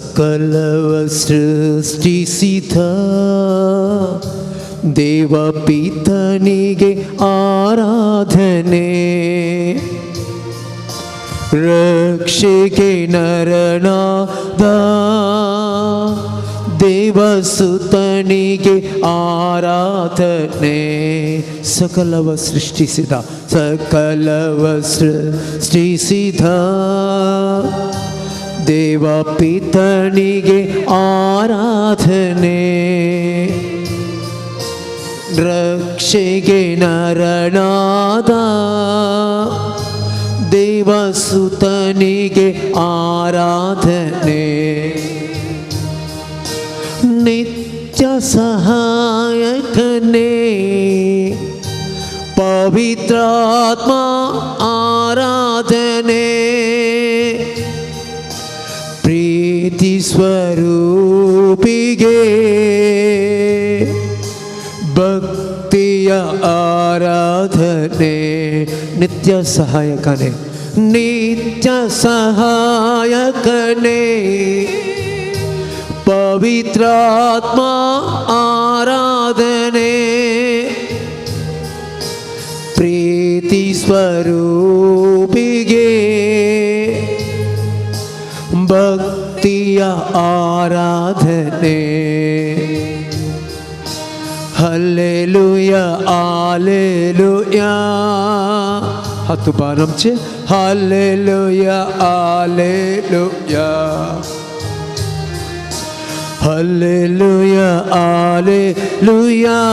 ಸಕಲವ ಸೃಷ್ಟಿಸಿದ ದೇವಪಿತನಿಗೆ ಆರಾಧನೆ, ರಕ್ಷೆಗೆ ನರನಾದ ದೇವಸುತನಿಗೆ ಆರಾಧನೆ. ಸಕಲವ ಸೃಷ್ಟಿಸಿದ, ಸಕಲವ ಸೃಷ್ಟಿಸಿದ ದೇವಪಿತನಿಗೆ ಆರಾಧನೆ, ರಕ್ಷೆಗೆ ನರನಾದ ದೇವಸುತನಿಗೆ ಆರಾಧನೆ. ನಿತ್ಯ ಸಹಾಯಕನೇ ಪವಿತ್ರಾತ್ಮ ಆರಾಧನೆ, ಪ್ರೀತಿ ಸ್ವರೂಪಿಗೆ ಭಕ್ತಿಯ ಆರಾಧನೆ. ನಿತ್ಯ ಸಹಾಯಕನೇ, ನಿತ್ಯ ಸಹಾಯಕನೇ ಪವಿತ್ರಾತ್ಮ ಆರಾಧನೆ, ಪ್ರೀತಿ ಸ್ವರೂಪಿಗೆ ಭಕ್ತಿಯ ಆರಾಧನೆ. ಹಲ್ಲೆಲುಯ ಆಲೆಲುಯ. हात बारमचे hallelujah hallelujah hallelujah hallelujah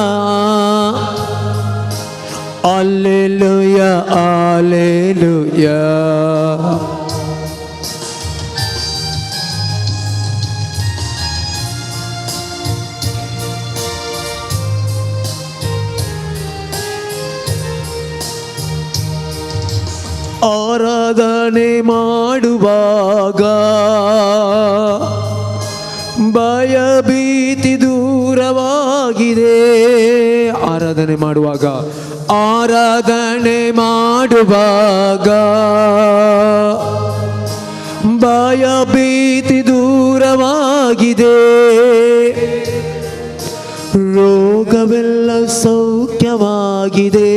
hallelujah hallelujah. ಆರಾಧನೆ ಮಾಡುವಾಗ ಭಯ ಭೀತಿ ದೂರವಾಗಿದೆ. ಆರಾಧನೆ ಮಾಡುವಾಗ, ಆರಾಧನೆ ಮಾಡುವಾಗ ಭಯ ಭೀತಿ ದೂರವಾಗಿದೆ. ರೋಗವೆಲ್ಲ ಸೌಖ್ಯವಾಗಿದೆ.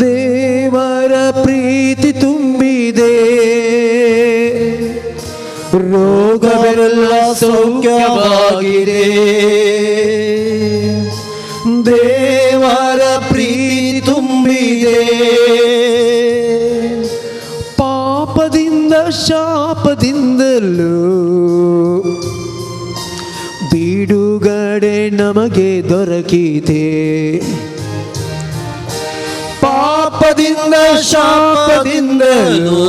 ದೇವರ ಪ್ರೀತಿ ತುಂಬಿದೆ. ರೋಗವೆಲ್ಲ ಸೌಖ್ಯವಾಗಿದೆ. ದೇವರ ಪ್ರೀತಿ ತುಂಬಿದೆ. ಪಾಪದಿಂದ ಶಾಪದಿಂದಲೂ ಬಿಡುಗಡೆ ನಮಗೆ ದೊರಕಿದೆ. ಪಾಪದಿಂದ ಶಾಪದಿಂದಲೂ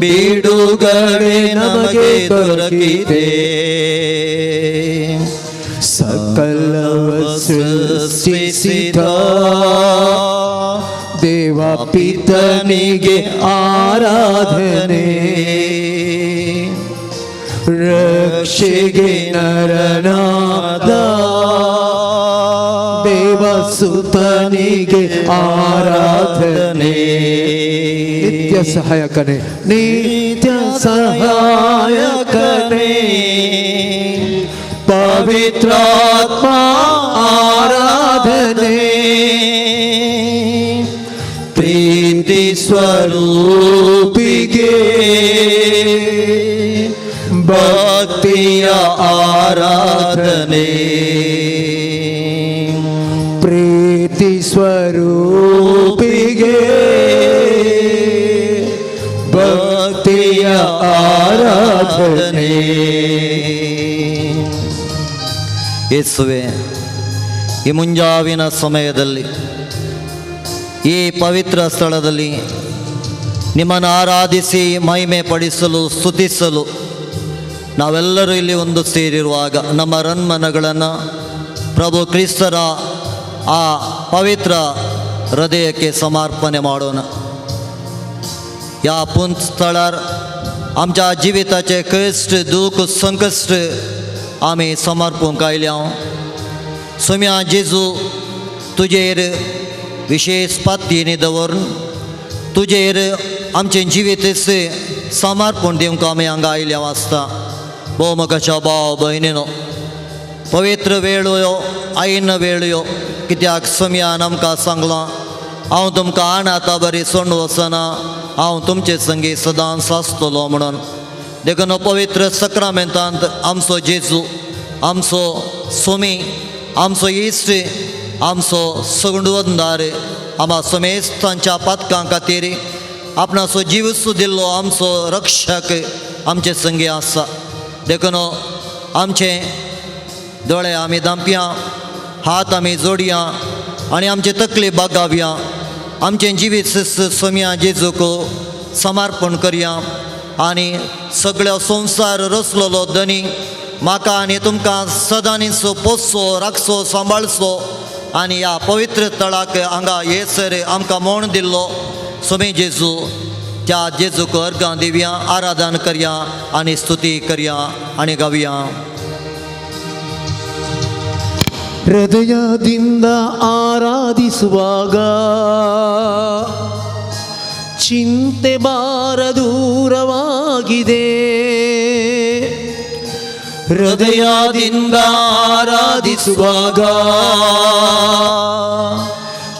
ಬಿಡುಗಡೆ ನಮಗೆ ದೊರಕಿದೆ. ಸಕಲವ ಸೃಷ್ಟಿಸಿದ ದೇವ ಪಿತನಿಗೆ ಆರಾಧನೆ, ರಕ್ಷೆಗೆ ನರನಾದ ದೇವಸುತನಿಗೆ ಆರಾಧನೆ. ನಿತ್ಯ ಸಹಾಯಕನೇ, ನಿತ್ಯ ಸಹಾಯಕನೇ ಪವಿತ್ರಾತ್ಮ ಆರಾಧನೆ, ಪ್ರೀತಿ ಸ್ವರೂಪಿಗೆ ಭಕ್ತಿಯ ಆರಾಧನೆ. ಪ್ರೀತಿ ಸ್ವರೂಪಿಗೆ ಭಕ್ತಿಯ ಆರಾಧನೆ. ಯೇಸುವೆ, ಈ ಮುಂಜಾವಿನ ಸಮಯದಲ್ಲಿ ಈ ಪವಿತ್ರ ಸ್ಥಳದಲ್ಲಿ ನಿಮ್ಮನ್ನು ಆರಾಧಿಸಿ ಮಹಿಮೆ ಪಡಿಸಲು, ಸ್ತುತಿಸಲು ನಾವೆಲ್ಲರೂ ಇಲ್ಲಿ ಒಂದು ಸೇರಿರುವಾಗ ನಮ್ಮ ರನ್ಮನಗಳನ್ನು ಪ್ರಭು ಕ್ರಿಸ್ತರ ಆ ಪವಿತ್ರ ಹೃದಯಕ್ಕೆ ಸಮರ್ಪಣೆ ಮಾಡೋಣ. ह्या पुंत स्थळार आमच्या जिविताचे कश्ट, दूख, संकश्ट आमी समर्पूंक आयल्या. सोम्या जेजू, तुजेर विशेश पातयेनी दवरून तुजेर आमचें जिवीत समर्पण दिवंक आमी हांगा आयिल्ले आसता. भोव मोगाच्या भाव भयणीनो, पवित्र वेळयो आयन वेळयो, कित्याक सोमयान आमकां सांगलां, हांव तुमकां आनाता बरी सोडून वचना, हांव तुमचे संगी सदांच आसतलो म्हणून. देखून पवित्र सक्रामेंतांत आमचो जेजू, आमचो सोमी, आमचो इश्ट, आमचो सगुणवंदार, आमा समेस्तांच्या पातकां खातीर आपणाचो जीव दिल्लो आमचो रक्षक आमचे संगी आसा. देखून आमचे दोळे आमी दांपया, हात आमी जोडया आनी आमचे तकली बागावया. आमचें जिवीत सोमया जेजूक समर्पण करया आनी सगळ्या संवसार रचलेलो धनी म्हाका आनी तुमकां सदांनीच पोसचो, राखचो, सांबाळचो आनी ह्या पवित्र तळाक हांगा येसर आमकां मोण दिल्लो सोमी जेजू, त्या जेजूक अर्गां दिवया, आराधन करया आनी स्तुती करया आनी गावया. ಹೃದಯದಿಂದ ಆರಾಧಿಸುವಾಗ ಚಿಂತೆ ಭಾರ ದೂರವಾಗಿದೆ. ಹೃದಯದಿಂದ ಆರಾಧಿಸುವಾಗ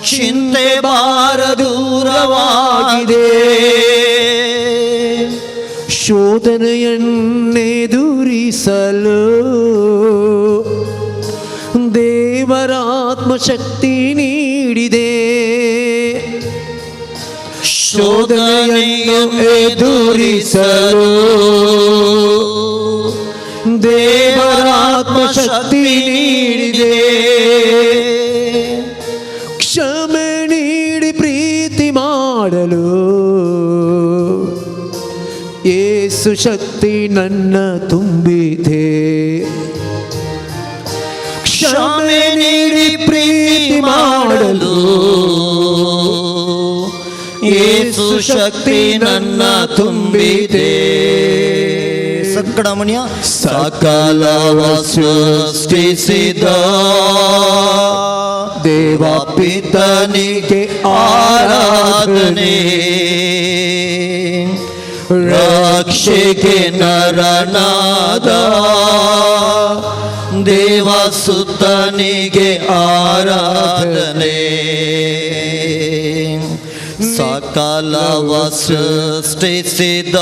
ಚಿಂತೆ ಭಾರ ದೂರವಾಗಿದೆ. ಶೋಧನೆಯನ್ನೆದುರಿಸಲು ದೇವರಾತ್ಮ ಶಕ್ತಿ ನೀಡಿದೆ. ಶೋಧನೆಯನ್ನು ಎದುರಿಸಲು ದೇವರಾತ್ಮ ಶಕ್ತಿ ನೀಡಿದೆ. ಕ್ಷಮೆ ನೀಡಿ ಪ್ರೀತಿ ಮಾಡಲು ಏಸು ಶಕ್ತಿ ನನ್ನ ತುಂಬಿದೆ. ಕ್ಷಮೆ ನೀಡಿ ಪ್ರೀತಿ ಮಾಡಲು ಏಸು ಶಕ್ತಿ ನನ್ನ ತುಂಬಿದೆ. ಸಕ್ಕಡಮಣಿಯ ಸಕಲವ ಸೃಷ್ಟಿಸಿದ ದೇವ ಪಿತನಿಗೆ ಆರಾಧನೆ, ರಕ್ಷೆಗೆ ನರನಾದ ದೇವಸುತನಿಗೆ ಆರಾಧನೆ. ಸಕಲವ ಸೃಷ್ಟಿಸಿದ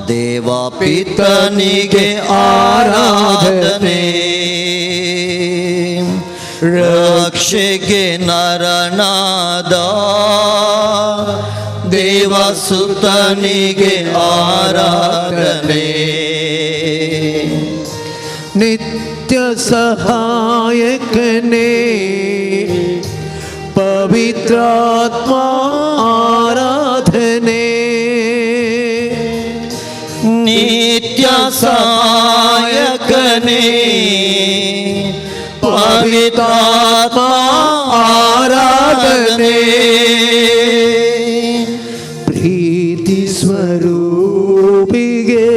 ದೇವ ಪಿತನಿಗೆ ಆರಾಧನೆ, ರಕ್ಷೆಗೆ ನರನಾದ ದೇವಸುತನಿಗೆ ಆರಾಧನೆ. ನಿತ್ಯ ಸಹಾಯಕನೇ ಪವಿತ್ರಾತ್ಮ ಆರಾಧನೆ. ನಿತ್ಯ ಸಹಾಯಕನೇ ಪವಿತ್ರಾತ್ಮ ಆರಾಧನೆ. ಪ್ರೀತಿ ಸ್ವರೂಪಿಗೆ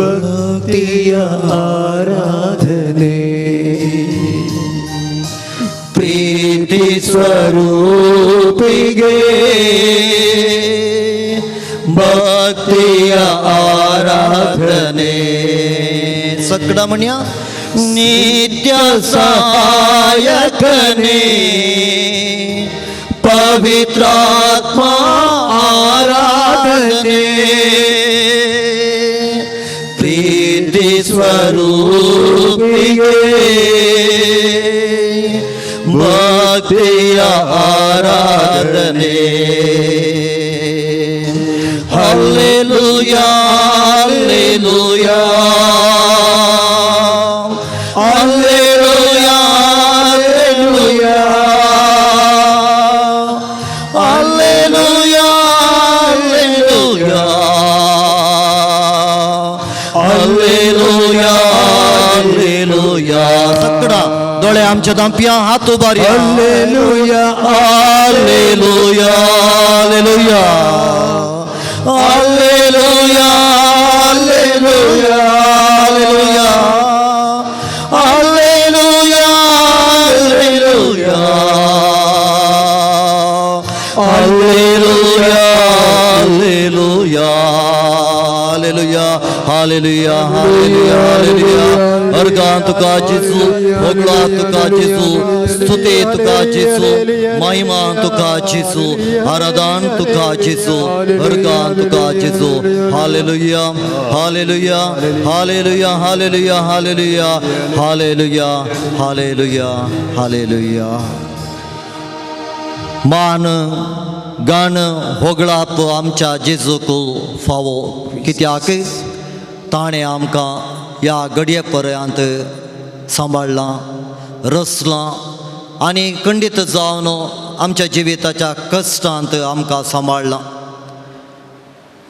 ಭಕ್ತಿಯ ಆರಾಧನೆ. ಪ್ರೀತಿ ಸ್ವರೂಪಿಗೆ ಭಕ್ತಿಯ ಆರಾಧನೆ. ಸಕ್ಕಡಮಣ್ಯ ನಿತ್ಯ ಸಹಾಯಕನೇ ಪವಿತ್ರಾತ್ಮ ಆರಾಧನೆ. ಪ್ರೀತಿ ಸ್ವರೂಪಿಗೆ ಭಕ್ತಿಯ ಆರಾಧನೆ. Hallelujah, hallelujah, hallelujah, hallelujah, hallelujah, hallelujah, hallelujah. ಸಕ್ಕಡ दोळे आमच्या दांपया, हात उबारया. Hallelujah. Hallelujah, hallelujah, hallelujah, hallelujah, hallelujah, hallelujah, Hallelujah, hallelujah, hallelujah, hallelujah, hallelujah, hallelujah. अर्गां तुका जेजू, होगळा तुका जेजू, स्तुती तुका जेजू, महिमा तुका जेजू, आराधन तुका जेजू, अर्गां तुका जेजू. Hallelujah, hallelujah, hallelujah, hallelujah, hallelujah, hallelujah, hallelujah, hallelujah. मान गाण होगळाप आमच्या जेजूक फावो, कित्याक ताणें आमकां ह्या घडये पर्यंत सांबाळ्ळां, रचलां आनी खंडीत जावन आमच्या जिविताच्या कश्टांत आमकां सांबाळ्ळां.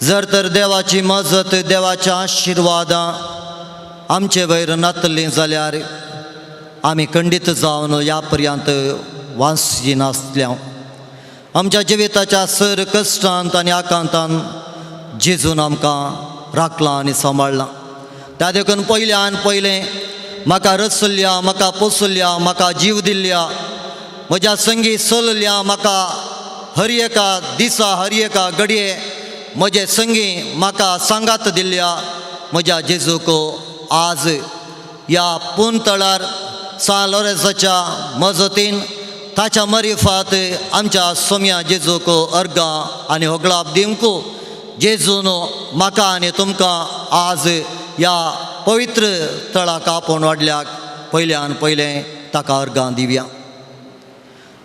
जर तर देवाची मजत, देवाच्या आशिर्वादां आमचे वयर नातलीं जाल्यार आमी खंडीत जावन ह्या पर्यंत वाचची नासल्या. आमच्या जिविताच्या सर कश्टांत आनी आकांतान जेजून आमकां राखलां आनी सांबाळ्ळां. त्या देखून पयल्यान पयलें म्हाका रचल्या, म्हाका पोसल्या, म्हाका जीव दिल्ल्या, म्हज्या संगी चलल्या, म्हाका हर एका दिसा हर एका घडये म्हजे संगी म्हाका सांगात दिल्ल्या म्हज्या जेजूक आज ह्या पुनतळार सान लोरेंसाच्या मजतीन ताच्या मरिफात आमच्या सोम्या जेजूक अर्गां आनी होगळाप दिवंक जेजून म्हाका आनी तुमकां आज ह्या पवित्र तळाक आपोवन वाडल्याक पयल्यान पयलें ताका अर्गां दिवया.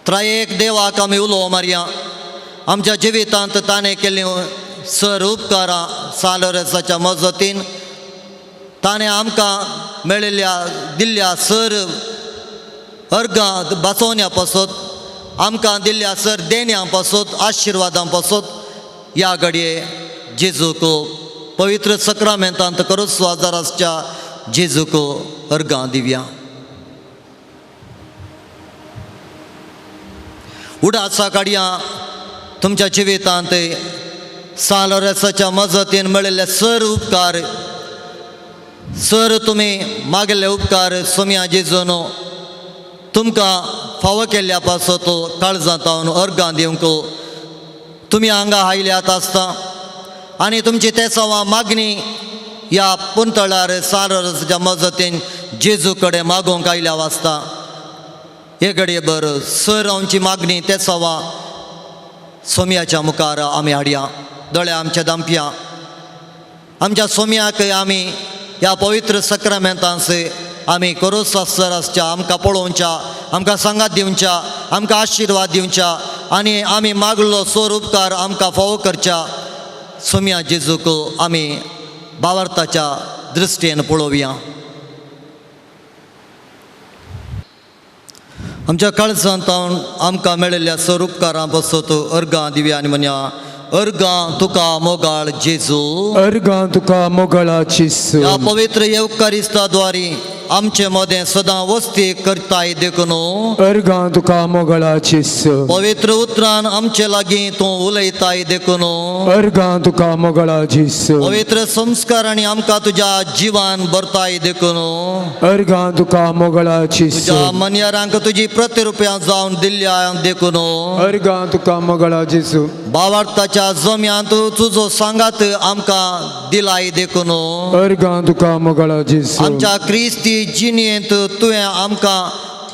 त्रयेक देवाक आमी उलो मारया. आमच्या जिवितांत ताणें केल्लीं सर उपकारां सान लोरेंसाच्या मजतीन ताणें आमकां मेळिल्ल्या दिल्ल्या सर अर्गां बाचोवण्या पासत, आमकां दिल्ल्या सर देण्या पासत, आशिर्वादां पासत ह्या घडये जेजूक पवित्र सक्रामेंतांत करोस आजाराच्या जेजूक अर्गां दिवया. उडासा काडया तुमच्या जिवितांत सान लोरेंसाच्या मजतीन मेळिल्ले सर उपकार, सर तुमी मागिल्ले उपकार सोम्या जेजून तुमकां फावो केल्ल्या पासत काळजांत अर्गां दिवंक तुमी हांगा आयल्यात आसता आनी तुमची तेसांवां मागणी ह्या पुंतळार सान लोरेंसाच्या मजतीन जेजू कडेन मागोवंक आयल्या वाचता. हे घडये बर सर आमची मागणी तेसांवां सोम्याच्या मुखार आमी हाडया. दोळे आमच्या दामप्या. आमच्या सोम्याक आमी ह्या पवित्र सक्रामेंतांस आमी करोस आसच्या, आमकां पळोवच्या, आमकां सांगात दिवच्या, आमकां आशिर्वाद दिवच्या आनी आमी मागलो सोर उपकार आमकां फावो करच्या सोम्या जेजूक आमी बावर्थाच्या दृश्टीन पळोवया. आमच्या काळजांत आमकां मेळिल्ल्या सर उपकारां पासत अर्गां दिवया आनी म्हणया, अर्गां तुका मोगाळ जेजू, अर्गां तुका मोगळा जेजू, ह्या पवित्र येवकारिस्ता द्वारी आमचे मदें सदां वस्ती करताय देखून अर्गां तुका मोगळा जेजू, पवित्र उतरान आमचे लागीं तूं उलयताय देखून अर्गां तुका मोगळा जेजू, पवित्र संस्कारांनी आमकां तुज्या जिवान भरताय देखून अर्गां तुका मोगळा जेजू, तुज्या मनयारांक तुजी प्रतिरुपयां जावन दिल्ल्या देखून अर्गां तुका मोगळा जेजू, बावार्थाच्या जम्यांत तुजो सांगात आमकां दिलाय देखून अर्गां तुका मोगळा जेजू, आमच्या क्रिस्ती जिणेंत तुवें आमकां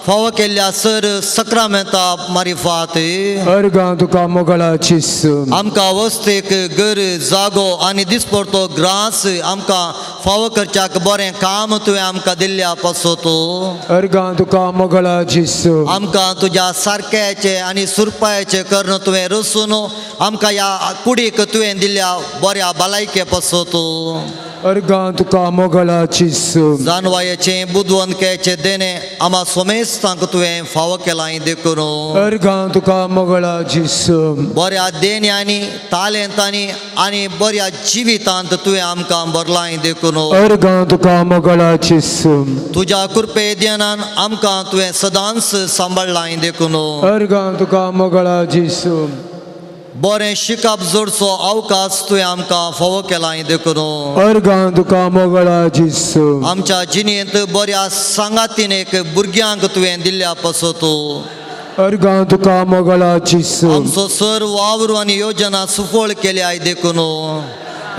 फावो केल्ल्या सर सक्रामेंता मारिफात अर्गां तुका मोगळा जेजू, आमकां वस्तेक घर जागो आनी दिसपडतो ग्रास आमकां फावो करच्याक बरें काम तुवें आमकां दिल्ल्या पासत अर्गां तुका मोगळा जेजू, आमकां तुज्या सारक्याचे आनी सुरपायाचे कर्ण तुवें रसून आमकां ह्या कुडीक तुवें दिल्ल्या बऱ्या भलायके पासत अर्गां तुका मोगळा जेजू, जानवायेचे बुदवंतकेचे देणे आमा सोमेस्तांक तुवें फावो केलां देखून अर्गां तुका मोगळा जेजू, बऱ्या देण्यांनी तालेंतांनी आनी बऱ्या जिवितांत तुवें आमकां भरलां देखून अर्गां तुका मोगळा जेजू, तुज्या कृपे देनान आमकां तुवें सदांच सांबाळ्ळां देखून अर्गां तुका मोगळा जेजू, बरें शिकप जोडचो अवकाश तुवें आमकां फावो केलां देखून अर्गां तुका मोगळा जेजू, आमच्या जिणेंत बऱ्या सांगातीन एक भुरग्यांक तुवें दिल्ल्या पासत अर्गां तुका मोगळा जेसू. आमचो सर वावर आनी योजना सुफळ केली I देखून.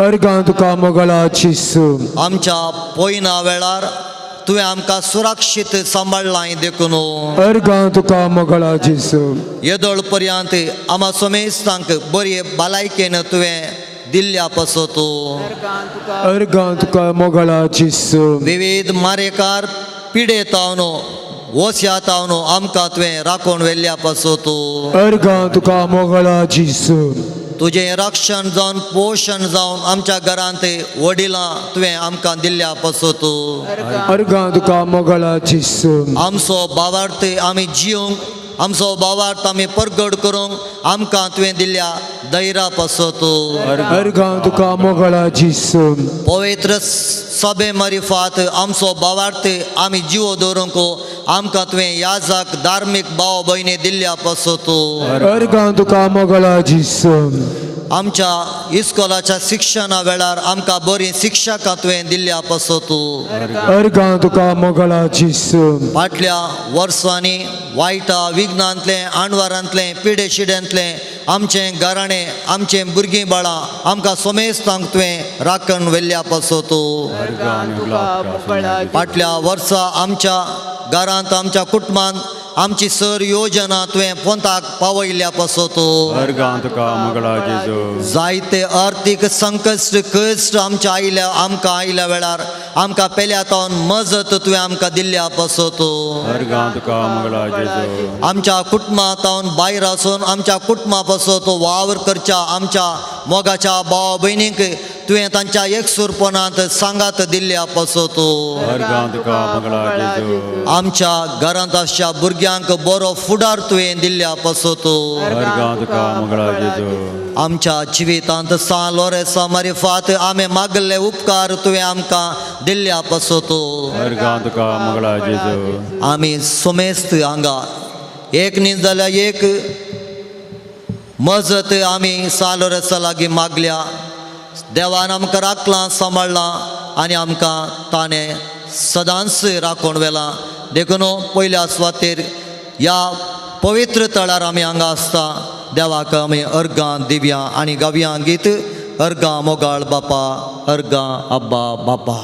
अर्गां तुका मोगळा जेसू. आमच्या पोयना वेळार तुवें आमकां सुरक्षीत सांबाळ्ळांय देखून. अर्गां तुका मोगळा जेसू. येदोळ पर्यंत आमा सोमेस्तांक बरी भलायकेन तुवें दिल्ल्या पासत. अर्गां तुका मोगळा जेसू. विविध मारेकार पिडेतावन वस्यातावन आमकां तुवें राखून व्हेल्ल्या पासत. अर्गां तुका मोगळा जेसू. तुजें रक्षण जावन पोशण जावन आमच्या घरांत वडिलां तुवें आमकां दिल्ल्या पासत. अर्गां तुका मोगळा जेसू. आमचो भावार्थ आमी जिवंक, आमचो भावार्थ आमी परगट करूंक आमकां तुवें दिल्ल्या धैर्या पासत. अर्गां तुका मोगळा जेसू. पवित्र सभे मारिफात आमचो भावार्थ आमी जिवो दवरूंक आमकां तुवें याजक धार्मीक भाव भयणी दिल्ल्या पासत. अर्गां तुका मोगळा जेसू. आमच्या इस्कोलाच्या शिक्षणा वेळार आमकां बरीं शिक्षकां तुवें दिल्ल्या पासत. अर्गां तुका मोगळा जेसू. फाटल्या वर्सांनी वायटा विघ्नांतलें आणवारांतलें पिडेशिड्यांतलें आमचें घराणें आमचें भुरगीं बाळां आमकां सोमेस्तांक तुवें राखण व्हेल्ल्या पासत. फाटल्या वर्सा आमच्या घरांत आमच्या कुटुंबांत आमची सर योजना तुवें पोंताक पावयल्ल्या पासत. अर्गां तुका मोगळा जेजू. जायते आर्थीक संकश्ट कश्ट आमच्या आयल्या आमकां आयल्या वेळार आमकां पेल्या तावन मजत तुवें आमकां दिल्ल्या पासत. अर्गां तुका मोगळा जेजू. आमच्या कुटुंबा तावन भायर आसून आमच्या कुटुंबा पासत वावर करच्या आमच्या मोगाच्या भाव भयणींक तुवें तांच्या एकसूरपणांत सांगात दिल्ल्या पासत. अर्गां तुका मोगळा जेजू. आमच्या घरांत आसच्या भुरग्यांक बरो फुडार तुवें दिल्ल्या पासत. अर्गां तुका मोगळा जेजू. आमच्या जिवितांत सान लोरेसा मारिफात आमी मागल्ले उपकार तुवें आमकां दिल्ल्या पासत. अर्गां तुका मोगळा जेजू. आमी सोमेस्त हांगा एक न्ही जाल्यार एक मजत आमी सान लोरेसा लागीं मागल्या. देवान आमकां राखलां सांबाळ्ळां आनी आमकां ताणें सदांच राखून व्हेलां. देखून पयल्या सुवातेर ह्या पवित्र तळार आमी हांगा आसता. देवाक आमी अर्गां दिव्यां आनी गावयां गीत अर्गां मोगाळ बापा अर्गां अब्बा बापा.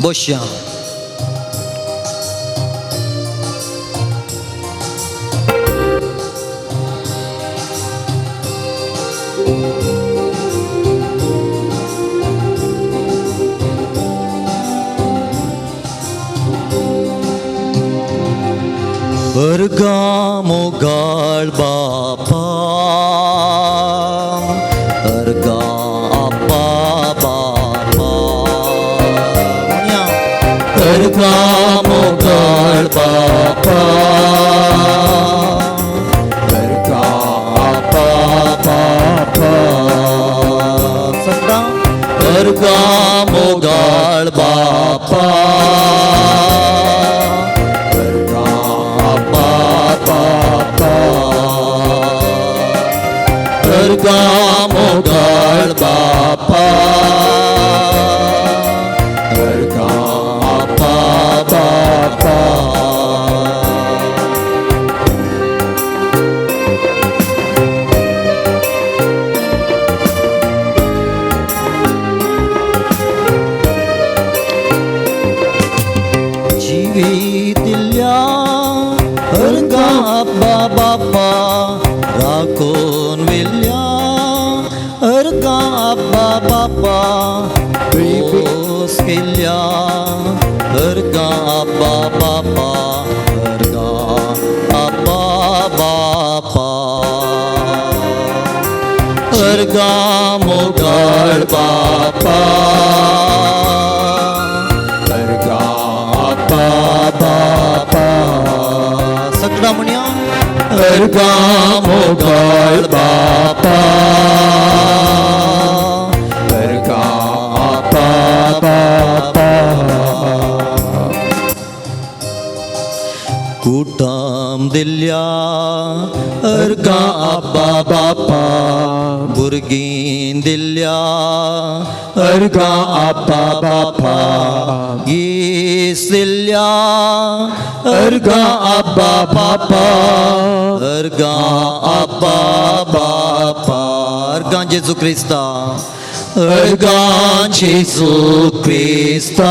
बसया. अर्गां मोगाळ बापा अर्गां अब्बा बापा. अर्गां मोगाळ बापा अर्गां अब्बा बापा. सगळां अर्गां मोगाळ बापा अर्गां मोगाळ बापा अर्गां अब्बा बापा. जिवितिल्ल्या अर्गां अब्बा बापा राखून व्हेल्ल्या अर्गां अब्बा बापा खोस केल्ल्या अर्गां अब्बा बापा अर्गां अब्बा बापा. अर्गां मोगाळ बापा अर्गां अब्बा बापा. सगळा म्हणया अर्गां मोगाळ बापा अर्गां अब्बा बापा. कुटुंब दिल्या अर्गां आब्बा बापा भुरगीं दिल्या अर्गां आब्बा बापा गीस दिल्या अर्गां आब्बा बापा अर्गां आब्बा बापा अर्गां जेजू क्रिस्ता अर्गां जेजू क्रिस्ता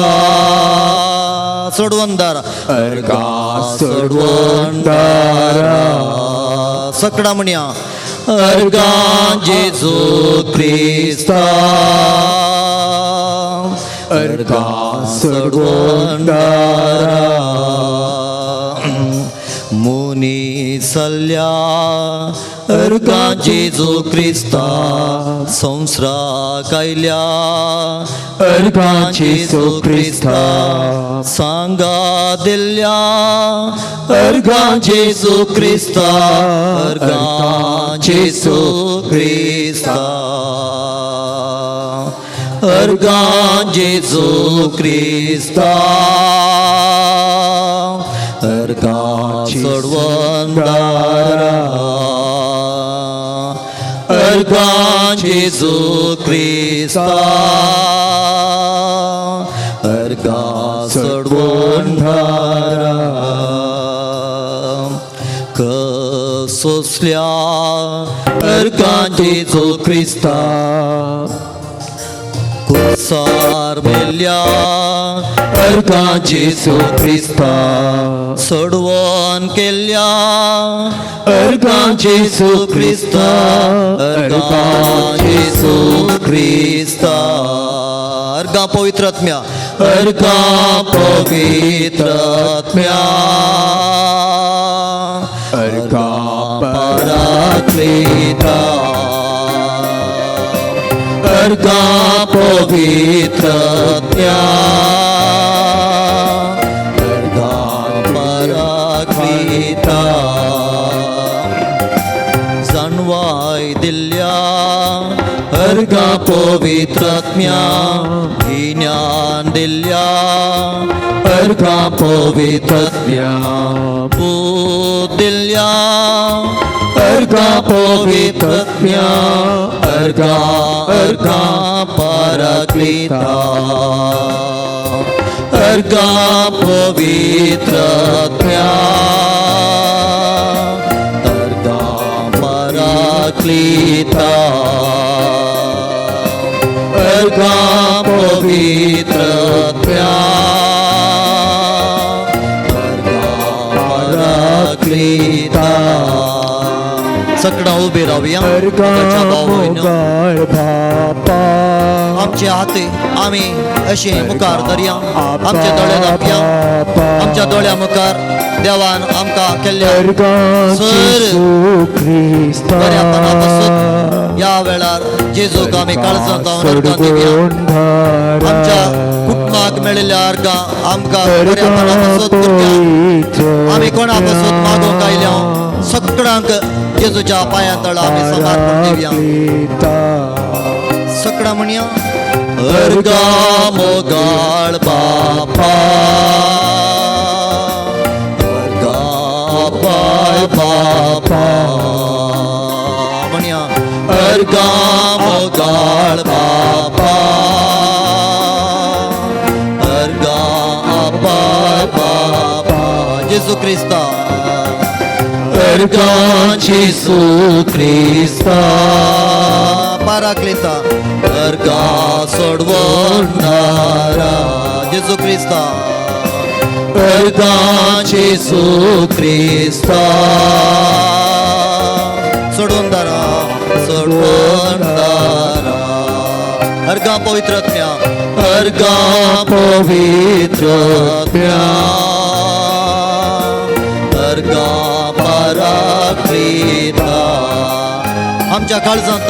सोडवंदार अर्गां सोडवणदारा सकडा म्हणया अर्गां जेजू क्रिस्ता अर्गां सोडवणदारा मुनी सल्ल्या अर्गां जेजू क्रिस्ता संवसाराक आयल्या अर्गां जेजू क्रिस्ता सांगा दिल्या अर्गां जेजू क्रिस्ता अर्गां जेजू क्रिस्ता अर्गां जेजू क्रिस्ता अर्गां सोडवंदारा अर्गां जेजू क्रिस्ता अर्गां सोडवंदारा कसोसल्या अर्गां जेजू क्रिस्ता कुसार मेल्या अर्गां जेजू क्रिस्ता सोडवण केल्या अर्गां जेजू क्रिस्ता अर्गां जेजू क्रिस्ता अर्गां पवित्र आत्म्या अर्गां पवित्र आत्म्या अर्गां पराक्लीता अर्गां पवित्र आत्म्या अर्गां पराक्लीता जाणवाय दिल्या अर्गां पवित्र आत्म्या गिन्यान दिल्या अर्गां पवित्र आत्म्या पूत दिल्या अर्गां पवित्र आत्म्या अर्गां अर्गां पराक्लीता अर्गां पवित्र आत्म्या अर्गां पराक्लीता अर्गां पवित्र आत्म्या अर्गां पराक्लीता सगळा उबे रावया अर्गां मोगाळ बापा आमचे हाते आमी अशे मुखार धरया आमचे दोळे धांपया आमच्या दोळ्या मुखार देवान आमकां केल्ल्या अर्गां सर. जेजू क्रिस्ता बऱ्यापणा पासून ह्या वेळार जेजूक आमी काळजांत अर्गां दिवया आमच्या कुटुंबाक मेळिल्ल्या अर्गां आमकां बऱ्यापणा पासून भुरग्यांक आमी कोणा पासून मागूंक आयल्या सगळ्यांक जेजूच्या पांया तळा आमी समर्पण दिवया सगळा म्हणया अर्गां मोगाळ बापा अर्गां बाय बापा म्हणया अर्गां मोगाळ बापा अर्गां बाय बापा जेजू क्रिस्ता अर्गां जेजू क्रिस्ता पराक्लिता अर्गां सोडवणारा जेजू क्रिस्ता अर्गां जेजू क्रिस्ता सोडून दारा सोडून दारा अर्गां पवित्र आत्म्या अर्गां पवित्र आत्म्या अर्गां पराक्लिता आमच्या काळजांत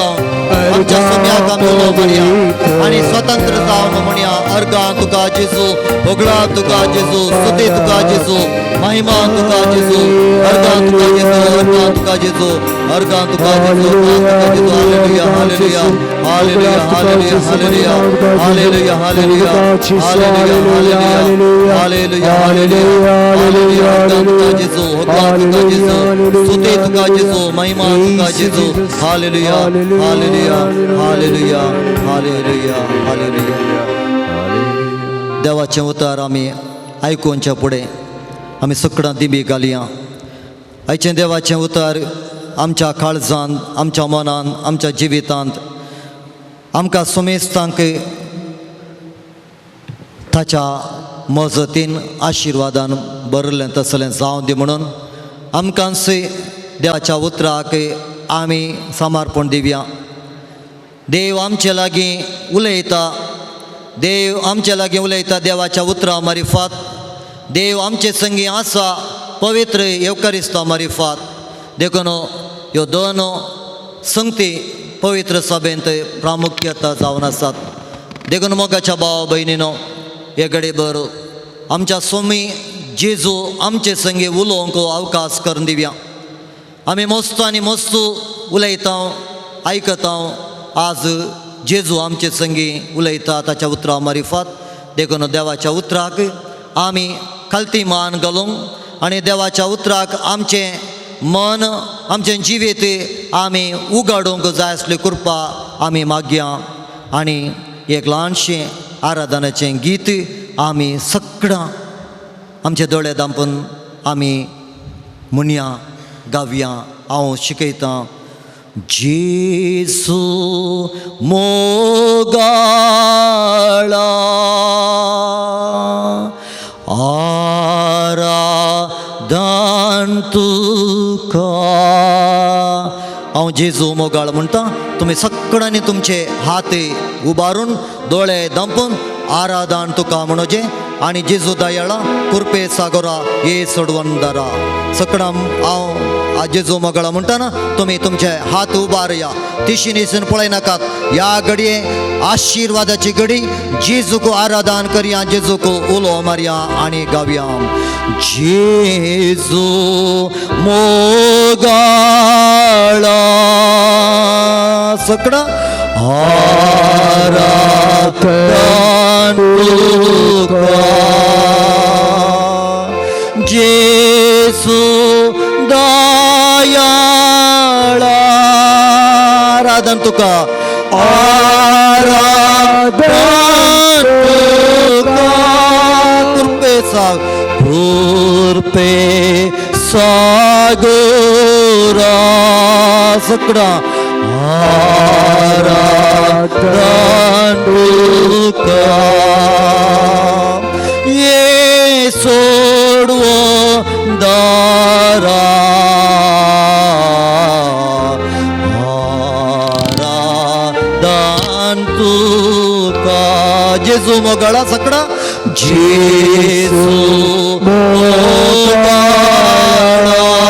आमच्या सोम्याक आमी उलो मारया आनी स्वतंत्र जावन म्हणया, अर्गां तुका जेजू, होगळा तुका जेजू, स्तुती तुका जेजू, महिमा तुका जेजू, अर्गां तुका जेजू, अर्गां तुका जेजू, अर्गां तुका जेजू, अर्गां तुका जेजू. Hallelujah, hallelujah, hallelujah, hallelujah, hallelujah, hallelujah, hallelujah, hallelujah, hallelujah, hallelujah. अर्गां तुका जेजू, होगळा तुका जेजू, स्तुती तुका जेजू, महिमा तुका जेजू. Hallelujah, hallelujah, hallelujah, hallelujah, hallelujah. देवाचें उतर आमी आयकुच्या फुडें आमी सगळां दिबी घालया. आयचें देवाचें उतर आमच्या काळजांत, आमच्या मनांत, आमच्या जिवितांत आमकां सुमेस्तांक ताच्या मजतीन आशिर्वादान बरलें तसलें जावं दी म्हणून आमकां देवाच्या उतराक आमी समर्पण दिवया. देव आमचे लागीं उलयता, देव आमचे लागीं उलयता देवाच्या उतरां मारिफात. देव आमचे संगी आसा पवित्र येवकारिस्ता मारिफात. देखून ह्यो दोन संगती पवित्र सभेंत प्रामुख्यता जावन आसात. देखून मोगाच्या भाव भयणीनो, हे घडीभर आमच्या स्वामी जेजू आमचे संगी उलोवंक अवकाश करून दिवया. आमी मस्त आनी मस्त उलयता, आयकता. आज जेजू आमचे संगी उलयता ताच्या उतरां मारिफात. देखून देवाच्या उतराक आमी खालती मान घालूंक आनी देवाच्या उतराक आमचें मन, आमचें जिवीत आमी उगाडूंक जाय आसली कृपा आमी मागया. आनी एक ल्हानशें आराधनाचें गीत आमी सगळां आमचे दोळे दांपून आमी म्हणया, गावया. हांव शिकयतां. जेजू मोगाळा आराधन तुका. हांव जेजू मोगाळ म्हणटा, तुमी सगळ्यांनी तुमचे हात उबारून दोळे दांपून आराधन तुका म्हणोचें. आनी जेजू दयाळा कुरपे सागोरा ये सोडवंदरा. सगळां हांव जेजू मोगाळा म्हणटा तुमी तुमचे हात उबारया, तिशी निसून पळय नाकात. ह्या घडये आशिर्वादाची घडी, जेजूक आराधन करया, जेजूक उलो मारया आनी गावया. जेजू मोगाळा सगळां आराधन तुका. जेजू दयाळा आराधन तुका, आराधन तुका. कृपे साग, कृपे सागोरा सगळां आराधन तुका. ये सोडवो दारा आराधन तुका. जेजू मोगाळा सगळा, जेजू मोगाळा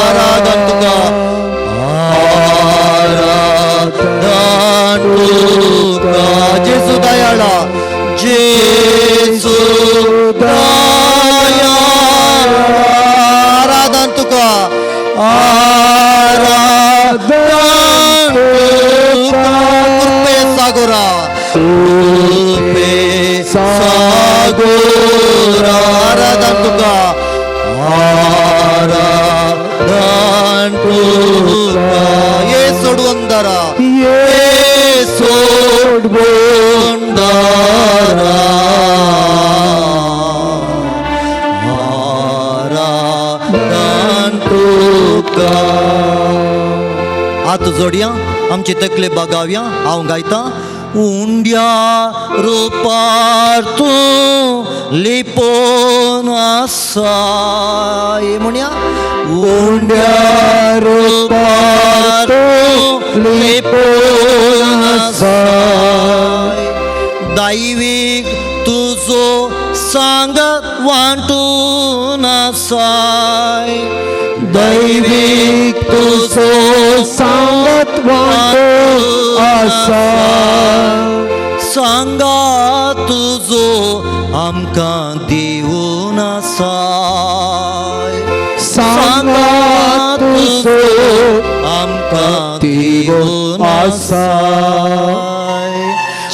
आराधन तुका, आराधन तुका. जेजू दयाळा, जेजू दयाळा आराधन तुका, आराधन तुका. कृपे सागोरा, कृपे सागोरा आराधन तुका, आराधन तुका. ये सोडवंदरा, ये सोडवंदरा आराधन तुका. हात जोडया, आमची तकली बागावया. हांव गायता. उंड्या रुपार तूं लिपोन आसा, म्हणया. उंड्या रुपार तूं लिपोन आसा, दैवीक तुजो सांगत वांटून आसाय, दैवीक तुजो सांगत वांटून आसा. सांगा तुजो आमकां दिवन आसा. सांगा तुजो आमकां दिवन आसा.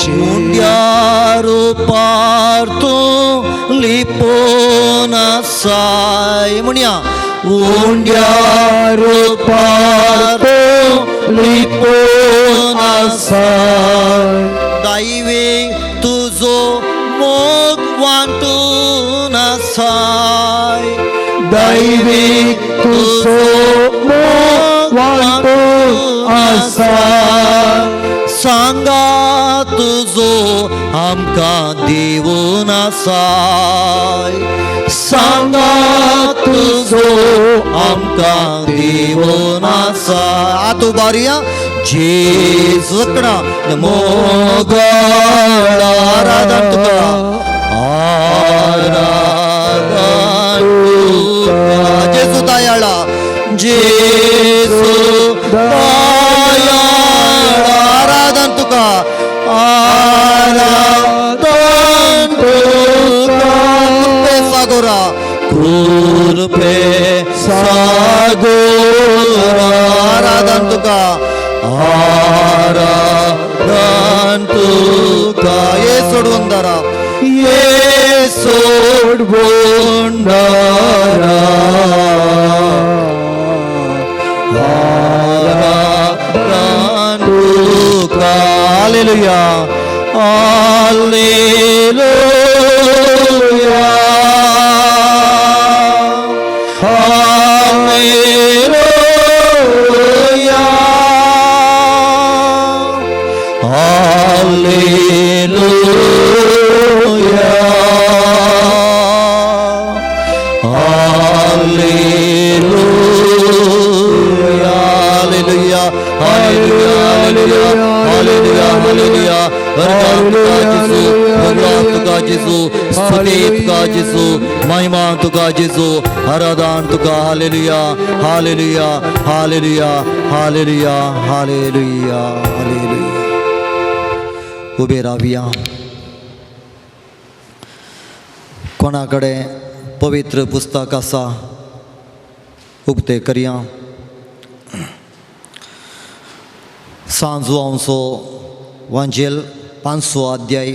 मुंड्यार पार तूं लिपोन आसाय. म्हणया उंड्यार पार तूं लिपोन आसा. दैवे तुजो मोग वांटून आसाय. दैवी तुजो मोग वांटून आसा. सांगा तुजो आमकां दिवन आसाय. सांगा तुजो आमकां दिवन आसाय. आतां उबारया जेजू कडा मोगाळ आराधन तुका आराधन तुका. जेजू दयाळा जेजू दयाळा आराधन तुका आराधन तुका. कृपे सागोरा कृपे सागोरा आराधन तुका आराधन तुका. ये सोडून दारा ये सोडून दारा आराधन तुका. Hallelujah hallelujah hallelujah hallelujah hallelujah hallelujah hallelujah hallelujah hallelujah. अर्घां तुका जेजू, मंगळां तुका जेजू, स्तुती तुका जेजू, महिमा तुका जेजू, आराधन तुका. Hallelujah hallelujah hallelujah hallelujah hallelujah hallelujah. उबे रावया. कोणा कडेन पवित्र पुस्तक आसा उक्ते करया. सांजवांचो वांजेल 5 अध्याय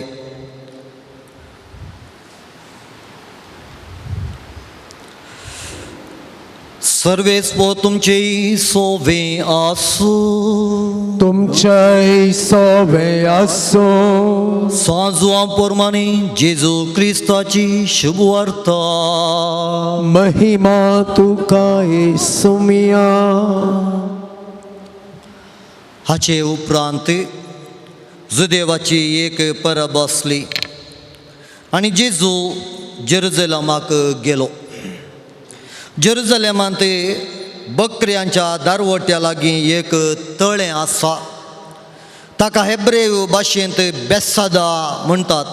सर्वेस्पो तुमचे सोवे आसूं. तुमच्याय सोवे आसूं. सांजवा प्रमाणे जेजू क्रिस्ताची शुभवार्ता. महिमा तुका येसुमिया. हाचे उपरांत जुदेवाची एक परब आसली आनी जेजू जेरुजलमाक गेलो. जेरुजलेमांत बकऱ्यांच्या दारवट्या लागीं एक तळें आसा, ताका हेब्रेव भाशेंत बेसादा म्हणटात.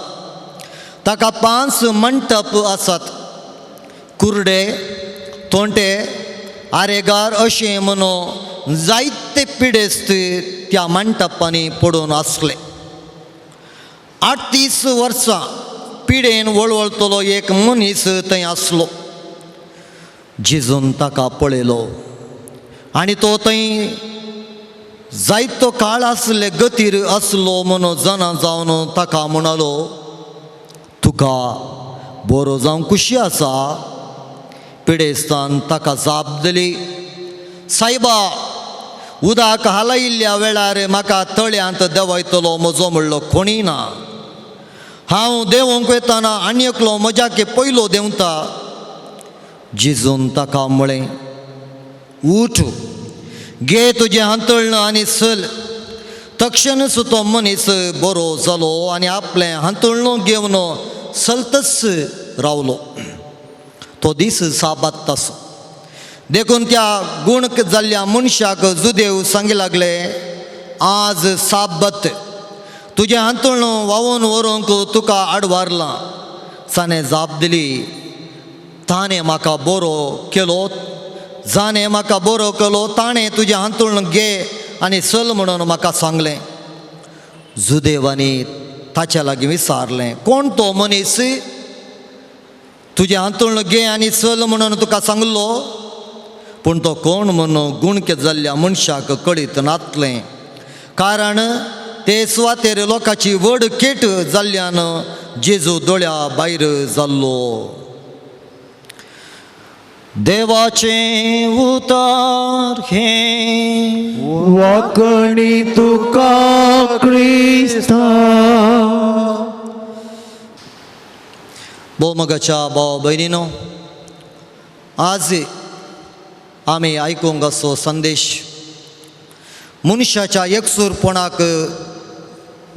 ताका 5 मंटप आसात. कुर्डे तोंटे आरेगार अशें म्हणून जायते पिडेस्त त्या मंटपांनी पडून आसले. 38 वर्सां पिडेन वळवळतलो एक मनीस थंय आसलो. जेजून ताका पळयलो आनी तो थंय जायतो काळ आसले गतीर आसलो म्हणून जाणा जावन ताका म्हणालो, तुका बरो जावंक खुशी आसा? पिडेस्तान ताका जाप दिली, सायबा, उदक हालयिल्ल्या वेळार म्हाका तळ्यांत देंवयतलो म्हजो म्हणलो कोणी ना. हांव देंवोंक वतना आनी एकलो म्हज्याके पयलो देंवता. जेजून ताका म्हळें, उठ, घे तुजें हांतळण आनी चल. तक्षणच तो मनीस बरो जालो आनी आपलें हांतळण घेवन चलतच रावलो. तो दीस साबात आसो. देखून त्या गूण जाल्ल्या मनशाक जुदेव सांगी लागले, आज साबत, तुजें हांतळण व्हांवून व्हरूंक तुका आडवारलां. ताणें जाप दिली, ताणें म्हाका बरो केलो, जाणें म्हाका बरो केलो ताणें तुजें हांतळण घे आनी चल म्हणून म्हाका सांगलें. जुदेवांनी ताच्या लागीं विचारलें, कोण तो मनीस तुजें हांतुळण घे आनी चल म्हणून तुका सांगलो? पूण तो कोण म्हणून गुणके जाल्ल्या मनशाक कळीत नातलें, कारण ते सुवातेर लोकांची व्हड केट जाल्ल्यान जेजू दोळ्या भायर जाल्लो. देवाचें उतर हें. वाकणी तुका क्रिस्ता. भोवमगाच्या भाव भयणीनो, आज आमी आयकूंक असो संदेश मनशाच्या एकसूरपणाक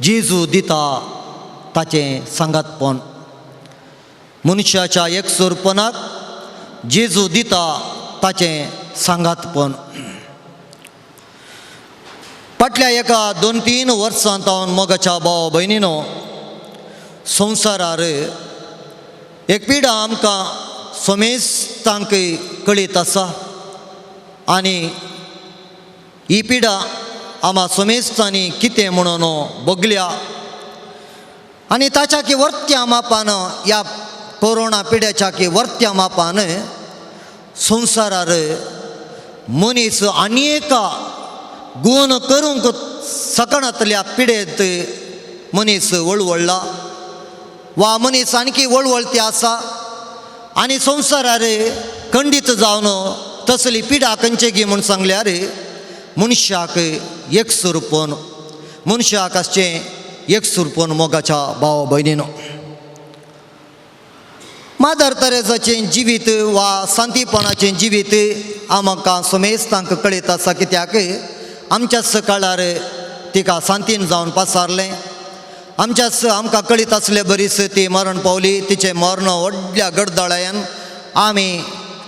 जेजू दिता ताचें सांगातपण. मनशाच्या एकसूरपणाक जेजू दिता ताचें सांगातपण. फाटल्या एका 2-3 वर्सां तावन मोगाच्या भाव भयणीनो, संवसारार एक पिडा आमकां समेस्तांक कळीत आसा आनी ही पिडा आमा समेस्तांनी कितें म्हणून भोगल्या आनी ताच्या की वर्त्या मापान ह्या कोरोना पिड्याच्या की वर्त्या मापान संवसारार मनीस आनी एका गुण करूंक सकणांतल्या पिडेंत मनीस वळवळ्ळा वा मनीस आणखी वळवळती आसा आनी संवसारार खंडीत जावन तसली पिडा खंयची गी म्हूण सांगल्यार मनशाक एकसुरपण, मनशाक आसचें एकसुरपण. मोगाच्या भाव भयणीनो, मादर तेरेजाचें जिवीत वा शांतीपणाचें जिवीत आमकां समेस्तांक कळीत आसा, कित्याक आमच्याच काळार तिका शांतीन जावन पासारलें. आमच्याच आमकां कळीत आसले बरीच ती मरण पावली. तिचें मरण व्हडल्या गडदळायान आमी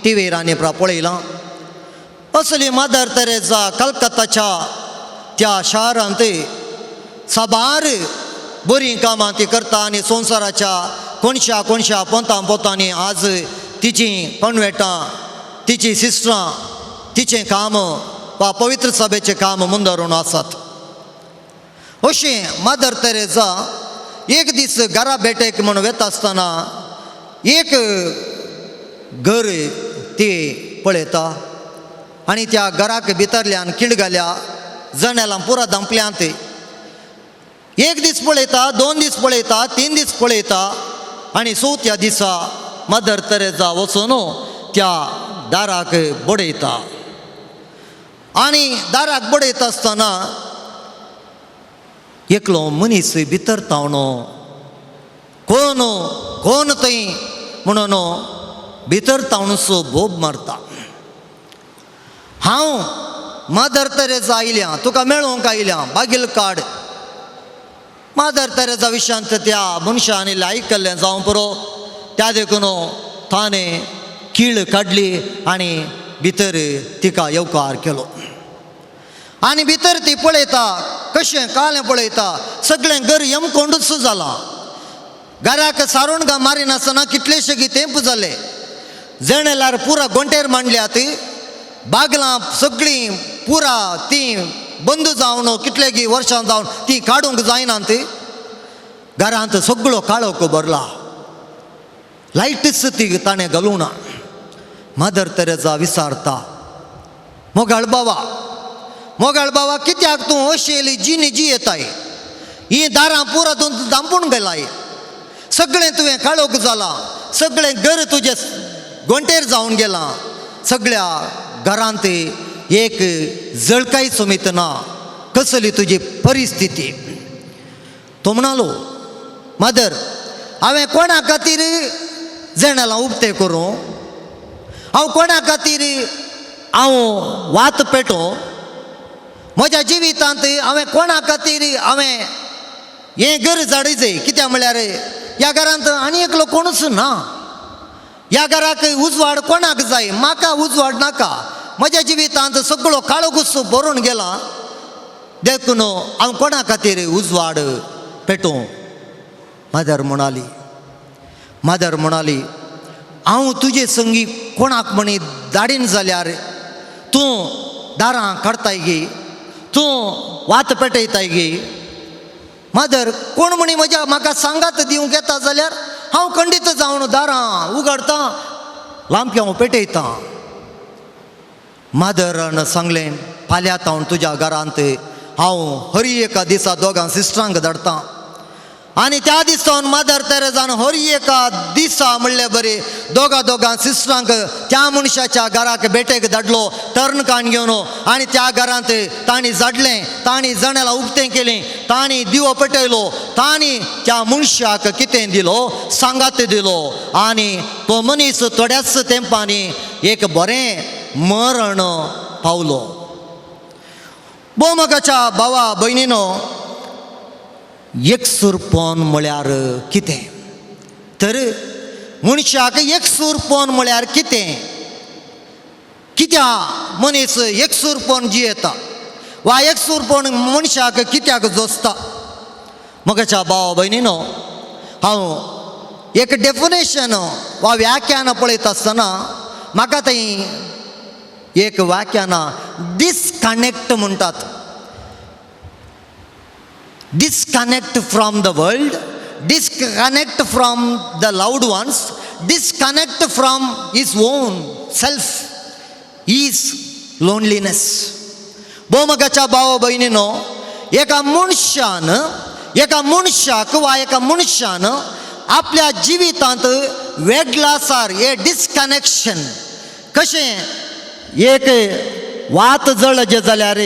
टिवीर आनी पळयलां. असली मदर तेरेजा कलकत्ताच्या त्या शारांत साबार बरीं कामां ती करता आनी संवसाराच्या कोणशा कोणशा पोंतां पोंतांनी आज तिचीं कॉन्वेटां, तिचीं सिस्टरां, तिचें काम वा पवित्र सभेचें काम मुंदरून आसात. अशें मदर तेरेजा एक दीस घरा भेटेक म्हूण वता आसतना एक घर ती पळयता आनी त्या घराक भितरल्यान किळ घाल्या, जनेलां पुरा धांपल्यांत. एक दीस पळयता, 2 दीस पळयता, 3 दीस पळयता आनी चवथ्या दिसा मदर तेरेजा वचून त्या दाराक बडयता आनी दाराक बडयता आसतना एकलो मनीस भितर तावणो कोण कोण थंय म्हणून भितर तावणसो बोब मारता. हांव मदर तेरेजा आयल्या, तुका मेळोवंक आयल्या, बागील काड. मदर तेरेजा विशयांत त्या मनशान आयकल्लें जावं पुरो, त्या देखून ताणें कीळ काडली आनी भितर तिका येवकार केलो. आनी भितर ती पळयता कशें कालें पळयता, सगळें घर यमकोंडूच जालां. घराक सारून गा मारिनासतना कितलेशे गी तेंप जाले. जनेलार पुरा गोंटेर मांडल्यात, बागलां सगळीं पुरा ती बंद जावन कितले गी वर्सां जावन ती काडूंक जायनात. घरांत सगळो काळोख भरला, लायटीच ती ताणें घालूंक ना. मदर तेरेजा विचारता, मोगाळ बाबा, मोगाळ बाबा, कित्याक तूं अशेली जिणी जियेताय? ही दारां पुरा तूं धांपून गेलाय, सगळें तुवें काळोख जालां, सगळें घर तुजें गोंटेर जावन गेलां, सगळ्या घरांत एक जळकाय समेत ना, कसली तुजी परिस्थिती? तो म्हणालो, मदर, हांवें कोणा खातीर जनेलां उक्तें करूं? हांव कोणा खातीर हांव वात पेटोवं? म्हज्या जिवितांत हांवें कोणा खातीर हांवें हें घर जाडयचें? कित्याक म्हळ्यार ह्या घरांत आनी एकलो कोणूच ना. ह्या घराक उजवाड कोणाक जाय? म्हाका उजवाड नाका. म्हज्या जिवितांत सगळो काळोखूच भरून गेला, देखून हांव कोणा खातीर उजवाड पेटोवं? मदर म्हणाली, मदर म्हणाली, हांव तुजे संगी कोणाक म्हणी धाडीन जाल्यार तूं दारां काडताय गी, तूं वात पेटयताय गी? मादर कोण म्हणी म्हज्या म्हाका सांगात दिवंक येता जाल्यार हांव खंडीत जावन दारां उगडतां, लांपयांव पेटयतां. मादरान सांगलें, फाल्यां हांव तुज्या घरांत हांव हरी एका दिसा दोगां सिस्टरांक धाडटां. आनी त्या दिसान मदर तेरेजान हर एका दिसा म्हणले बरी दोगां दोगां सिस्टरांक त्या मनशाच्या घराक भेटेक धाडलो, टर्नकान घेवन. आनी त्या घरांत तांणी जाडलें, तांणी जनेलां उक्तें केलीं, तांणी दिवो पेटयलो, तांणी त्या मनशाक कितें दिलो? सांगात दिलो. आनी तो मनीस थोड्याच तेंपांनी एक बरें मरण पावलो. भोवमोगाच्या भावा भयणीनो, एकसूरपण म्हळ्यार कितें? तर मनशाक एकसूरपण म्हळ्यार कितें? कित्याक मनीस एकसूरपण जियेता वा एकसूरपण मनशाक कित्याक जोसता? मोगाच्या भाव भयणीनो, हांव एक डेफिनेशन वा व्याख्यान पळयता आसतना म्हाका थंय एक व्याख्यानां डिसकनेक्ट म्हणटात. Disconnect from the world, disconnect from the loved ones, disconnect from his own self is loneliness. भोवमोगाच्या भाव भयणीनो, एका मनशान, एका मनशाक वा एका मनशान आपल्या जिवितांत वेगळासार हे डिसकनेक्शन, कशें एक वात जळजे जाल्यार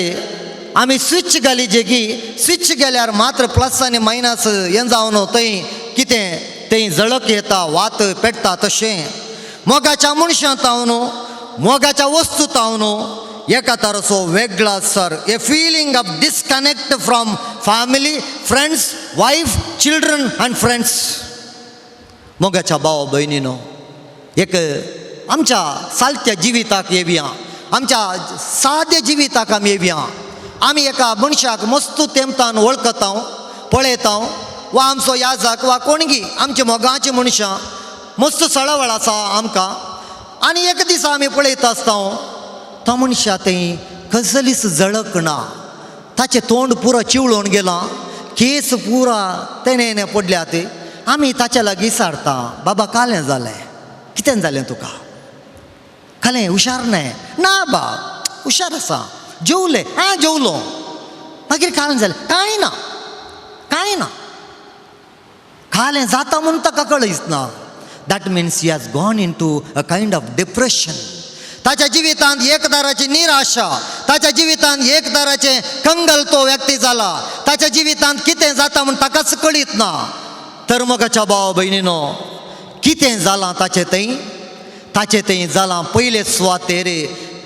आमी स्विच घाली जे की स्विच गेल्यार मात्र प्लस आनी मायनस हें जावन थंय कितें थंय जळक येता, वात पेटता, तशें मोगाच्या मनशां तावन, मोगाच्या वस्तू तावन एका तराचो वेगळा sir a feeling of disconnect from family, friends, wife, children and friends. मोगाच्या भाव भयणीनो, एक आमच्या सालत्या जिविताक येवया, आमच्या साद्या जिविताक आमी येवया. आमी एका मनशाक मस्त तेमतान वळखता, पळयता, वा आमचो याजक वा कोणगी आमच्या मोगाची मनशां मस्त सळवळ आसा आमकां. आनी एक दिसा आमी पळयता आसता, तो मनशा थंय कसलीच झळक ना. ताचें तोंड पुरो चिवळून गेलां, केस पुरा तेणे पडल्यात. आमी ताच्या लागीं विचारता, बाबा, कालें जालें? कितें जालें तुका? कालें हुशार न्हय? ना बा, हुशार आसा. जेवलें? आं, जेवलो. मागीर कालें जालें? कांय ना, कांय ना. कालें जाता म्हूण ताका कळयच ना. That means he has gone into a kind of depression. ताच्या जिवितांत एक तराची निराशा, ताच्या जिवितांत एक तराचें कंगल तो व्यक्ती जाला. ताच्या जिवितांत कितें जाता म्हूण ताकाच कळीत ना. तर मोगाच्या भाव भयणीनो, कितें जालां ताचें थंय? ताचें थंय जालां, पयले सुवातेर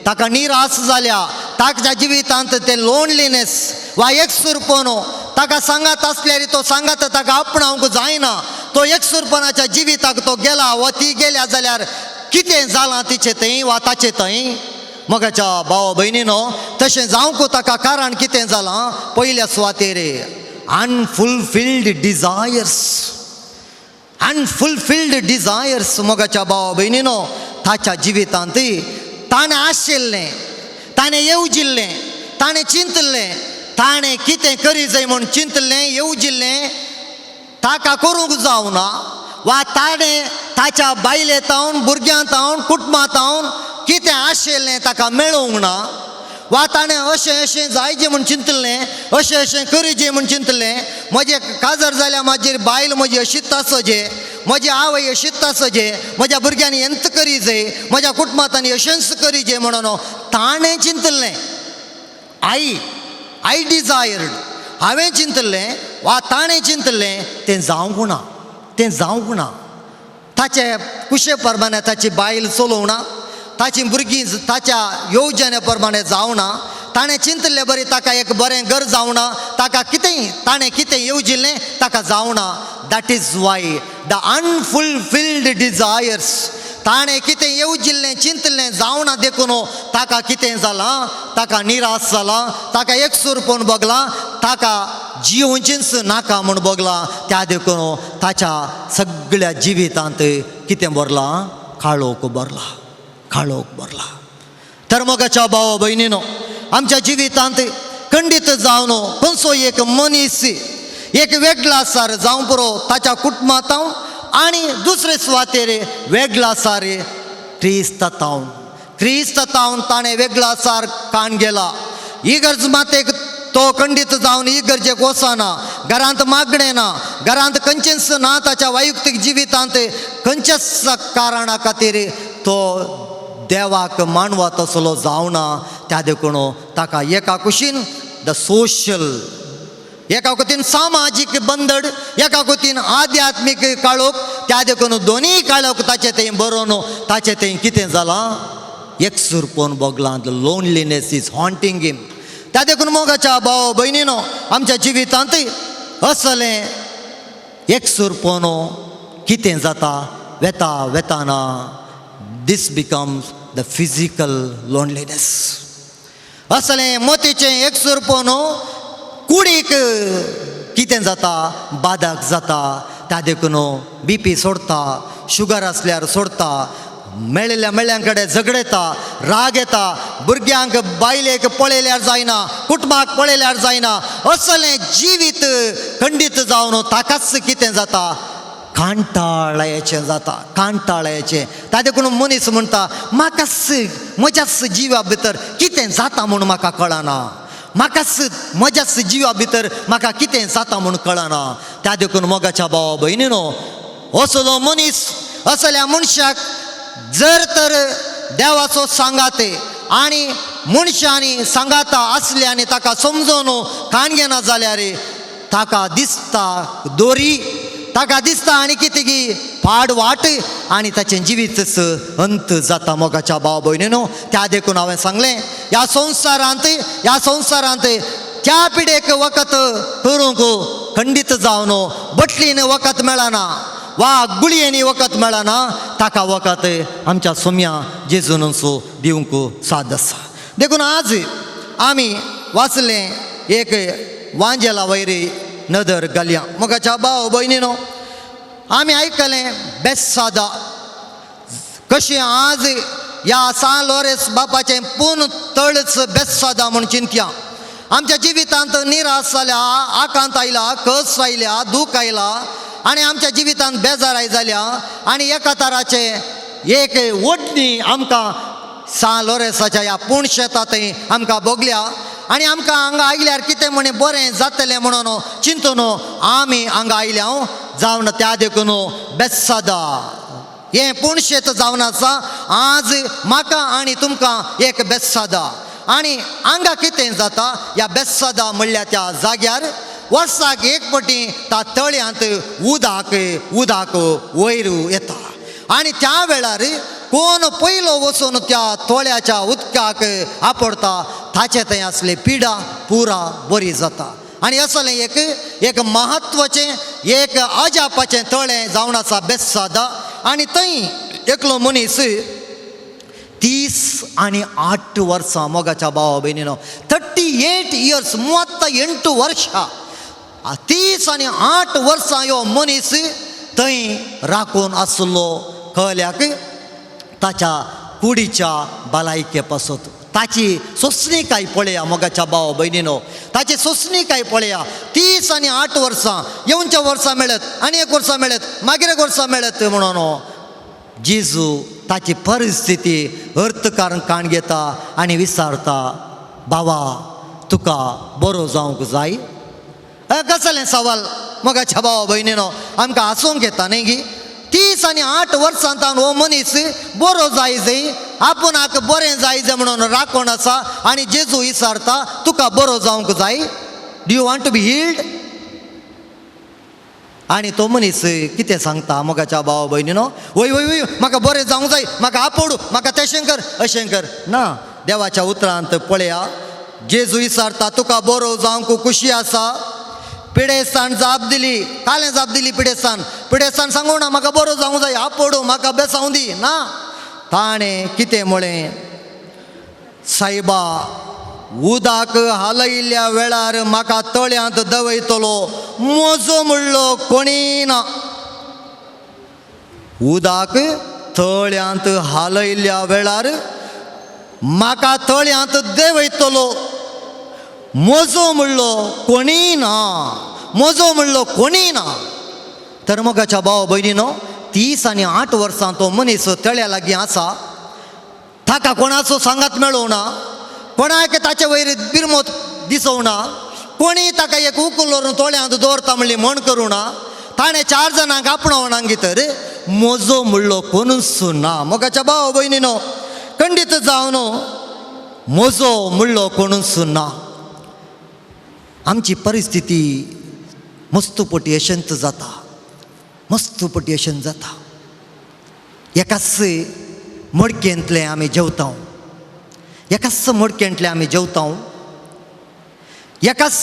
ताका निराश जाल्या. ताच्या जिवितांत तें लोनलीनेस वा एकसूरपण, ताका सांगात आसल्यार तो सांगात ताका आपणावंक जायना. तो एकसूरपणाच्या जिविताक तो गेला वा ती गेल्या जाल्यार कितें जालां तिचें थंय वा ताचें थंय? मोगाच्या भाव भयणीनो, तशें जावंक ताका कारण कितें जालां? पयल्या सुवातेर अनफुलफिल्ड डिजायर्स, अनफुलफिल्ड डिजायर्स. मोगाच्या भाव भयणीनो, ताच्या जिवितांत ताणें आशिल्लें, ताणें येवजिल्लें, ताणें चिंतलें, ताणें कितें करी जाय म्हूण चिंतलें, येवजिल्लें, ताका करूंक जावना वा ताणें ताच्या बायले तावन, भुरग्यां तावन, कुटुंबा तावन कितें आशिल्लें ताका मेळूंक ना वा ताणें अशें अशें जायजें म्हूण चिंतलें, अशें अशें करीजे म्हूण चिंतलें. म्हजें काजर जाल्यार म्हाजी बायल म्हजी अशीच आसचे, म्हजी आवय अशीच आसचे, म्हज्या भुरग्यांनी एंत करीजे, म्हज्या कुटुंबांतांनी अशेंच करीजे म्हणून ताणें चिंतलें. I desired, हांवें चिंतलें वा ताणें चिंतलें, तें जावंक ना, तें जावंक ना. ताचे कुशे प्रमाणे ताची बायल चलोवना, ताची भुरगीं ताच्या येवजणे प्रमाणे जावना, ताणें चिंतलें बरी ताका एक बरें घर जावना, ताका कितेंय ताणें कितें येवजिल्लें ताका जावना. That is why the unfulfilled desires. ताणें कितें येवजिल्लें, चिंतलें, जावना देखून ताका कितें जालां? ताका निराश जाला, ताका एकसूरपण भोगलां, ताका जियोवचेंच नाका म्हूण भोगलां. त्या देखून ताच्या सगळ्या जिवितांत कितें भरलां? काळोख भरला, काळोख भरला. तर मोगाच्या भाव भयणीनो, आमच्या जिवितांत खंडीत जावन खंयचो एक मनीस एक वेगळा सार जावं पुरो ताच्या कुटुंबांत आनी दुसरे सुवातेर वेगळा सार क्रिस्तांव क्रिस्तांव ताणें वेगळा सार काण गेला. इगर्ज मातेक तो खंडीत जावन इगर्जेक वचना, घरांत मागणें ना, घरांत खंयचेंच ना, ताच्या वैयक्तीक जिवितांत खंयच्याच कारणा खातीर तो देवाक मानवत तसलो जावना. त्या देखून ताका एका कुशीन the social, एका कुतीन सामाजीक बंदड, एका कुतीन आध्यात्मीक काळोख. त्या देखून दोनूय काळोख ताचे थंय बरोवन ताचे थंय कितें जालां, एकसुरपोन भोगलां. Loneliness is haunting him. त्या देखून मोगाच्या भाव भयणीनो, आमच्या जिवितांतय असलें एकसुरपोन कितें जाता वेता वेताना, this becomes the physical loneliness. असलें मोतीचें एकसुरपोन कुडीक कितें जाता, बादक जाता. त्या देखून बीपी सोडता, शुगर आसल्यार सोडता, मेळिल्ल्या मेळ्ळ्यां कडेन झगडयता, राग येता, भुरग्यांक बायलेक पळयल्यार जायना, कुटुंबाक पळयल्यार जायना. असलें जिवीत खंडीत जावन ताकाच कितें जाता, कांटाळ्याचें जाता, कांटाळ्याचें. ता देखून मनीस म्हणटा, म्हाकाच म्हज्याच जिवा भितर कितें जाता म्हूण म्हाका कळना, म्हाकाच म्हज्याच जिवा भितर म्हाका कितें जाता म्हूण कळना. त्या देखून मोगाच्या भावा भयणीनो, असलो मनीस, असल्या मनशाक जर तर देवाचो सांगाते आनी मनशांनी सांगाता आसले आनी ताका समजून काण घेना जाल्यार ताका दिसता दोरी, ताका दिसता आनी कितें की पाड वाट आनी ताचें जिवीतच अंत जाता. मोगाच्या भाव भयणीनो, त्या देखून हांवें सांगलें, ह्या संवसारांत, ह्या संवसारांत त्या पिडेक वखद करूंक खंडीत जावन बटलीन वखद मेळना वा गुळयेंनी वखद मेळना, ताका वखद आमच्या सोम्या जेजूनचो दिवंक साद आसा. देखून आज आमी वाचलें एक वांजेला वयर नदर घालया. मोगाच्या भाव भयणीनो, आमी आयकलें बेसादा कशें आज ह्या सान लोरेस बापाचें पूर्ण तळच बेसादा म्हूण चिंतया. आमच्या जिवितांत निराश जाल्या, आकांत आयला, कस आयल्या, दूख आयला आनी आमच्या जिवितांत बेजाराय जाल्या आनी एका तराचें एक ओडणी आमकां सान लोरेसाच्या ह्या पूण शेतांत आमकां भोगल्या आनी आमकां हांगा आयल्यार कितें म्हणे बरें जातलें म्हणून चिंतून आमी हांगा आयल्या जावन त्या देखून बेसादा हें पूण शेत जावन आसा. आज म्हाका आनी तुमकां एक बेसादा आनी हांगा कितें जाता, ह्या बेसादा म्हणल्या त्या जाग्यार वर्साक एक पटी त्या तळ्यांत उदक उदक वयर येता आनी त्या वेळार कोण पयलो वचून त्या तोळ्याच्या उदकाक आपडता ताचे थंय आसले पिडा पुरा बरी जाता. आनी असलें एक एक म्हत्वाचें एक अजापाचें तळें जावन आसा बेसादा. आनी थंय एकलो मनीस 38 वर्सां, मोगाच्या भावा भयणीनो, 38 इयर्स, 38 वर्सां, 38 वर्सां ह्यो मनीस थंय राखून आसलो. कळ्ळ्याक ताच्या कुडीच्या भलायके पासत ताची सोंसणीकाय पळया. मोगाच्या भाव भयणीनो, ताची सोंसणीकाय पळया. 38 वर्सां, येवच्या वर्सां मेळत आनी एक वर्सां मेळत, मागीर एक वर्सां मेळत म्हणून जेजू ताची परिस्थिती अर्थकारण काण घेता आनी विचारता, बाबा तुका बरो जावंक जाय? कसलें सवाल मोगाच्या भावा भयणीनो, आमकां हांसूंक येता न्ही गी. 38 वर्सां तावन हो मनीस बरो जाय जाय, आपुणाक बरें जाय जाय म्हणून राखण आसा आनी जेजू विचारता, तुका बरो जावंक जाय? Do you want to be healed? आनी तो मनीस कितें सांगता मोगाच्या भावा भयणीनो, वय वय वय म्हाका बरें जावंक जाय, म्हाका आपोडू, म्हाका तशें कर अशें कर ना. देवाच्या उतरांत पळया, जेजू विचारता, तुका बरो जावंक खुशी आसा? पिडेस्तान जाप दिली, कालें जाप दिली पिडेस्तान. पिडेस्तान सांगू ना म्हाका बरो जावंक जाय, आपोडू, म्हाका बेसावं दी ना. ताणें कितें म्हळें, सायबा उदक हालयिल्ल्या वेळार म्हाका तळ्यांत दवयतलो म्हजो म्हणलो कोणी ना. उदक तळ्यांत हालयिल्ल्या वेळार म्हाका तळ्यांत देंवयतलो म्हजो म्हणलो कोणी ना. म्हजो म्हणलो कोणीय ना. तर मोगाच्या भाव भयणीनो, 38 वर्सां तो मनीस तळ्या लागीं आसा. ताका कोणाचो सांगात मेळोवना, कोणाक ताचे वयर बिरमोत दिसोवना, कोणी ताका एक उकल व्हरून तोळ्यांत दवरता म्हणली म्हण करूं ना. ताणें 4 जाणांक आपणावना तर म्हजो म्हणलो कोणूच ना. मोगाच्या भाव भयणीनो, खंडीत जावन म्हजो म्हणलो कोणूच ना. आमची परिस्थिती मस्तपटी अशेंच जाता, मस्तपटी अशेंच जाता. एकाच मडकेंतलें आमी जेवता, एकाच मडकेंतलें आमी जेवता, एकाच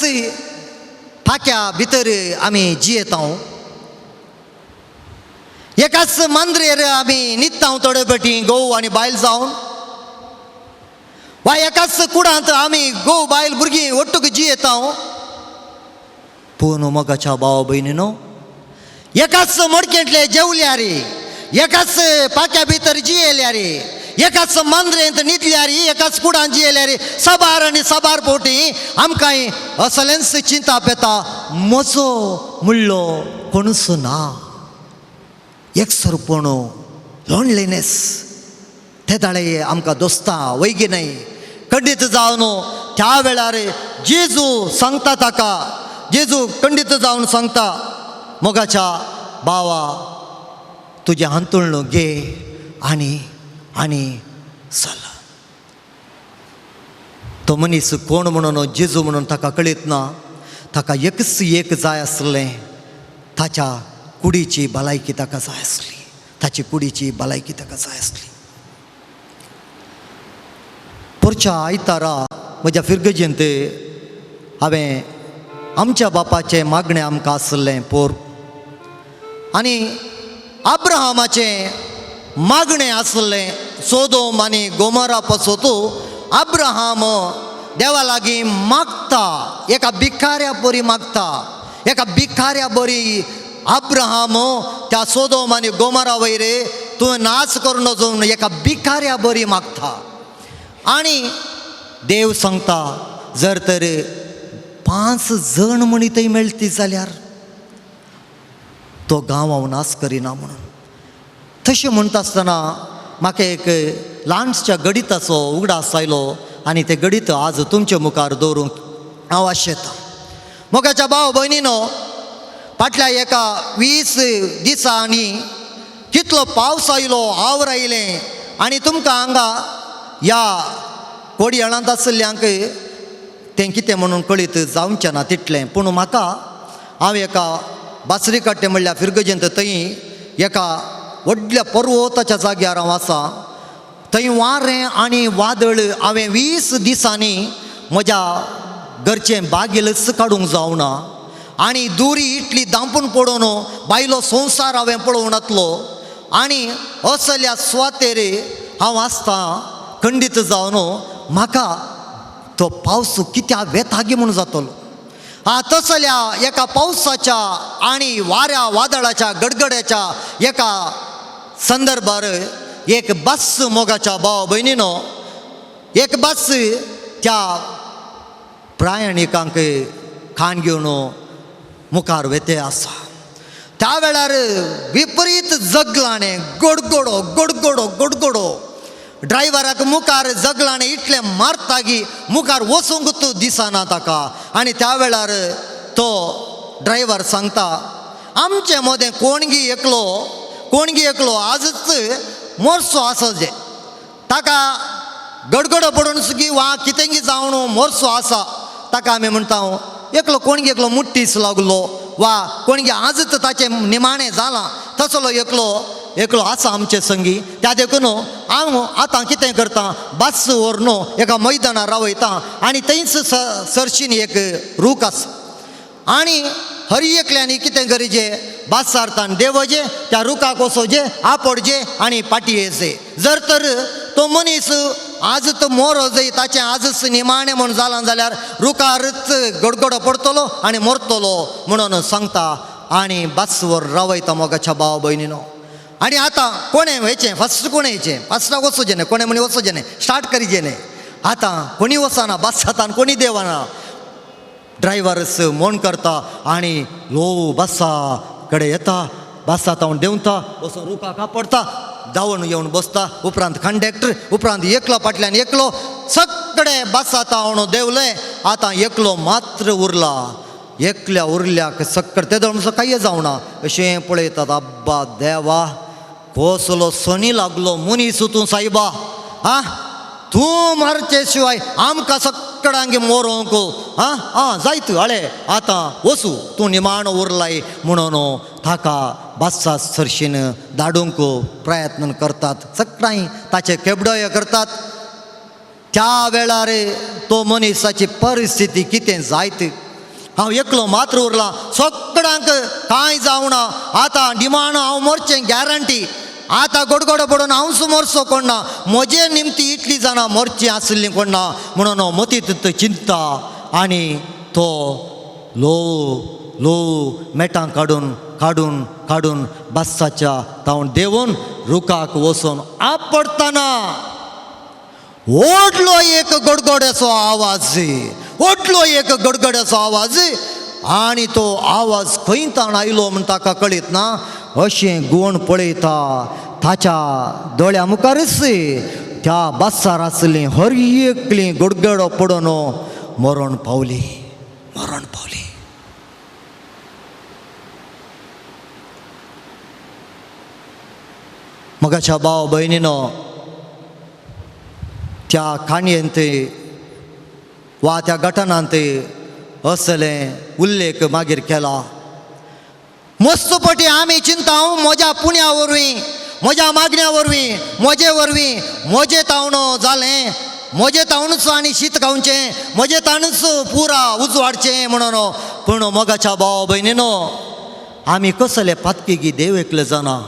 पाक्या भितर आमी जियेता, एकाच मांद्रेर आमी न्हिदता थोडे पटी घोव आनी बायल जावन, वा एकाच कुडांत आमी घोव बायल भुरगीं ಒಟ್ಟುಗು जियेता. पूण मोगाच्या भाव भयणीनो, एकाच मडकेंतले जेवल्यार, एकाच पाक्या भितर जियेल्यार, एकाच मांद्रेंत न्हिदल्यार, एकाच कुडांत जियेल्यार साबार आनी साबार पोटी आमकां असलेंच चिंताप येता, म्हजो म्हणलो कोणूच ना. एकसरपण, लोनलीनेस ते दाळे आमकां दोस्ता वैगी न्हय. खंडीत जावन त्या वेळार जेजू सांगता ताका, जेजू खंडीत जावन सांगता, मोगाच्या भावा तुजें हांतुळण घे आनी आनी चल. तो मनीस कोण म्हणून जेजू म्हणून ताका कळीत ना. ताका एकच एक जाय आसलें, ताच्या कुडीची भलायकी ताका जाय आसली, ताची कुडीची भलायकी ताका जाय आसली. पोरच्या आयतारा म्हज्या फिरगजेंत हांवें आमच्या बापाचें मागणें आमकां आसलें पोर, आनी अब्राहमाचें मागणें आसलें सोदोम आनी गोमोरा पासत. अब्राहम देवा लागीं मागता, एका भिकाऱ्या बरी मागता, एका भिकाऱ्या बरी अब्राहम त्या सोदोम आनी गोमोरा वयर तूं नाच करून वचून एका भिकाऱ्या बरी मागता. आनी देव सांगता, जर तर 5 जण म्हणी थंय मेळटी जाल्यार तो गांव हांव नाश करिना म्हणून. तशें म्हणटा आसतना म्हाका एक ल्हानश्या गणिताचो उगडास आयलो आनी तें गणीत आज तुमचे मुखार दवरूंक हांव आशेतां. मोगाच्या भाव भयणीनो, फाटल्या एका 20 दिसांनी कितलो पावस आयलो, आवर आयलें आनी तुमकां हांगा ह्या कोडयाळांत आशिल्ल्यांक तें कितें म्हणून कळीत जावचें ना तितलें. पूण म्हाका हांव एका बासरी काट्टे म्हणल्यार फिरगजेंत थंय एका व्हडल्या पर्वताच्या जाग्यार हांव आसा. थंय वारें आनी वादळ हांवें 20 दिसांनी म्हज्या घरचें बागेलच काडूंक जावना आनी दुरी इतली दांपून पडोवन बायलो संवसार हांवें पळोवं नातलो. आनी असल्या सुवातेर हांव आसतां खंडीत जावन म्हाका तो पावस कित्याक वेतागी म्हूण जातलो. हा तसल्या एका पावसाच्या आनी वाऱ्या वादळाच्या गडगड्याच्या एका संदर्भार एक बस मोगाच्या भाव भयणीनो, एक बस त्या प्रयाणिकांक खाण घेवन मुखार वेते आसा. त्या वेळार विपरीत जगलाणें गोडगोडो गोडगोडो गोडगोडो ड्रायव्हराक मुखार जगलाणें इतलें मारतागी मुखार वचूंक दिसना ताका. आनी त्या वेळार तो ड्रायव्हर सांगता, आमचे मदें कोणगी एकलो, कोणगी एकलो आजच मोरसो आसा जे ताका गडगडो पडून सुगी वा कितेंगी जावन मोरसो आसा, ताका आमी म्हणटा एकलो कोणगी एकलो मुट्टीस लागलो वा कोणगी आजच ताचें निमाणें जालां तसलो एकलो एकलो आसा आमचे संगी. त्या देखून हांव आतां कितें करता, बस व्हरून एका मैदानार रावयता आनी थंयच सरशीन एक रूख आसा आनी हर एकल्यानी कितें करीजे, बस सारतान देवजे त्या रुखाक वचोजे आपडजे आनी पाटी येजे. जर तर तो मनीस आज तो मोरो जय ताचें आजच निमाणें म्हूण जालां जाल्यार रुखारच गडगडो पडटलो आनी मरतलो म्हणून सांगता आनी बसवर रावयता मोगाच्या भाव भयणीनो. आनी आतां कोणें वयचें फस्ट, कोणें येचें फस्टाक वचोचें न्हय, कोणें म्हणी वचोचें न्हय, स्टार्ट करीचें न्हय. आतां कोणी वचना बस आतां कोणी देवना. ड्रायव्हरस मोण करता आनी ल्हव बसा कडेन येता, बसा तावन देंवता, वचून रुखा कापडता, धांवून येवन बसता. उपरांत कंडक्टर, उपरांत एकलो फाटल्यान एकलो, सगळे बसा तावन देंवले. आतां एकलो मात्र उरला. एकल्या उरल्याक सक्कड ते म्हणसो कांय जावना अशें पळयतात. अब्बा देवा, कसलो सनी लागलो मनीस तूं सायबा, आं तूं मारचे शिवाय आमकां सगळ्यांक मोरोंक आं आं जायत हळे आतां वचूं, तूं निमाणो उरलाय म्हणून ताका बादशा सरशीन धाडूंक प्रयत्न करतात. सगळ्यांक ताचे केबडोय करतात. त्या वेळार तो मनीसाची परिस्थिती कितें जायत, हांव एकलो मात्र उरला, सगळ्यांक कांय जावना, आतां निमाणो हांव मरचें गॅरंटी, आतां गोडगोडो पडून हांवच मरचो कोण ना, म्हजे निमती इतली जाणां मरचीं आसलीं कोण ना म्हणून मतींत चिंता आनी तो ल्हव ल्हव मेटां काडून काडून काडून बादशाच्या तावन देंवून रुखाक वचून आपडटना व्हडलो एक गडगड्याचो आवाज, व्हडलो एक गडगड्याचो आवाज. आनी तो आवाज खंय ताण आयलो म्हण ताका कळीत ना. अशें गुण पळयता ताच्या दोळ्या मुखारच त्या बादशार आसलीं हर एकली गडगडो पडून मरण पावली, मरण पावली. मगाच्या भाव भयणीनो, त्या काणयेंत वा त्या घटनांत असलें उल्लेख मागीर केला. मस्तपटी आमी चिंता हांव म्हज्या पुण्या वरवीं, म्हज्या मागण्या वरवीं, म्हजे वरवीं, म्हजे तावणो जालें, म्हजे तावणूच आनी शीत खावचें, म्हजे ताणूच पुरा उजवाडचें म्हणून. पूण मोगाच्या भाव भयणीनो, आमी कसले पातकी देव एकले जाणा,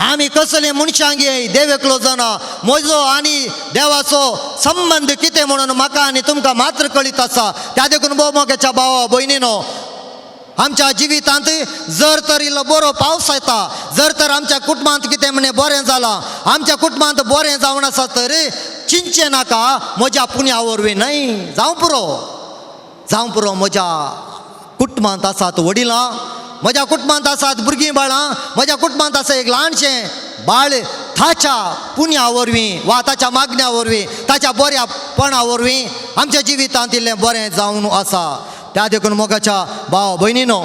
आमी कसले मनशांगे देव एकलो जाणा. म्हजो आनी देवाचो संबंद कितें म्हणून म्हाका आनी तुमकां मात्र कळीत आसा. त्या देखून भोव मोगाच्या भावा भयणीनो, आमच्या जिवितांत जर तर इल्लो बरो पावस येता, जर तर आमच्या कुटुंबांत कितें म्हणे बरें जालां, आमच्या कुटुंबांत बरें जावन आसा तर चिंतचें नाका म्हज्या पुण्या वरवीं न्हय, जावं पुरो, जावं पुरो. म्हज्या कुटुंबांत आसात वडिलां, म्हज्या कुटुंबांत आसात भुरगीं बाळां, म्हज्या कुटुंबांत आसा एक ल्हानशें बाळ, ताच्या पुण्या वरवीं वा ताच्या मागण्या वरवीं, ताच्या बऱ्यापणा वरवीं आमच्या जिवितांत इल्लें बरें जावन आसा. त्या देखून मोगाच्या भाव भयणीनो,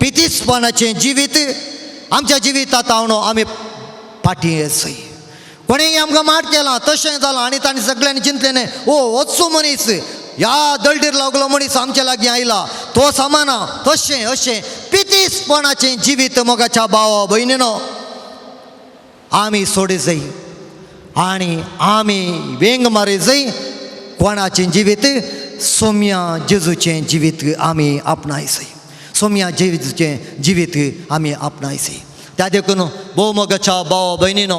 पितीसपणाचें जिवीत आमच्या जिवितांत हांव आमी फाटीं येसय. कोणें आमकां माट केलां तशें जालां आनी तांणी सगळ्यांनी चिंतलें न्हय, ओ वचूं मनीस ह्या दळडीर लागलो मनीस आमच्या लागीं आयला तो सामाना तशें अशें पितीसपणाचें जिवीत मोगाच्या भावा भयणीनो आमी सोडी जाय आनी आमी वेंग मारी जाय. कोणाचें जिवीत? सोम्या जेजूचें जिवीत आमी आपणाय जाय, सोम्या जेजूचें जिवीत आमी आपणाय जाय. त्या देखून भोव मोगाच्या भावा भयणीनो,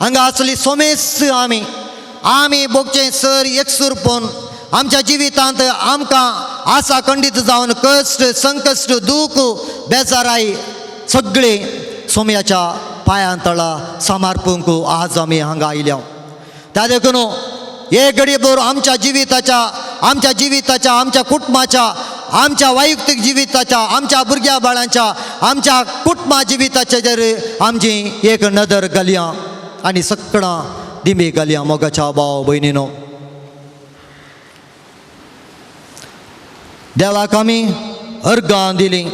हांगा आसली सोमेस आमी आमी भोगचें सर एकसूरपण आमच्या जिवितांत आमकां आसा खंडीत जावन कश्ट संकश्ट दूख बेजाराय सगळें सोम्याच्या पांयां तळा समर्पूंक आज आमी हांगा आयल्या. त्या देखून एक घडये भर आमच्या जिविताच्या, आमच्या जिविताच्या, आमच्या कुटुंबाच्या, आमच्या वैयक्तीक जिविताच्या, आमच्या भुरग्या बाळांच्या, आमच्या कुटुंबा जिविताच्या जर आमची एक नदर घालया आनी सगळां दिमी घालया. मोगाच्या भाव भयणीनो, देवाक आमी अर्गां दिलीं,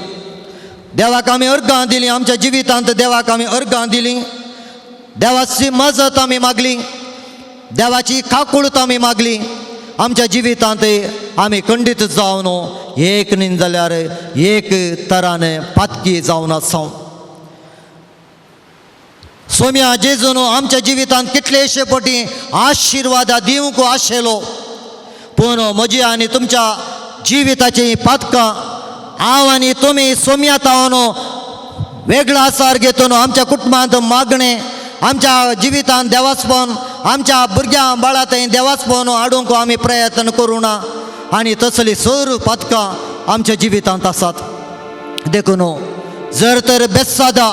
देवाक आमी अर्गां दिलीं, आमच्या जिवितांत देवाक आमी अर्गां दिलीं, देवाची मजत आमी मागली, देवाची काकूळत आमी मागली. आमच्या जिवितांत आमी खंडीत जावन एक न्ही जाल्यार एक तरान पातकी जावन आसा. सोम्या जेजून आमच्या जिवितांत कितलेशे पटी आशिर्वादा दिवंक आशिल्लो, पूण म्हजी आनी तुमच्या जिविताची पातकां हांव आनी तुमी सोम्या तावन वेगळो आसार घेतून आमच्या कुटुंबांत मागणें, आमच्या जिवितांत देवासपण, आमच्या भुरग्यां बाळां थंय देवासपण हाडूंक आमी प्रयत्न करूं ना आनी तसली सर पातकां आमच्या जिवितांत आसात. देखून जर तर बेसादा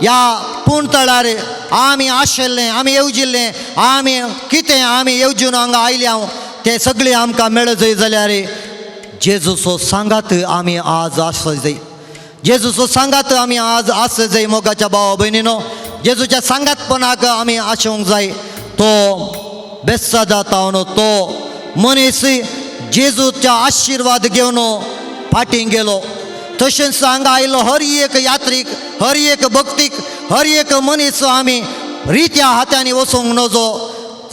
ह्या पूण तळार आमी आशिल्लें, आमी येवजिल्लें, आमी कितें आमी येवजून हांगा आयल्या हांव तें सगळें आमकां मेळत जाल्यार जेजूचो सांगात आमी आज आसो जाय, जेजूचो सांगात आमी आज आस जाय. मोगाच्या भावा भयणीनो, जेजूच्या सांगातपणाक आमी आशोवंक जाय. तो बेस्सादा जावन तो मनीस जेजूच्या आशिर्वाद घेवन फाटीं गेलो. तशेंच हांगा आयलो हर एक यात्रीक, हर एक भक्तीक, हर एक मनीस आमी रित्या हातांनी वचूंक नजो.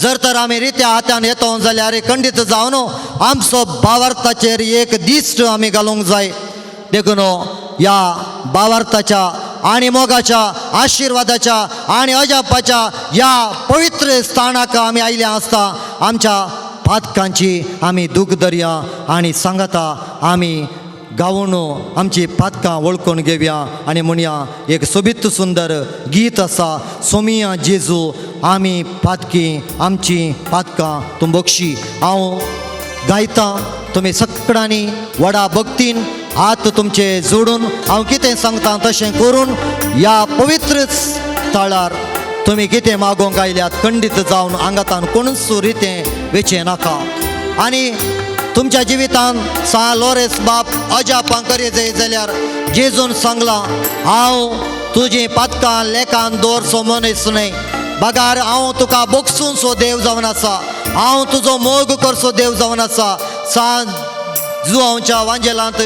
जर तर आमी रित्या हातान येतो जाल्यार खंडीत जावन आमचो भावार्थाचेर एक दिश्ट आमी घालूंक जाय. देखून ह्या भावार्थाच्या आनी मोगाच्या आशिर्वादाच्या आनी अजापाच्या ह्या पवित्र स्थानाक आमी आयिल्ले आसता आमच्या पातकांची आमी दूख धरया आनी सांगाता आमी गावन आमची पातकां वळखून घेवया आनी म्हणया एक सोबीत सुंदर गीत आसा, सोमिया जेजू आमी पातकी आमची पातकां तूं बक्षी. हांव गायतां, तुमी सगळ्यांनी व्हडा भक्तीन हात तुमचे जोडून हांव कितें सांगता तशें करून ह्या पवित्र थळार तुमी कितें मागोवंक आयल्यात खंडीत जावन आंगातान कोणूच रितें वेचें नाका. आनी तुमच्या जिवितान सा लोरेस बाप अजापां करीत जाय जाल्यार जेजून सांगलां, हांव तुजीं पातकां लेखान दवरचो मनीस न्हय, बगार हांव तुका बोगसून सो देव जावन आसा, हांव तुजो मोग करचो देव जावन आसा. सा जुआंवच्या वांजेलांत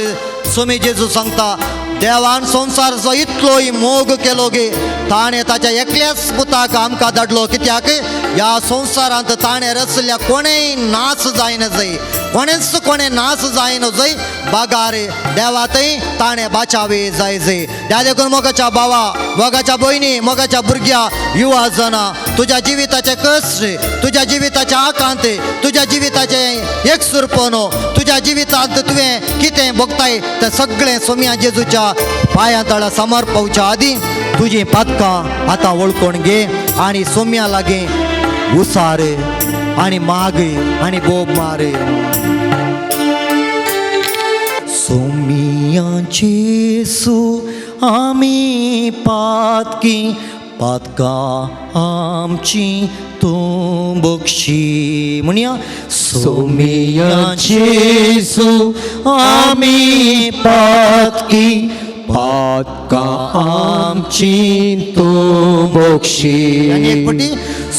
सोमी जेजू सांगता, देवान संवसाराचो इतलोय मोग केलो गे ताणें ताच्या एकल्याच पुताक आमकां धाडलो, कित्याक ह्या संवसारांत ताणें रचल्या कोणेय नाच जायना जाय, कोणेच कोणें नाच जायना जाय, बागार देवातय ताणें बाचावे जाय जाय. त्या देखून मोगाच्या भावा, मोगाच्या भयणी, मोगाच्या भुरग्या, युवा जाणां, तुज्या जिविताचे कश्ट, तुज्या जिविताचे आकांत, तुज्या जिविताचें एकसुरपण, तुज्या जिवितांत तुवें कितें भोगताय तें सगळें सोम्या जेजूच्या पांयां तळा समर्पवच्या आदीं तुजीं पातकां आतां वळखून घे आनी सोम्या लागीं उसार आनी माग आनी बोब मार. सोमिया जेजू आमी पातकी पातकां आमची तूं बक्षी. म्हणया, सोमिया जेजू आमी पातकी पातकां आमची तूं बक्षी. आनी एक पटी,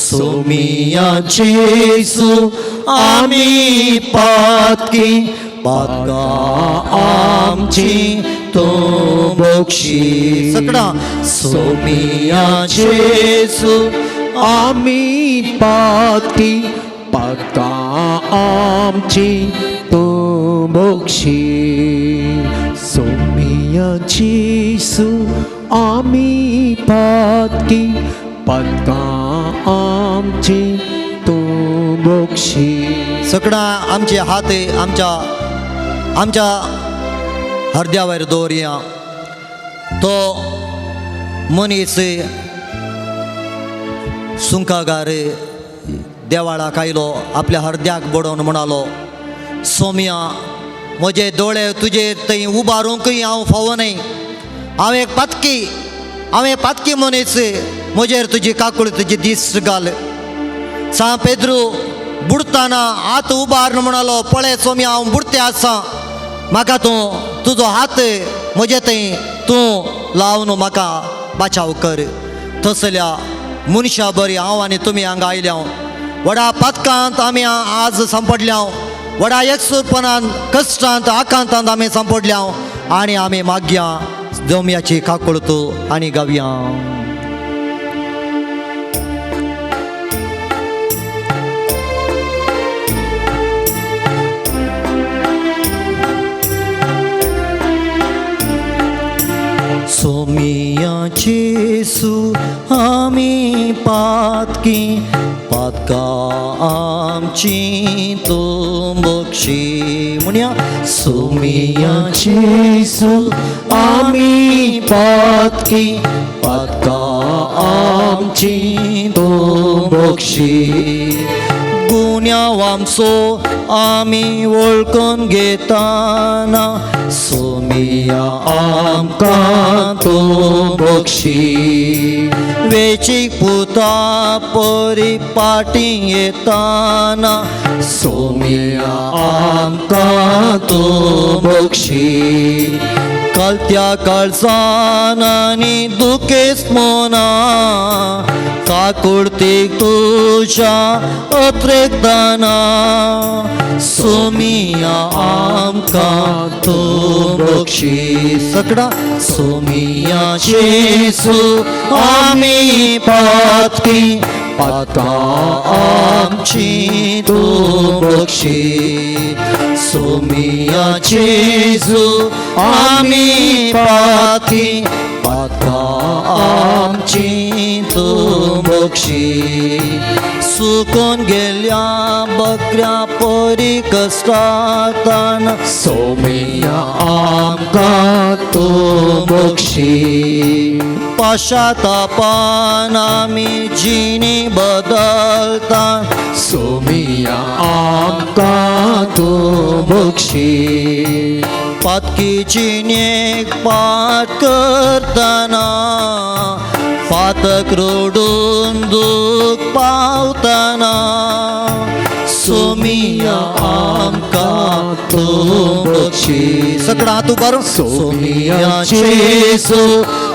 सोमिया जेजू आमी पातकी पातकां आमची तूं बक्षी. सगळां, सोमिया जेजू आमी पातकी पातकां आमची तूं बक्षी. सोमिया जेजू आमी पातकी पातकां आमची तूं बक्षी. सगळां आमचे हात आमच्या आमच्या हरद्यावयर दवरया. तो मनीस सुंकागार देवाळाक आयलो, आपल्या हरद्याक बडोवन म्हणालो, सोम्या म्हजे दोळे तुजे थंय उबारूंकय हांव फावो न्हय, हांव एक पातकी, हांव एक पातकी मनीस, म्हजेर तुजी काकूळ तुजी दीस घाल. सा पेद्रू बुडताना हात उबारून म्हणालो, पळय सोम्या हांव बुडते आसा, म्हाका तूं तुजो हात म्हजे थंय तूं लावन म्हाका बाचाव कर. तसल्या मनशा बरी हांव आनी तुमी हांगा आयल्या. व्हडा पातकांत आमी आज सांपडल्या, व्हडा एकसूरपणान कश्टांत आकांतांत आमी सांपडल्या आनी आमी मागया जमयाची काकूळत आनी गावया. सोमिया जेजू आमी पातकी पातकां आमची तूं बक्षी. म्हणया, सोमिया जेजू आमी पातकी पातकां आमची तूं बक्षी. गुन्यांव आमचो आमी वळखून घेताना सोमिया आमकां तूं बक्षी. वेचीक पुता परी पाटी येताना सोमिया आमकां आमकां तूं बक्षी कलत्या काळजान आनी दुखेस्त मना काकुळतीक तुज्या अत्रेकताना सोमिया आमकां तूं बक्षी सगळा सोमिया जेजू आमी पातकी पातकां आमची तूं बक्षी सोमिया जेजू आमी पातकी पातकां आमची तूं बक्षी सुकून गेल्या बकऱ्या परी कश्टातान सोमिया आमकां तूं बक्षी पाशातापान आमी जिणी बदलता सोमिया आमकां तूं बक्षी पातकी जिणेक पाठ करतना पातक रोडून दूख पावतना सोमिया आमकां तूं बक्षी सगळा हात उबारून सोमिया जेजू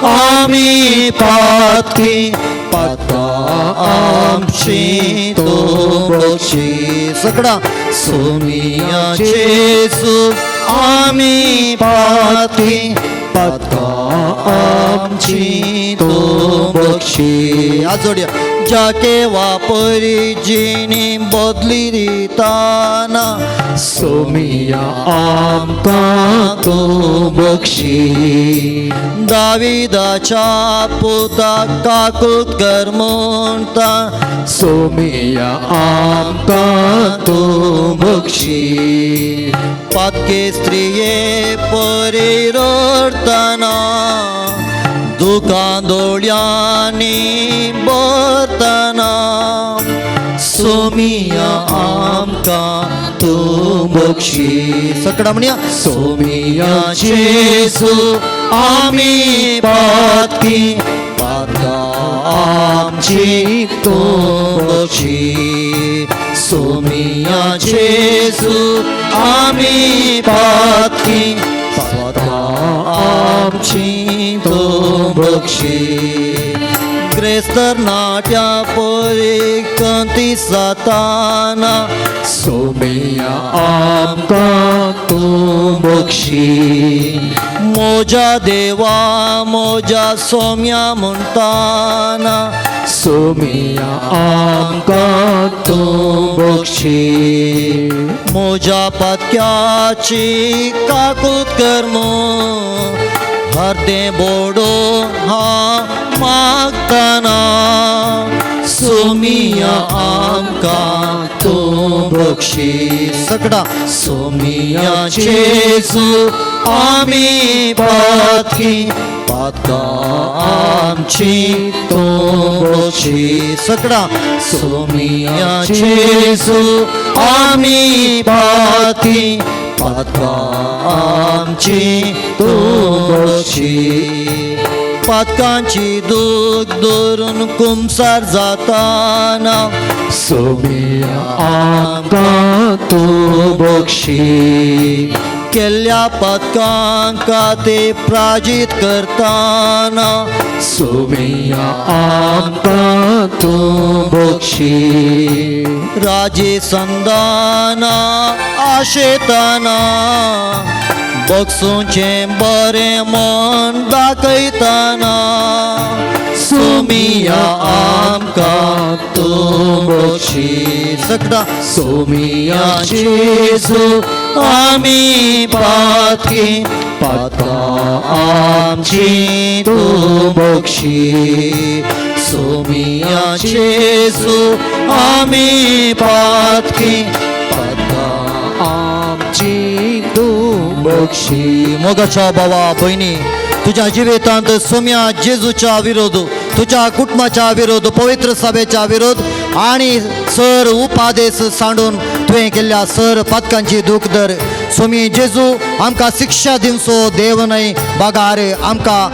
आमी पातकी पातकां आमची तूं बक्षी सगळा सोमिया जेजू आमी पातकी पातकां आमची तूं बक्षी आजोड्या जाके वापरी जिणी बदली रिताना सोमिया आमकां तूं बक्षी दाविदाच्या पुता काकूत कर म्हणता सोमिया आमकां तूं बक्षी पातके स्त्रिये परी रडतना दुकां दोळ्यांनी भरतना सोमिया आमकां तूं बक्षी सगळा म्हणया सोमिया जेजू आमी पातकी पातकां आमची तूं बक्षी सोमिया जेजू आमी पातकी पातकां आमची तूं बक्षी ग्रेस्तर नाट्या परी कंती साताना सोमिया आमकां तूं बक्षी मोजा देवा मोजा सोम्या म्हणताना सोमिया आमकां तूं बक्षी मोजा पातक्याची काकूत कर हरदे बोडो हा मागताना सोमिया आमकां तूं बक्षी सगळा सोमिया जेजू आमी पातकी पातकां आमची तूं बक्षी सगळा सोमिया जेजू आमी पातकी पातकां आमची तूं बक्षी पातकांची दूख धरून कुमसार जाताना सोमिया आमकां तूं बक्षी केल्ल्या पातकांक ते प्राजीत करताना सोमिया आमकां तूं बक्षी राजे संदाना आशेताना बक्षूचें बरें मन दाखयताना सोमिया आमकां तूं बक्षी सगळा सोमिया जेजू आमी पातकी पातकां आमची तूं बक्षी सोमिया जेजू आमी पातकी पातकां आमची तूं बक्षी मोगाच्या भावा भयणी तुझ्या जिवितांत सोम्या जेजूच्या विरोध तुझ्या कुटुंबाच्या विरोध पवित्र सभेच्या विरोध आणि सर उपादेश सांडून तुवें केल्ल्या सर पातकांची दूख धर. सोमी जेजू आमकां शिक्षा दिवचो देव न्हय बागार आमकां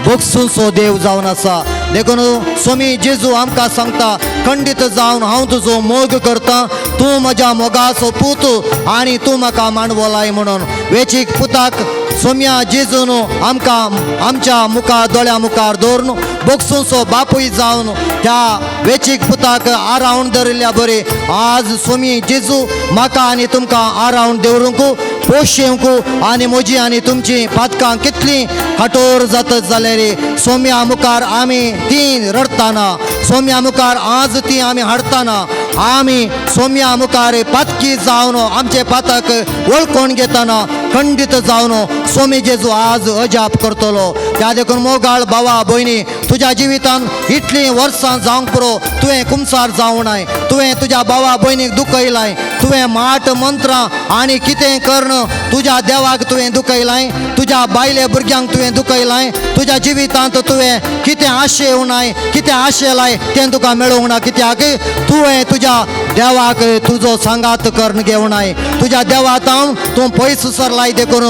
बगसूचो देव जावन आसा. देखून स्वामी जेजू आमकां सांगता, खंडीत जावन हांव तुजो मोग करता, तूं म्हज्या मोगाचो पूत आनी तूं म्हाका मांडवलाय म्हणून. वेचीक पुताक सोम्या जेजून आमकां आमच्या मुखार दोळ्या मुखार दवरून बोगसूंचो बापूय जावन त्या वेचीक पुताक आरावन धरिल्ल्या बरे आज सोमी जेजू म्हाका आनी तुमकां आरावन दवरूंक पोशेवंक आनी म्हजी आनी तुमची पातकां कितलीं कठोर जातत जाल्यार सोम्या मुखार आमी ती रडटाना, सोम्या मुखार आज ती आमी हाडटाना, आमी सोम्या मुखार पातकी जावन आमचे पातक वळखून घेतना खंडीत जावन सोमी जेजू आज अजाप करतलो. त्या देखून मोगाळ भावा भयणी, तुज्या जिवितान इतलीं वर्सां जावंक पुरो तुवें कुमसार जावं नाय, तुवें तुज्या भावा भयणीक दुखयलाय, तुवें माट मंत्रां आनी कितें कर्ण तुज्या देवाक तुवें दुखयलाय, तुज्या बायले भुरग्यांक तुवें दुखयलाय, तुज्या जिवितांत तुवें कितें आशेवनाय कितें आशेलाय तें तुका मेळोवंक ना, कित्याक तुवें तुज्या देवाक तुजो सांगात कर्ण घेवनाय, तुज्या देवातावन तूं पयस सरलाय, देखून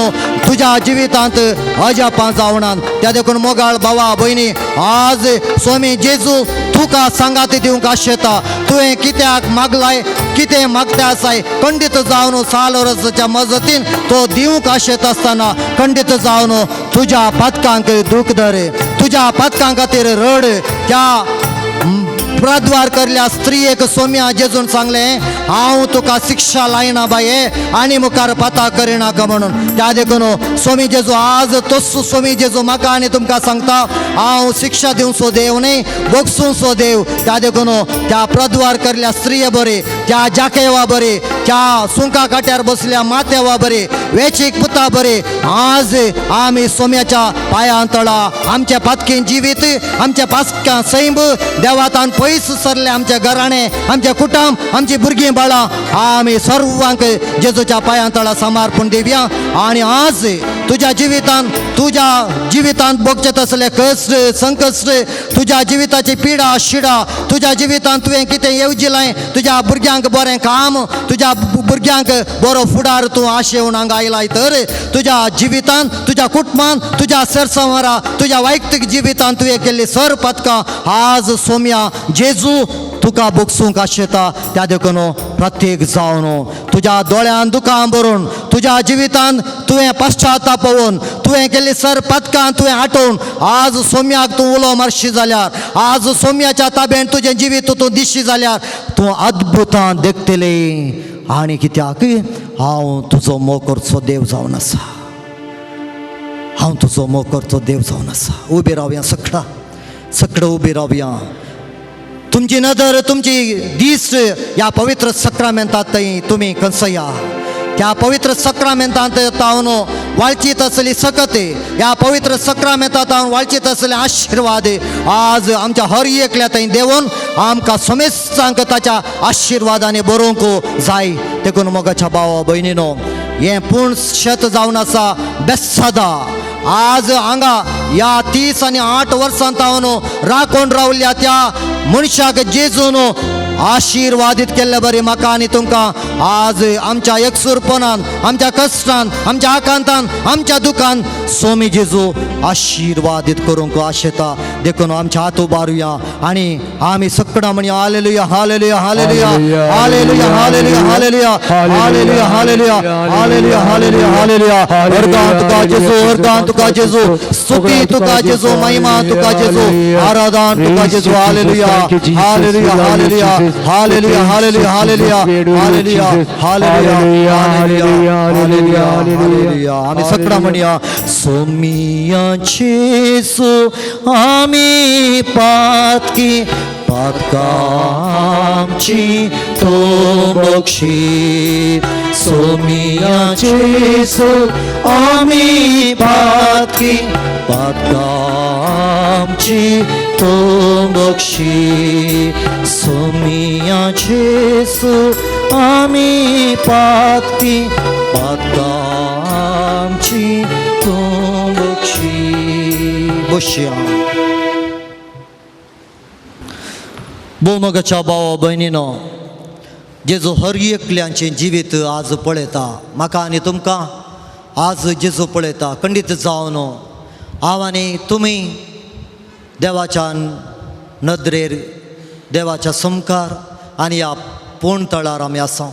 तुज्या जिवितांत अजापां जावनात. त्या देखून मोगाळ भावा भयणी, आज स्वामी जेजू तुका सांगात दिवंक आशेता, तुवें कित्याक मागलाय कितें मागता आसाय खंडीत जावन साल रसाच्या मजतीन तो दिवंक आशेत आसतना खंडीत जावन तुज्या पातकांक दूख धर, तुज्या पातकां खातीर रड. त्या प्रद्वार करल्या स्त्रियेक सोम्या जेजून सांगलें, हांव तुका शिक्षा लायना बाये आनी मुखार पाता करिनाका म्हणून. त्या देखून सोमी जेजू आज तोच सोमी जेजू म्हाका आनी तुमकां सांगता, हांव शिक्षा दिवचो देव न्ही, बोगसूंचो देव. त्या देखून त्या प्रद्वार करल्या स्त्रिये बरे, त्या जाकेवा बरे, त्या सुंका काट्यार बसल्या मातेवा बरे, वेचीक पुता बरे, आज आमी सोम्याच्या पांयां तळा आमच्या पातकीन जिवीत, आमच्या पासक्यां सैंब देवातान पयस सरले आमच्या घराणे, आमच्या कुटुंब, आमची भुरगीं बाळां, आमी सर्वांक जेजूच्या पांयां तळा समर्पण दिवया. आनी आज तुज्या जिवितान, तुज्या जिवितांत भोगचे तसले कश्ट संकश्ट, तुज्या जिविताची पिडा शिडा, तुज्या जिवितांत तुवें कितें येवजिलाय, तुज्या भुरग्यांक बरें काम, तुज्या भुरग्यांक बरो फुडार तूं आशेवन हांगा आयलाय तर तुज्या जिवितांत, तुज्या कुटुंबान, तुज्या सरसंवारा, तुज्या वैयक्तीक जिवितांत तुवें केल्ली सर पातकां आज सोम्या जेजू तुका बोगसूंक आशेता. त्या देखून प्रत्येक जावन तुज्या दोळ्यान दुकां भरून, तुज्या जिवितान तुवें पश्चाताप पळोवन, तुवें केल्ली सर पातकां तुवें आठोवन आज सोम्याक तूं उलो मारशी जाल्यार, आज सोम्याच्या ताब्यान तुजें जिवीत तूं दिशी जाल्यार तूं अद्भुतां देखतली. आनी कित्याक हांव तुजो मोग करचो देव जावन आसा, हांव तुजो मोग करचो देव जावन आसा. उबी रावया, सगळा सगळं उबी रावया. तुमची नदर, तुमची दीस ह्या पवित्र सक्रामेंतात थंय तुमी कंसया. त्या पवित्र सक्रामेंतांत तावन वाळचीत आसली सकत, ह्या पवित्र सक्रामेंतात तावन वाळचीत आसले आशिर्वाद आज आमच्या हर एकल्या थंय देवून आमकां समेस्तांक ताच्या आशिर्वादांनी बरोवंक जाय. देखून मोगाच्या भावा भयणीनो, हें पूण शेत जावन आसा बेसादा. आज हांगा ह्या 38 वर्सां तावन राखून रावल्या त्या मनशाक जेजून आशिर्वादीत केल्ले बरे म्हाका आनी तुमकां आज आमच्या एकसूरपणान, आमच्या कश्टान, आमच्या आकांतान, आमच्या दुखान सोमी जेजू आशिर्वादीत करूंक आशेता. देखून आमच्या हात उबारुया आनी आमी सगळां म्हणया, hallelujah, hallelujah, hallelujah, hallelujah, hallelujah, hallelujah, hallelujah, hallelujah, hallelujah, hallelujah, hallelujah. अर्गां तुका जेजू, अर्गां तुका जेजू, स्तुती तुका जेजू, महिमा तुका जेजू, आराधन तुका जेजू. Hallelujah, hallelujah, hallelujah, hallelujah, hallelujah, hallelujah, hallelujah, hallelujah, hallelujah, hallelujah, hallelujah. आमी सगळां म्हणया, सोमिया जेजू आमी पातकी, पातकांची तूं बक्षी. सोमिया जेजू आमी पातकी, पातकांची तूं बक्षी. सोमिया जेजू आमी पातकी, पातकांची तूं बक्षी. बसया. भोवमगाच्या भावा भयणीनो, जेजू हर एकल्यांचें जिवीत आज पळयता, म्हाका आनी तुमकां आज जेजू पळयता. खंडीत जावन हांव आनी तुमी देवाच्यान नदरेर देवाच्या समकार आनी ह्या पूण तळार आमी आसा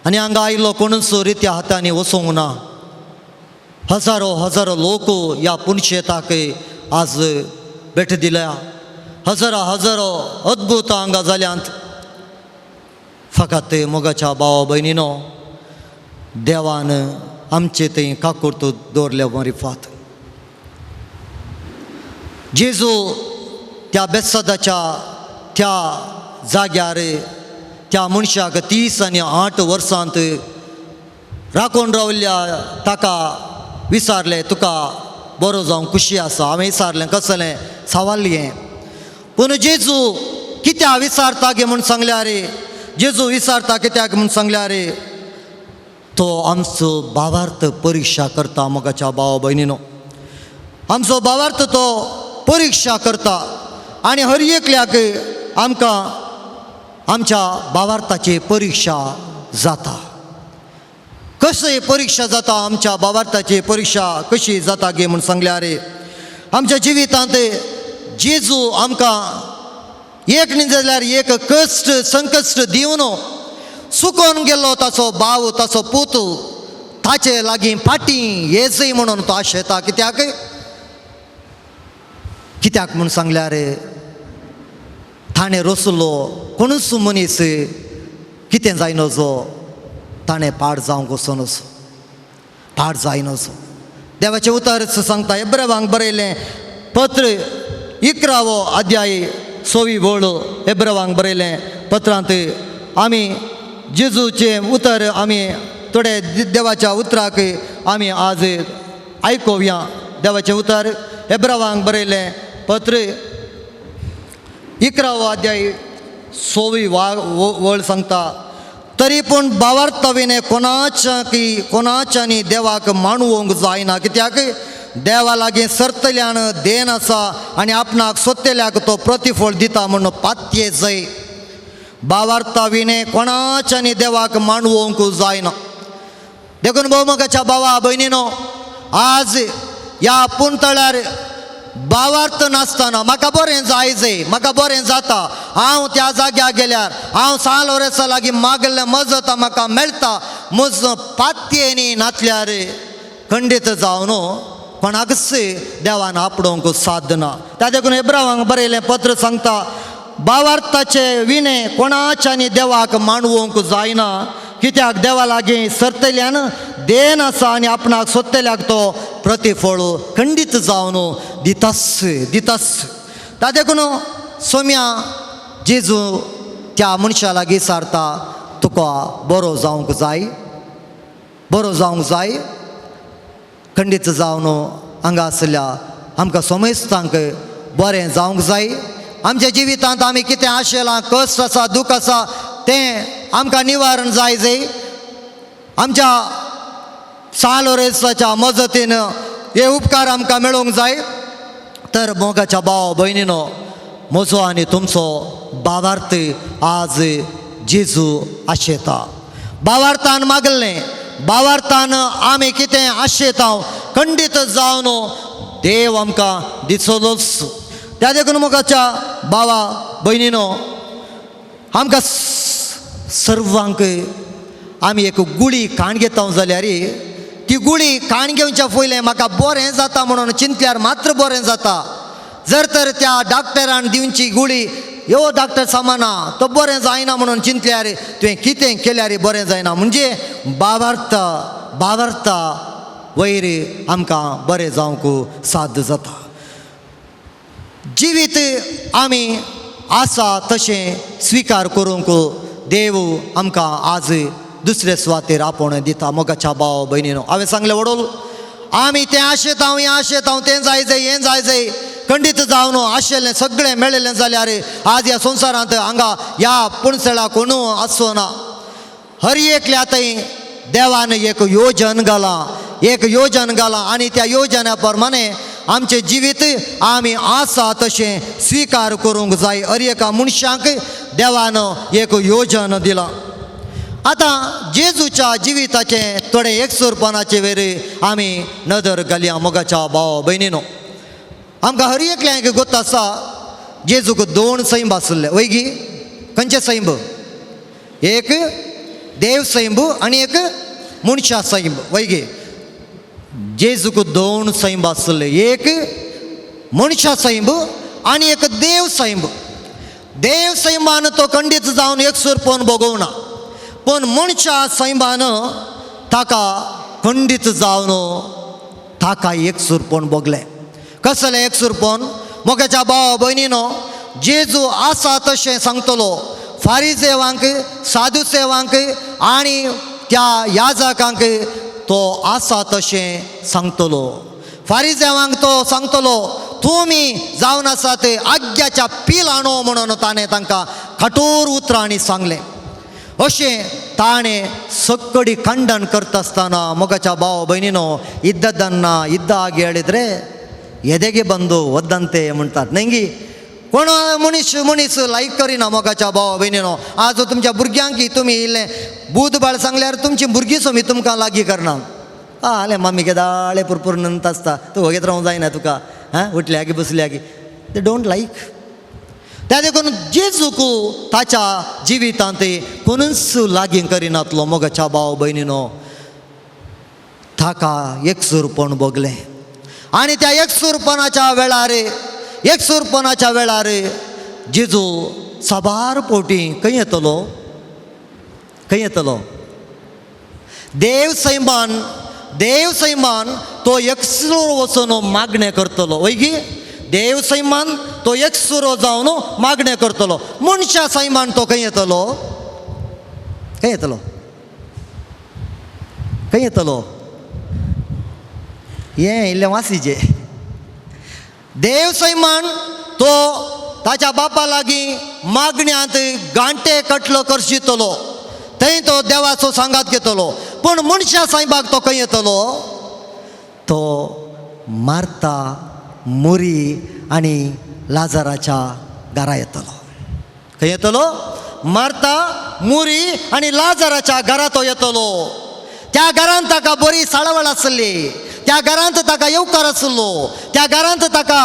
आनी हांगा आयिल्लो कोणूच रित्या हातांनी वचूंक ना. हजारो हजारो लोक ह्या पुनशेताक आज भेट दिल्या. हजारो हजारो अद्भुत हांगा जाल्यांत. फकत मोगाच्या भावा भयणीनो, देवान आमचे थंय काकुर्त दवरल्या मरिफात. जेजू त्या बेसादाच्या त्या जाग्यार त्या मनशाक 38 वर्सांत राखून रावल्ल्या ताका विचारलें, तुका बरो जावंक खुशी आसा? हांवें विचारलें कसलें सवाल हें. पूण जेजू कित्याक विचारता गे म्हूण सांगल्यार, जेजू विचारता कित्याक म्हूण सांगल्यार, तो आमचो भावार्थ परिक्षा करता. मोगाच्या भावा भयणीनो, आमचो भावार्थ तो परिक्षा करता आनी हर एकल्याक आमकां आमच्या भावार्थाची परिक्षा जाता. कशी परिक्षा जाता आमच्या भावार्थाची परिक्षा कशी जाता गे म्हूण सांगल्यार, आमच्या जिवितांत जेजू आमकां एक न्ही जाल्यार एक कश्ट संकश्ट दिवन सुकोन गेल्लो ताचो भाव ताचो पूत ताचे लागीं फाटीं येजय म्हणून तो आशेता. कित्याक कित्याक म्हूण सांगल्यार, ताणें रसलो कोणूच मनीस कितें जायनजो, ताणें पाड जावंक वचोनजो, पाड जायनजो. देवाचें उतरच सांगता, एब्रेवांक बरयलें पत्र 11वो अध्याय 6वी वळ. एब्रेवांक बरयलें पत्रांत आमी जेजूचें उतर आमी थोडे देवाच्या उतराक आमी आज आयकोवया. देवाचें उतर एब्रेवांक बरयलें पत्र 11वो अध्याय 6वी वळ सांगता, तरी पूण भावार्थाविणे कोणाच्या की कोणाच्यानी देवाक मांडवंक जायना. कित्याक देवा लागीं सरतल्यान देन आसा आनी आपणाक सोत्तेल्याक तो प्रतिफळ दिता म्हूण पातये जय. भावार्थाविणे कोणाच्यानी देवाक मांडवंक जायना. देखून भोवमोगाच्या भावा भयणीनो, आज ह्या पुणतळार भावार्थ नासतना म्हाका बरें जाय जाय, म्हाका बरें जाता, हांव त्या जाग्यार गेल्यार हांव साल वर्सां लागीं मागल्लें मजत म्हाका मेळटा, म्हज पातयेनी नातल्यार खंडीत जावन कोणाकच देवान आपडोवंक साध्य ना. त्या देखून एब्रावांक बरयलें पत्र सांगता, भावार्थाचे विणे कोणाच्यानी देवाक मांडवंक जायना. कित्याक देवा लागीं सरतल्यान देन आसा आनी आपणाक सोदतल्याक तो प्रतिफळ खंडीत जावन दितास दितास. ता देखून सोम्या जेजू त्या मनशा लागीं सारता, तुका बरो जावंक जाय, बरो जावंक जाय. खंडीत जावन हांगा आसल्या आमकां समेस्तांक बरें जावंक जाय. आमच्या जिवितांत आमी कितें आशेलां, कश्ट आसा, दूख आसा, तें आमकां निवारण जाय जाय. आमच्या सालोरेसाच्या मजतीन हे उपकार आमकां मेळोवंक जाय. तर मोगाच्या भाव भयणीनो, म्हजो आनी तुमचो भावार्थ आज जेजू आशेता. भावार्थान मागलें, भावार्थान आमी कितें आशेता, खंडीत जावन देव आमकां दिसलोच. त्या देखून मोगाच्या भावा भयणीनो, आमकां सर्वांक आमी एक गुळी काण घेता जाल्यार ती गुळी काण घेवच्या पयलें म्हाका बरें जाता म्हणून चिंतल्यार मात्र बरें जाता. जर तर त्या डॉक्टरान दिवची गुळी यो डॉक्टर सामाना तो बरें जायना म्हणून चिंतल्यार तुवें कितें केल्यार बरें जायना. म्हणजे भावार्थ भावार्थ वयर आमकां बरें जावंक साध्य जाता. जिवीत आमी आसा तशें स्विकार करूंक देव आमकां आज दुसरे सुवातेर आपोवणें दिता. मोगाच्या भाव भयणीनो, हांवें सांगलें वडोल आमी तें आशेता, हें आशेता, तें जाय जाय, हें जाय जाय, खंडीत जावन आशिल्लें सगळें मेळिल्लें जाल्यार आज ह्या संवसारांत हांगा ह्या पुणसळा कोणू आसचो ना. हर एकल्या थंय देवान एक योजन घालां, एक योजन घालां आनी त्या योजना प्रमाणे आमचें जिवीत आमी आसा तशें स्विकार करूंक जाय. हर एका मनशाक देवान एक योजन दिलां. आतां जेजूच्या जिविताचें थोडें एकसुरपणाचे वेर आमी नदर घालया. मोगाच्या भाव भयणीनो, आमकां हर एकल्यांक गोत आसा, जेजूक दोन सैंब आसले वयगी. खंयचे सैंब? एक देव सैंब आनी एक मनशा सैंब वयगी. जेजूक दोन सैंब आसले, एक मनशा सैंब आनी एक देव सैंब. देव सैमान तो खंडीत जावन एकसूरपण भोगोवना, पूण मनशा सैमान ताका खंडीत जावन ताका एकसूरपण भोगलें. कसलें एकसूरपण? मोगाच्या भाव भयणीनो, जेजू आसा तशें सांगतलो फारिजेवांक, साधुसेवांक आनी त्या याजकांक तो आसा तशें सांगतलो. फारिजेवांक तो सांगतलो, तुमी जावन आसात आग्याच्या पिलानो म्हणून ताणें तांकां कठोर उतरांनी सांगलें. अशें ताणें सक्कडी खंडन करता आसतना ಮೊಗच्या ಭಾವ ಭಯನಿನೋ ಇದ್ದದ್ದನ್ನು ಇದ್ದ ಹಾಗೆ ಹೇಳಿದರೆ ಎದೆಗೆ ಬಂದು ಒದ್ದಂತೆ म्हणतात न्हय. कोण मनीस मनीस लायक करिना मोगाच्या भाव भयणीनो. आज तुमच्या भुरग्यांक तुमी इल्लें बूद बाळ सांगल्यार तुमची भुरगीं सोमी तुमकां लागीं करना. आले मम्मी केदाळे पुरपूर नंत आसता, तूं वगेत रावंक जायना तुका, आं उठल्या की बसल्या की they don't like. त्या देखून जेजूक ताच्या जिवितांत कोणूच लागीं करिनातलो मोगाच्या भाव भयणीनो. ताका एकसूरपण भोगलें आनी त्या एकसूरपणाच्या वेळार, एकसूरपणाच्या वेळार जेजू साबार पोटी खंय येतलो? खंय येतलो? देव सैमान, देव सैमान तो एकसुरो वचून मागणें करतलो वयगी. देव सैमान तो एकसुरो जावन मागणें करतलो. मनशा सैमान तो खंय येतलो? खंय येतलो? खंय येतलो? हें इल्लें वासीचें. देव सैमान तो ताच्या बापा लागीं मागण्यांत गांटे कटलो करशितलो, थंय तो देवाचो सांगात घेतलो. पूण मनशा सायबाक तो खंय येतलो? तो मार्ता, मुरी आनी लाजराच्या घरा येतलो. खंय येतलो? मार्ता, मुरी आनी लाजराच्या घरा तो येतलो. त्या घरांत ताका बरी साळवळ आसली, त्या घरांत ताका येवकार आसलो, त्या घरांत ताका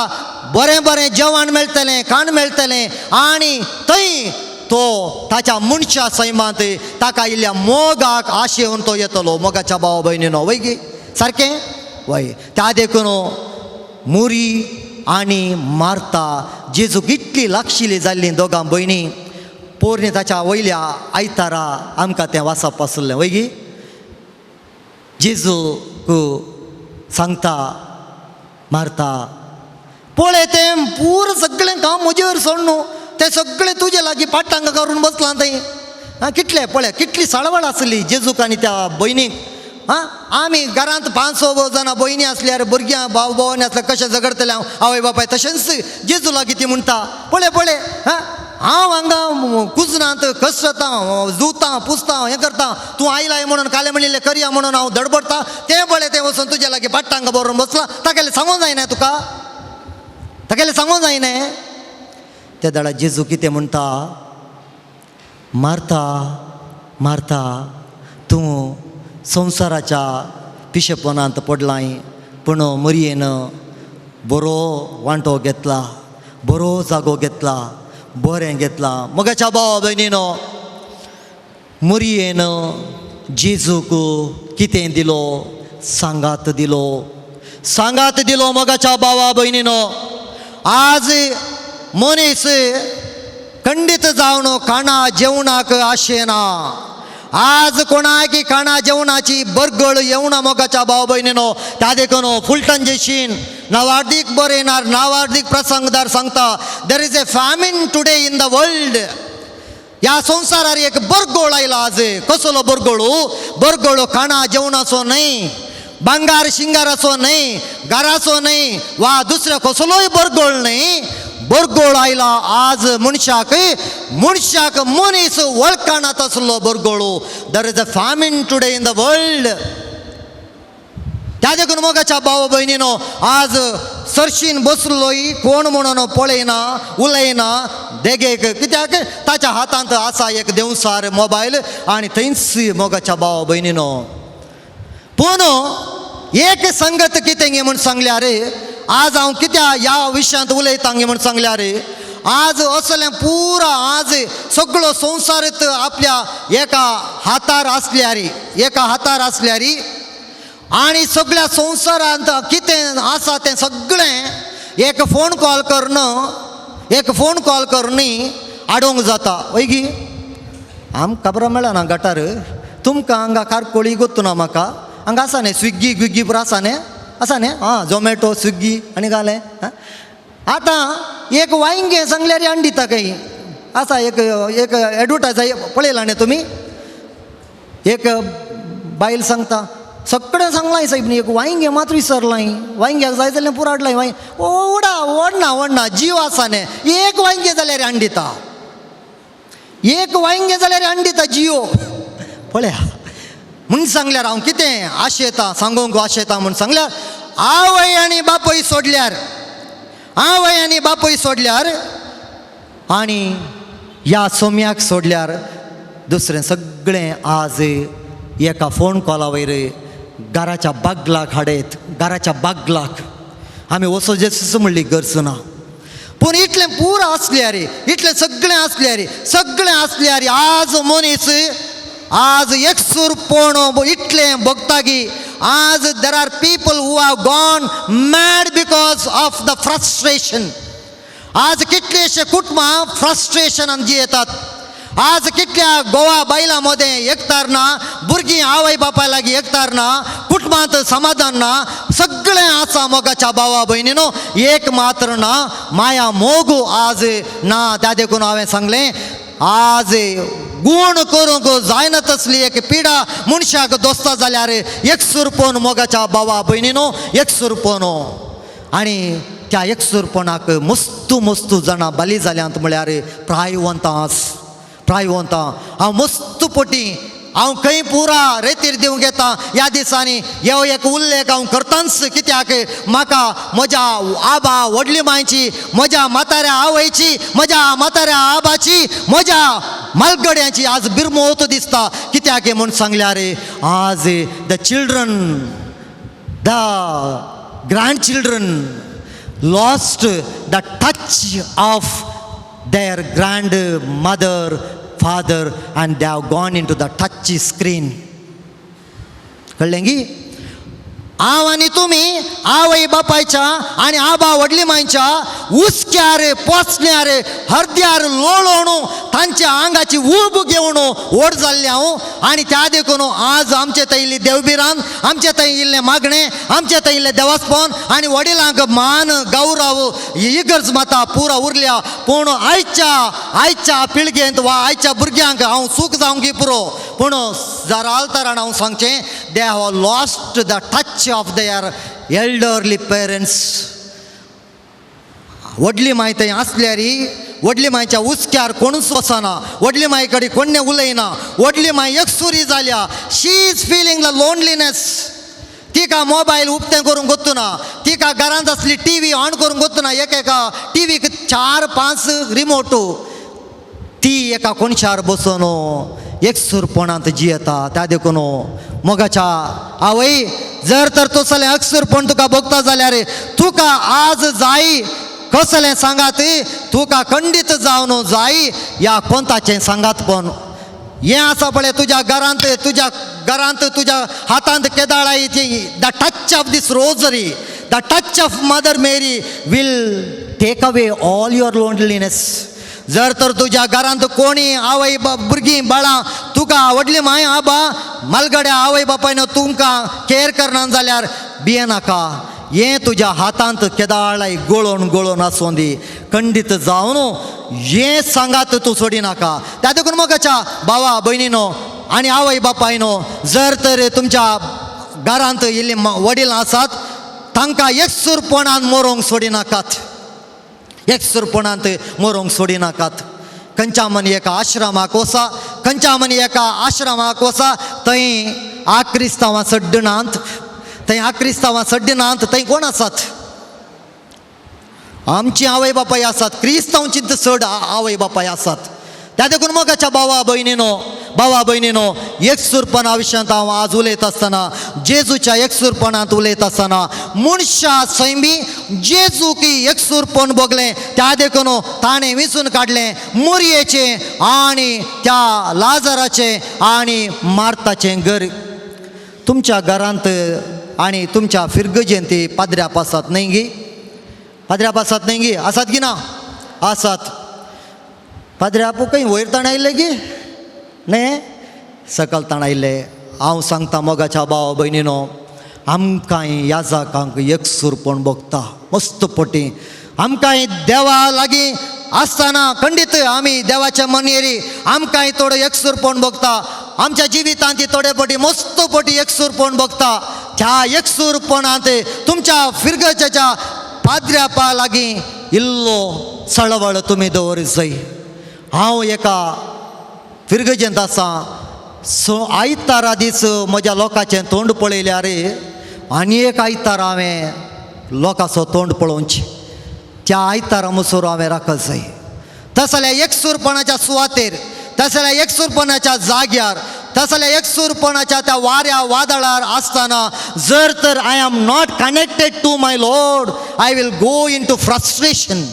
बरें बरें जेवण मेळटलें, खाण मेळटलें आनी थंय तो ताच्या मनशा सैमांत ताका इल्ल्या मोगाक आशेवन तो येतलो. मोगाच्या भाव भयणीनो वय सारकें वय. त्या देखून मुरी आनी मार्ता जेजूक इतली लागशिल्ली जाल्ली दोगां भयणी. पोरणी ताच्या वयल्या आयतारा आमकां तें वाचप आसलें वयगी. जेजूक सांगता, मारता पळय तें पूर सगळें काम म्हजेर सोड न्हू, तें सगळें तुजे लागीं पाटांग करून बसलां थंय. आं कितलें पळय कितली साळवळ आसली जेजूक आनी त्या भयणीक. आं आमी घरांत पांच स जाणां भयणी आसल्यार भुरग्यां भाव भोवणी आसल्यार कशें झगडतलें हांव आवय बापाय. तशेंच जेजू लागीं ती म्हणटा, पळय पळय आं हांव हांगा कुजनांत कसरतां, जुतां पुसतां, हें करता, तूं आयलाय म्हणून कालें म्हणिल्लें करया म्हणून हांव धडपडटा, तें पळय तें वचून तुज्या लागीं पाट्टांग बरोवन बसलां. तागेलें सांगूंक जायना तुका, तागेलें सांगूंक जायना. त्या दाडा जेजू कितें म्हणटा, मारता मारता तूं संवसाराच्या पिशेपणांत पडलाय, पूण मरयेन बरो वांटो घेतला, बरो जागो घेतला, बरें घेतला. मोगाच्या भाव भयणीनो, मरयेन जेजूक कितें दिलो? सांगात दिलो, सांगात दिलो. मोगाच्या भावा भयणीनो, आज मनीस खंडीत जावन खाणा जेवणाक आशेना. आज कोणाक खाणा जेवणाची बरगळ येवना मोगाच्या भाव भयणीनो. त्या देखून फुलटन जेशीन नावार्दीक बरयणार, नावार्दीक प्रसंगदार सांगता, there is a famine today in the world. ह्या संवसारार एक बरगोळ आयला आज. कसलो बरगोळ? बरगोळ खाणा जेवणाचो न्हय, भांगार शिंगाराचो न्हय, घराचो न्हय वा दुसरो कसलोय बरगोळ न्हय. बरगोळ आयला आज मनशाक, मनशाक मनीस वळखनात आसलो बरगोळ. There is a famine today in the world. त्या देखून मोगाच्या भाव भयणीनो, आज सरशीन बसलोय कोण म्हणून पळयना, उलयना देगेक, कित्याक ताच्या हातांत आसा एक देंवसार मोबायल आनी थंयच मोगाच्या भाव भयणीनो. पूण एक संगत कितें गे म्हूण सांगल्यार, आज हांव कित्या ह्या विशयांत उलयतां गे म्हूण सांगल्यार, आज असलें पुरा आज सगळो संवसारीत आपल्या एका हातार आसल्यारी, एका हातार आसल्यारी आनी सगळ्या संवसारांत कितें आसा तें सगळें एक फोन कॉल करून, एक फोन कॉल करून हाडूंक जाता. वयगी आमकां खबर मेळना गटार, तुमकां हांगा कारकोळी गोत्तू ना म्हाका. हांगा आसा न्ही स्विग्गी ग्विग्गी पुरो आसा न्ही, आसा न्ही, आं झोमॅटो स्विग्गी आनी घालें. आतां एक वांयगें सांगल्यार हाडून दिता खंय आसा. एक एक एडवर्टायज पळयला न्ही तुमी, एक बायल सांगता सगळें सांगलां सायब न्ही, एक वांयगें मात्र विसरलां, वांयग्याक जाय जाल्यार पुरो हाडलां. वांय ओडा ओडना ओडना जीव आसा न्ही, एक वांयगें जाल्यार हाडून दिता, एक वांयगें जाल्यार हाडून दिता जियो. पळया म्हूण सांगल्यार हांव कितें आशेता सांगूंक आशेता म्हूण सांगल्यार आवय आनी बापूय सोडल्यार, आवय आनी बापूय सोडल्यार आनी ह्या सोम्याक सोडल्यार दुसरें सगळें आज एका फोन कॉला वयर घराच्या बागलाक हाडयत, घराच्या बागलाक आमी वचोजेच म्हणली गरज ना. पूण इतलें पुरो आसल्यार, इतलें सगळें आसल्यार, सगळें आसल्यार आज मनीस आज एकसूरपण इतलें भोगतागी. आज there are people who have gone mad because of the frustration. आज कितलेशे कुटुंबां फ्रस्ट्रेशनान जियेतात. आज कितल्या गोवा बायलां मदें एकतार ना, भुरगीं आवय बापाय लागीं एकतार ना, कुटुंबांत समाधान ना, सगळें आसा मोगाच्या भावा भयणीनो, एक मात्र ना माया मोग आज ना. त्या देखून हांवें सांगलें आज गूण करूंक जायना तसली एक पिडा मनशाक दोस्ता जाल्यार एकसूरपण मोगाच्या भावा भयणीनो, एकसूरपण. आनी त्या एकसूरपणाक मस्तू मस्तू जाणां बली जाल्यांत म्हळ्यार प्रायवंतां आस, प्रायवंतां. हांव मस्त पटी हांव खंय पुरा रेतीर दिवंक येता ह्या दिसांनी ह्यो एक उल्लेख हांव करतांच, कित्याक म्हाका म्हज्या आबा व्हडली मांयची, म्हज्या म्हाताऱ्या आवयची, म्हज्या म्हाताऱ्या आबाची, म्हज्या मालगड्यांची आज बिरमोत दिसता. कित्याक म्हूण सांगल्यार आज the children, the grandchildren lost the touch of their grandmother, father, and they have gone into the touch screen. कळ्ळें की? हांव आनी तुमी आवय बापायच्या आनी आबा व्हडली मांयच्या हुस्क्यार पोसण्यार हरद्यार लोळोण तांच्या आंगाची ऊब घेवन व्हड जाल्ले हांव. आनी त्या देखून आज आमचे थंय इल्ली देवबिरान, आमचे थंय इल्लें मागणें, आमचे थंय इल्लें देवास्पन आनी वडिलांक मान गौरव ही इगर्ज माता पुरा उरल्या. पूण आयच्या आयच्या पिळगेंत वा आयच्या भुरग्यांक हांव सूख जावंक पुरो, पूण जरा आल्तारान हांव सांगचें they have lost the touch of their elderly parents. व्हडली माय थंय आसल्यारी व्हडली मायच्या हुस्क्यार कोणूच वचना, व्हडली माय कडेन कोण्णें उलयना, व्हडली माय एकसुरी जाल्या. She is feeling the loneliness. तिका मोबायल उक्तें करूंक गोत्तुना, तिका घरांत आसली टी व्ही ऑन करूंक गोत्तुना, एक एका टी व्हीक 4-5 रिमोट. ती एका कोणशार बसून एकसूरपणांत जियेता. त्या देखून मोगाच्या आवय जर तर तसलें एकसूरपण तुका भोगता जाल्यार तुका आज जाय कसलें सांगात, तुका खंडीत जावन जाय ह्या कोंताचें सांगात. पण हें आसा पळय तुज्या घरांत, तुज्या घरांत तुज्या हातांत केदाळाय ती the touch of this rosary, the touch of Mother Mary will take away all your loneliness. जर तर तुज्या घरांत कोणी आवय भुरगीं बाळां तुका व्हडली माय आबा मालगड्या आवय बापायन तुमकां केअर करना जाल्यार भियेनाका. हें तुज्या हातांत केदाळाय गळोवन गळोवन आसूं दी, खंडीत जावन हें सांगात तूं सोडिनाका. त्या देखून मोगाच्या भावा भयणीनो आनी आवय बापायनो जर तर तुमच्या घरांत इल्ली वडील आसात तांकां एकसूरपणान मरोंक सोडिनाकात, एकसूरपणांत मरोंक सोडिनाकात. खंयच्या मन एका आश्रमाक वसा, खंयच्या मन एका आश्रमाक वसा, थंय आक्रिस्तांवां सड्डनात, थंय आक्रिस्तांवां सड्डनात. थंय कोण आसात? आमची आवय बापाय आसात, क्रिस्तांवची चड आवय बापाय आसात. त्या देखून मोगाच्या भावा भयणीनो, भावा भयणीनो, एकसूरपणा विशयांत हांव आज उलयत आसतना, जेजूच्या एकसूरपणांत उलयत आसतना मनशा सैमी जेजूक एकसूरपण भोगलें. त्या देखून ताणें विंचून काडलें मोरयेचें आनी त्या लाजराचें आनी मार्ताचें घर. तुमच्या घरांत आनी तुमच्या फिरगजेंत ती पाद्र्याप आसात न्हय गी? पाद्र्याप आसात न्हय गी? आसात की ना? आसात. पाद्र्याप खंय वयर ताण आयिल्ले गी? न्हय, सकल ताण आयिल्ले. हांव सांगता मोगाच्या भाव भयणीनो, आमकां याजाकांक एकसूरपण भोगता मस्त पटी. आमकां देवा लागीं आसतना खंडीत आमी देवाच्या मनेरी आमकांय थोडो एकसूरपण भोगता. आमच्या जिवितांत ती थोडे पटी मस्त पटी एकसूरपण भोगता. त्या एकसूरपणांत तुमच्या फिरगजेच्या पाद्र्यापा लागीं इल्लो चळवळ तुमी दवर जाय. हांव एका फिरगजेंत आसा. सो आयतारा दीस म्हज्या लोकांचें तोंड पळयल्यार आनी एक आयतारा हांवें लोकांचो तोंड पळोवचें. त्या आयतारा मुसोर हांवें राखत जाय. तस जाल्यार एकसूरपणाच्या सुवातेर, तस जाल्यार एकसूरपणाच्या जाग्यार, तस जाल्यार एकसूरपणाच्या त्या वाऱ्या वादळार आसतना जर तर I am not connected to my Lord, I will go into frustration,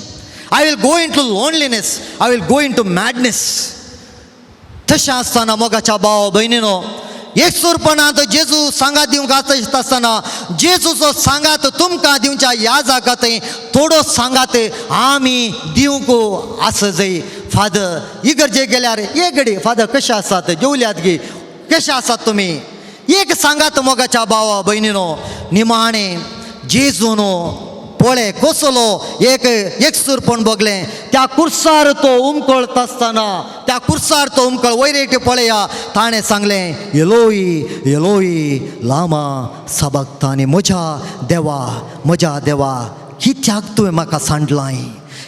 I will go into loneliness, I will go into madness. तशें आसतना मोगाच्या भाव भयणीनो, एकसूरपणांत जेजू सांगात दिवंक आसतना जेजूचो सांगात तुमकां दिवच्या ह्या जागा थंय थोडो सांगात आमी दिवंक आस जाय. फादर इगर्जे गेल्यार एक घडी फादर कशें आसात, जेवल्यात गी, कशें आसात तुमी, एक सांगात मोगाच्या भावा भयणीनो. निमाणें जेजून पळय कसलो एक एकसूरपण भोगलें. त्या कुर्सार तो उमकळत आसतना, त्या कुर्सार तो उमकळ वयर एक पळया, ताणें सांगलें एलोई एलोई लामा सबक्तानी, म्हज्या देवा म्हज्या देवा कित्याक तुवें म्हाका सांडलाय,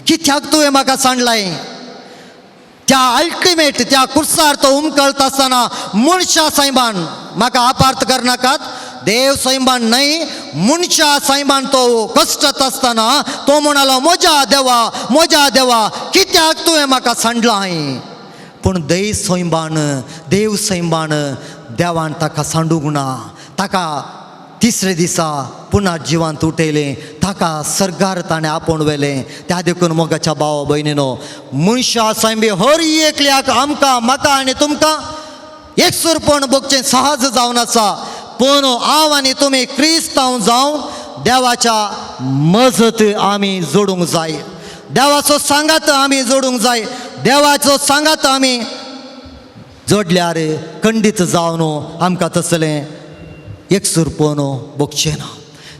कित्याक तुवें म्हाका सांडलाय. त्या अल्टिमेट त्या कुर्सार तो उमकळत आसतना मनशा सैमान, म्हाका आपार्थ करनाकात, देव सैमान न्हय, मनशा सैमान तो कश्टत आसतना तो म्हणालो म्हज्या देवा म्हज्या देवा कित्याक तुवें म्हाका सांडलाय. पूण देव सैमान, देव सैमान देवान ताका सांडूंक ना. ताका तिसरे दिसा पुन्हा जिवांत उठयलें, ताका सर्गार ताणें आपोवन व्हेलें. त्या देखून मोगाच्या भाव भयणीनो, मनशा सैंबी हर एकल्याक आमकां म्हाका आनी तुमकां एकसूरपण भोगचें सहज जावन आसा. पूण हांव आनी तुमी क्रिस्तांव जावन देवाच्या मजत आमी जोडूंक जाय, देवाचो सांगात आमी जोडूंक जाय. देवाचो सांगात आमी जोडल्यार खंडीत जावन आमकां तसलें एकसूरपण भोगचें ना.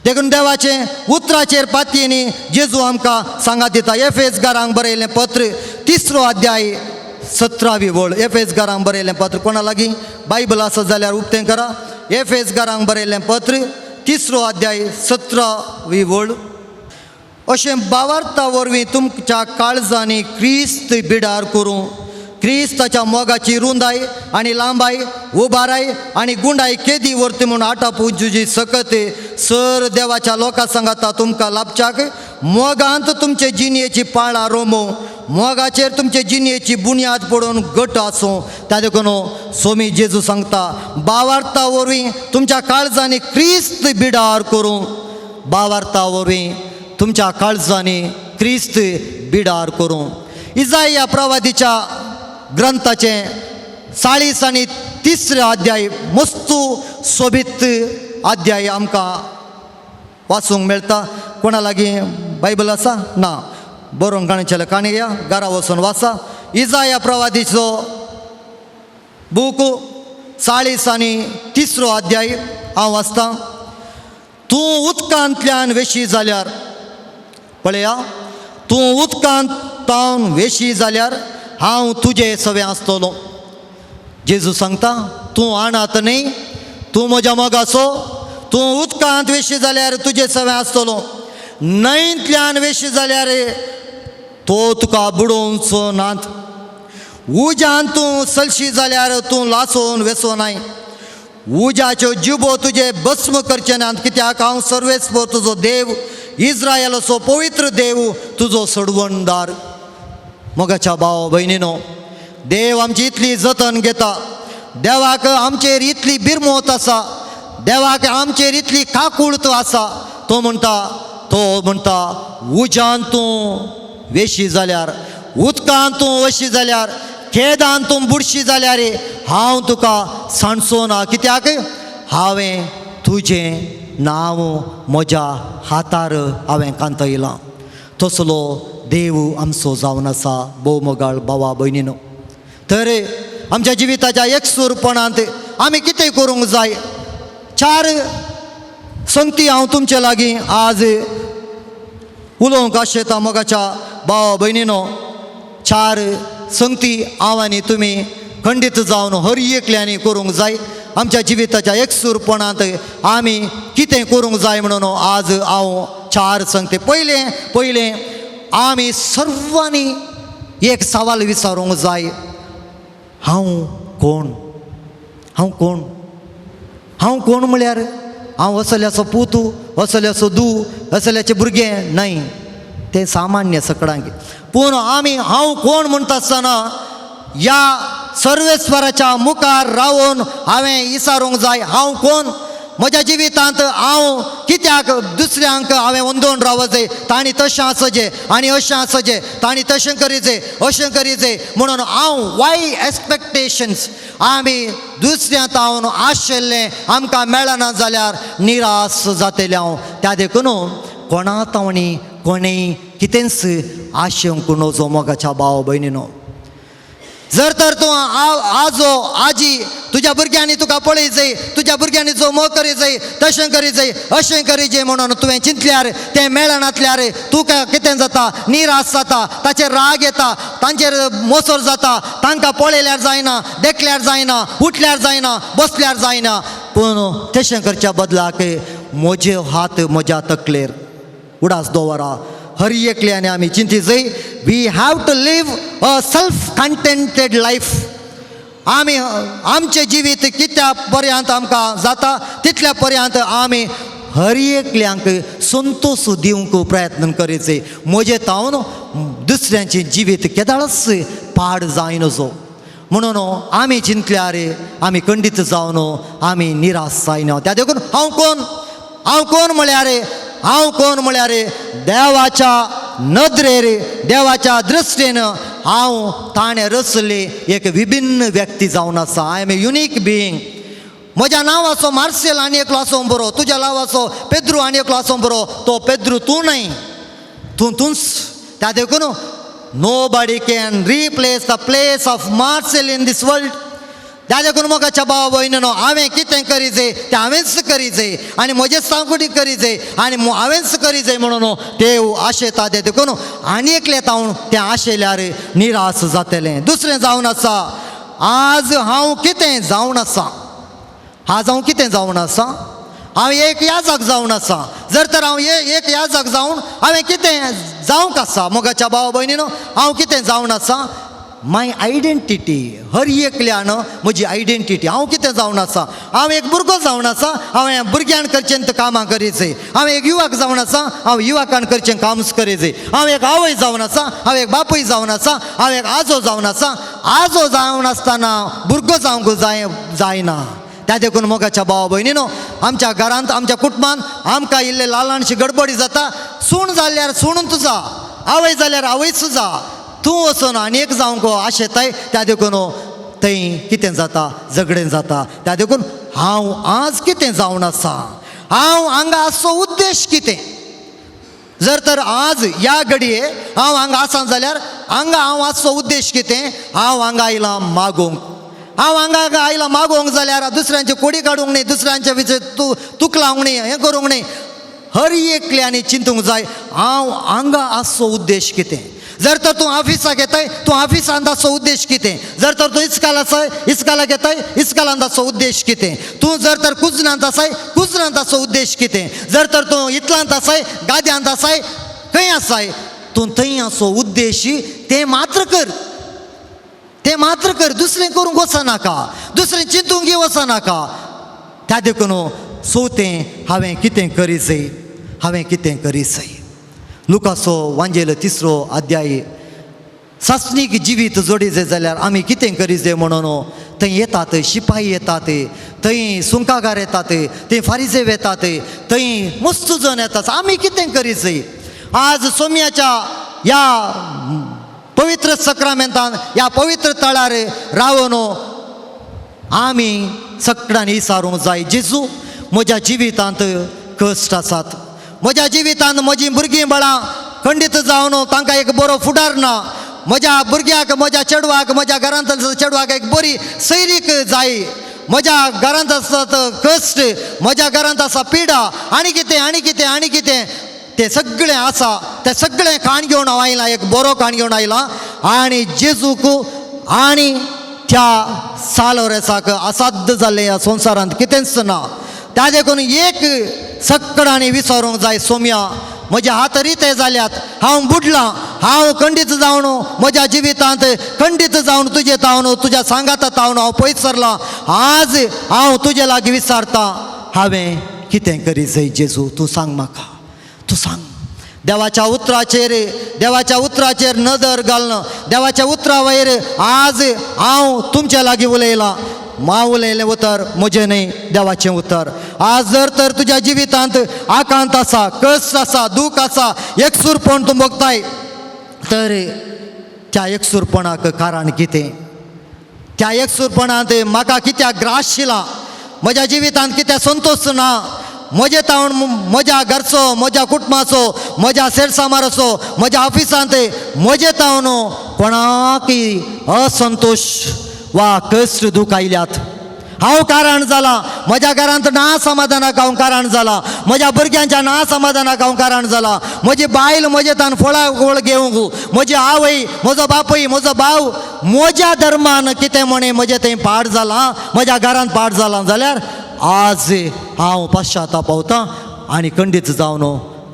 देखून देवाचें उतराचेर पातयेनी जेजू आमकां सांगात दिता. एफ एस घरांक बरयलें पत्र तिसरो अध्याय 17वी वळ. एफ एस घरांक बरयलें पत्र, कोणा लागीं बायबल आसत जाल्यार उक्तें करा. एफ एस घरांक बरयलें पत्र तिसरो अध्याय 17वी वळ. अशें बावार्ता वरवीं तुमच्या काळजांनी क्रिस्त बिडार करूं, क्रिस्ताच्या मोगाची रुंदाय आनी लांबाय, उबाराय आनी गुंडाय केदी व्हरती म्हूण आटापूजी सकत सर देवाच्या लोकां सांगाता तुमकां लाभच्याक मोगांत तुमचे जिणयेची पाळां रोमो, मोगाचेर तुमचे जिणयेची बुन्याद पडून गट आसूं. त्या देखून सोमी जेजू सांगता बावार्ता वरवीं तुमच्या काळजांनी क्रिस्त बिडार करूं, बावार्ता वरवीं तुमच्या काळजांनी क्रिस्त बिडार करूं. इजाया प्रवादीच्या ग्रंथाचें 40 आनी तिसरे अध्याय मस्तू सोबीत अध्याय आमकां वाचूंक मेळटा. कोणा लागीं बायबल आसा ना? बरोवन काणचेलें काणी या घरा वचून वाचा. इजाया प्रवादीचो बूक 40 आनी तिसरो अध्याय हांव वाचतां. तूं उदकांतल्यान वेशी जाल्यार, पळया, तूं उदकांत तावन वेशी जाल्यार हांव तुजे सवें आसतलो. जेजू सांगता तूं आणात न्ही, तूं म्हज्या मोगाचो, तूं उदकांत वेशी जाल्यार तुजे सवें आसतलो, न्हंयंतल्यान वेशी जाल्यार तो तुका बुडोवचो नात, उज्यान तूं चलशी जाल्यार तूं लासोवन वेसो नाय, उज्याच्यो जिबो तुजे भस्म करचे नात, कित्याक हांव सर्वेस्पर तुजो देव, इस्रायलाचो पवित्र देव तुजो सोडवणदार. मोगाच्या भाव भयणीनो, देव आमची इतली जतन घेता, देवाक आमचेर इतली बिरमोत आसा, देवाक आमचेर इतली काकूळत आसा. तो म्हणटा तो म्हणटा उज्यान तूं वेशी जाल्यार, उदकान तूं वशी जाल्यार, खेदान तूं बुडशी जाल्यार हांव तुका सांडचो ना, कित्याक हांवें तुजें नांव म्हज्या हातार हांवें कांतयलां. तसलो देव आमचो जावन आसा भोव मोगाळ भावा भयणीनो. तर आमच्या जिविताच्या एकसूरपणांत आमी कितें करूंक जाय? चार संगती हांव तुमचे लागीं आज उलोवंक आशेता मोगाच्या भावा भयणीनो. चार संगती हांव आनी तुमी खंडीत जावन हर एकल्यांनी करूंक जाय. आमच्या जिविताच्या एकसूरपणांत आमी कितें करूंक जाय म्हणून आज हांव चार संगती. पयलें पयलें आमी सर्वांनी एक सवाल विचारूंक जाय, हांव कोण? हांव कोण? हांव कोण म्हळ्यार हांव असल्याचो पूत, असल्याचो दू, असल्याचें भुरगें न्हय, तें सामान्य सकडांक. पूण आमी हांव कोण म्हणटा आसतना ह्या सर्वेस्वराच्या मुखार रावन हांवें विचारूंक जाय हांव कोण? म्हज्या जिवितांत हांव कित्याक दुसऱ्यांक हांवें अंदोवन रावचे, तांणी तशें आसचें आनी अशें आसचें, तांणी तशें करीचें अशें करीचें म्हणून हांव वाय एक्सपेक्टेशन्स आमी दुसऱ्या तावन आशिल्लें आमकां मेळना जाल्यार निराश जातलें हांव. त्या देखून कोणा तावणी कोणेय कितेंच आशेवंक नजो मोगाच्या भाव भयणीनो. जर तर तूं आजो आजी तुज्या भुरग्यांनी तुका पळय जाय, तुज्या भुरग्यांनी जो मोग करी जाय, तशें करी जाय अशें करी जाय म्हणून तुवें चिंतल्यार तें मेळनातल्यार तुका कितें जाता? निराश जाता, ताचेर राग येता, तांचेर मोसर जाता, तांकां पळयल्यार जायना, देखल्यार जायना, उठल्यार जायना, बसल्यार जायना. पूण तशें करच्या बदलाक म्हजे हात म्हज्या तकलेर उडास दवरा. हर एकल्याने आमी चिंती जाय, we have to live a self contented life. आमी आमचें जिवीत कित्या पर्यंत आमकां जाता तितल्या पर्यंत आमी हर एकल्यांक संतोश दिवंक प्रयत्न करीचे. म्हजें तावन दुसऱ्यांचें जिवीत केदाळच पाड जायनजो म्हणून आमी चिंतल्यार आमी खंडीत जावन आमी निराश जायना. त्या देखून हांव कोण? हांव कोण म्हळ्यार, हांव कोण म्हळ्यार देवाच्या नदरेर, देवाच्या दृश्टीन हांव ताणें रचल्ली एक विभिन्न व्यक्ती जावन आसा. I am a unique being. म्हज्या नांवाचो मार्सेल आनी एकलो आसूंक बरो, तुज्या नांवाचो पेद्रू आनी एकलो आसूंक बरो, तो पेद्रू तूं न्हय, तूं तूंच. त्या देखून nobody can replace the place of Marcel in this world. त्या देखून मोगाच्या भाव भयणीनो, हांवें कितें करीजे तें हांवेंच करीजे आनी म्हजे सांगुटी करीजे आनी हांवेंच करीजे म्हणून देव आशेता. तें देखून आनी एकलें तावन तें आशेल्यार निराश जातलें. दुसरें जावन आसा, आज हांव कितें जावन आसा? आज हांव कितें जावन आसा? हांव एक याजक जावन आसा. जर तर हांव एक याजक जावन हांवें कितें जावंक आसा? मोगाच्या भाव भयणीनो, हांव कितें जावन आसा? माय आयडेंटिटी, हर एकल्यान म्हजी आयडेंटिटी, हांव कितें जावन आसा? हांव एक भुरगो जावन आसा, हांवें भुरग्यान करचें कामां करीचें. हांव एक युवक जावन आसा, हांव युवकान करचें कामच करीचें. हांव एक आवय जावन आसा, हांव एक बापूय जावन आसा, हांव एक आजो जावन आसा. आजो जावन आसतना भुरगो जावंक जाय जायना. त्या देखून मोगाच्या भावा भयणीनो, आमच्या घरांत आमच्या कुटुंबांत आमकां इल्ले ल्हानशी गडबडी जाता. सूण जाल्यार सुणून जा, आवय जाल्यार आवयच जा, तूं वचून आनी एक जावंक आशेताय. त्या देखून थंय कितें जाता? झगडें जाता. त्या देखून हांव आज कितें जावन आसा? हांव हांगा आसचो उद्देश कितें? जर तर आज ह्या घडये हांव हांगा आसा जाल्यार हांगा हांव आसचो उद्देश कितें? हांव हांगा आयलां मागूंक. हांव हांगा आयलां मागोवंक जाल्यार दुसऱ्यांचे कोडी काडूंक न्ही, दुसऱ्यांचे विचर तूं तुक लावंक न्ही, हें करूंक न्ही. हर एकल्यांनी चिंतूंक जाय हांव हांगा आसचो उद्देश कितें. जर तर तूं ऑफिसाक येताय, तूं ऑफिसांत आसचो उद्देश कितें? जर तर तूं इस्काल आसाय, इस्कालाक येताय, इस्कालांत आसचो उद्देश कितें? तूं जर तर कुजनांत आसाय, कुजनांत आसचो उद्देश कितें? जर तर तूं इतलांत आसाय, गाद्यांत आसाय, खंय आसाय तूं, थंय आसचो उद्देश तें मात्र कर, तें मात्र कर, दुसरें करूंक वचनाका, दुसरें चिंतूंक वचनाका. त्या देखून चवथें, हांवें कितें करीजय? हांवें कितें करीजय? लुकासो वांजेल तिसरो अध्याय. सासणीक जिवीत जोडीजे जाल्यार आमी कितें करीजे म्हणून थंय येतात शिपाई येतात, थंय सुंकागार येतात, थंय फारिजेव येतात, थंय मस्त जण येतात. आमी कितें करीत आज सोम्याच्या ह्या पवित्र सक्रामेंतान ह्या पवित्र तळार रावन आमी सगळ्यांनी विचारूंक जाय, जेजू म्हज्या जिवितांत कश्ट आसात, म्हज्या जिवितांत म्हजीं भुरगीं बाळां खंडीत जावन तांकां एक बरो फुडार ना, म्हज्या भुरग्याक म्हज्या चेडवाक म्हज्या घरांत चेडवाक एक बरी सैरीक जाय, म्हज्या घरांत आसात कश्ट, म्हज्या घरांत आसा पिडा आनी कितें आनी कितें आनी कितें तें सगळें आसा. तें सगळें खाण घेवन हांव आयलां, एक बरो खाण घेवन आयलां आनी जेजूक आनी त्या सालोरेसाक असाध्य जाल्लें ह्या संवसारांत कितेंच ना. त्या देखून एक सगळ्यांनी विचारूंक जाय, सोम्या म्हजे हात रिते जाल्यात, हांव बुडलां, हांव खंडीत जावन म्हज्या जिवितांत खंडीत जावन तुजे तावन तुज्या सांगाता तावन हांव पयस सरलां. आज हांव तुजे लागीं विचारतां, हांवें कितें करी जाय जेजू, तूं सांग म्हाका, तूं सांग. देवाच्या उतराचेर, देवाच्या उतराचेर नदर घालून देवाच्या उतरा वयर आज हांव तुमच्या लागीं उलयलां. मां उलयलें उतर म्हजें न्हय, देवाचें उतर. आज जर तर तुज्या जिवितांत आकांत आसा, कश्ट आसा, दूख आसा, एकसूरपण तूं भोगताय, तर त्या एकसूरपणाक कारण कितें? त्या एकसूरपणांत म्हाका कित्याक ग्रास शिला, म्हज्या जिवितांत कित्याक संतोश ना, म्हजे तावन म्हज्या घरचो, म्हज्या कुटुंबाचो, म्हज्या शेरसामाराचो, म्हज्या ऑफिसांत म्हजे तावन कोणाकय असंतोश वा कश्ट दूख आयल्यात, हांव कारण जालां. म्हज्या घरांत ना समाधानाक हांव कारण जालां, म्हज्या भुरग्यांच्या ना समाधानाक हांव कारण जालां, म्हजी बायल म्हजे तान फळां गोळ घेवंक, म्हजी आवय, म्हजो बापूय, म्हजो भाव म्हज्या धर्मान कितें म्हणे म्हजें थंय पाड जालां, म्हज्या घरांत पाड जालां जाल्यार आज हांव पश्चाताप पावतां आनी खंडीत जावन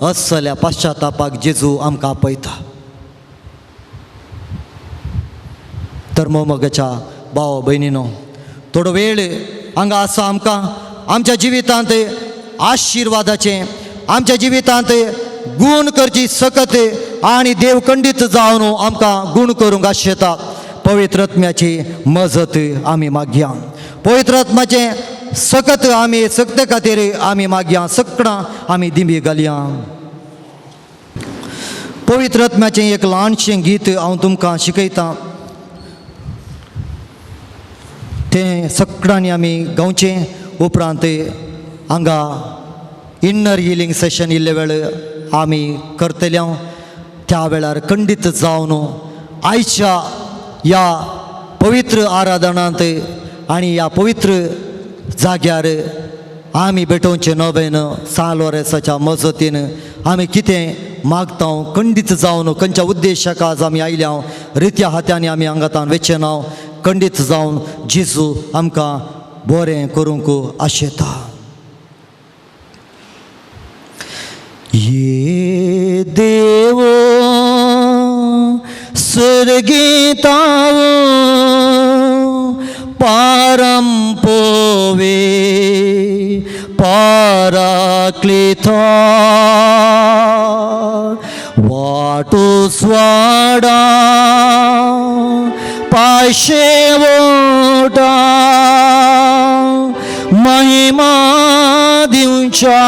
असल्या पश्चातापाक जेजू आमकां आपयता. तर मोगाच्या भाव भयणीनो, थोडो वेळ हांगा आसा आमकां आमच्या जिवितांत आशिर्वादाचें, आमच्या जिवितांत गूण करची सकत आनी देव खंडीत जावन आमकां गूण करूंक आशेता. पवित्र आत्म्याची मजत आमी मागया, पवित्र आत्म्याचें सकत आमी सकते खातीर आमी मागया, सकडां आमी दिंबी घालया. पवित्र आत्म्याचें एक ल्हानशें गीत हांव तुमकां शिकयतां, तें सगळ्यांनी आमी गावचें. उपरांत हांगा इन्नर हिलींग सेशन इल्ले वेळ आमी करतले. त्या वेळार खंडीत जावन आयच्या ह्या पवित्र आराधनांत आनी ह्या पवित्र जाग्यार आमी भेटोवचें नवेन सालोरेसाच्या मजतीन आमी कितें मागता, खंडीत जावन खंयच्या उद्देशाक आज आमी आयल्या, रित्या हात्यांनी आमी हांगातान वेचें ना, खंडीत जावन जेजू आमकां बरें करूंक आशेता. ये देव स्वर्गीतावो पारम पोवे पाराक्लिथा वाटू स्वाडा पाशे वोटा महिमा दिवच्या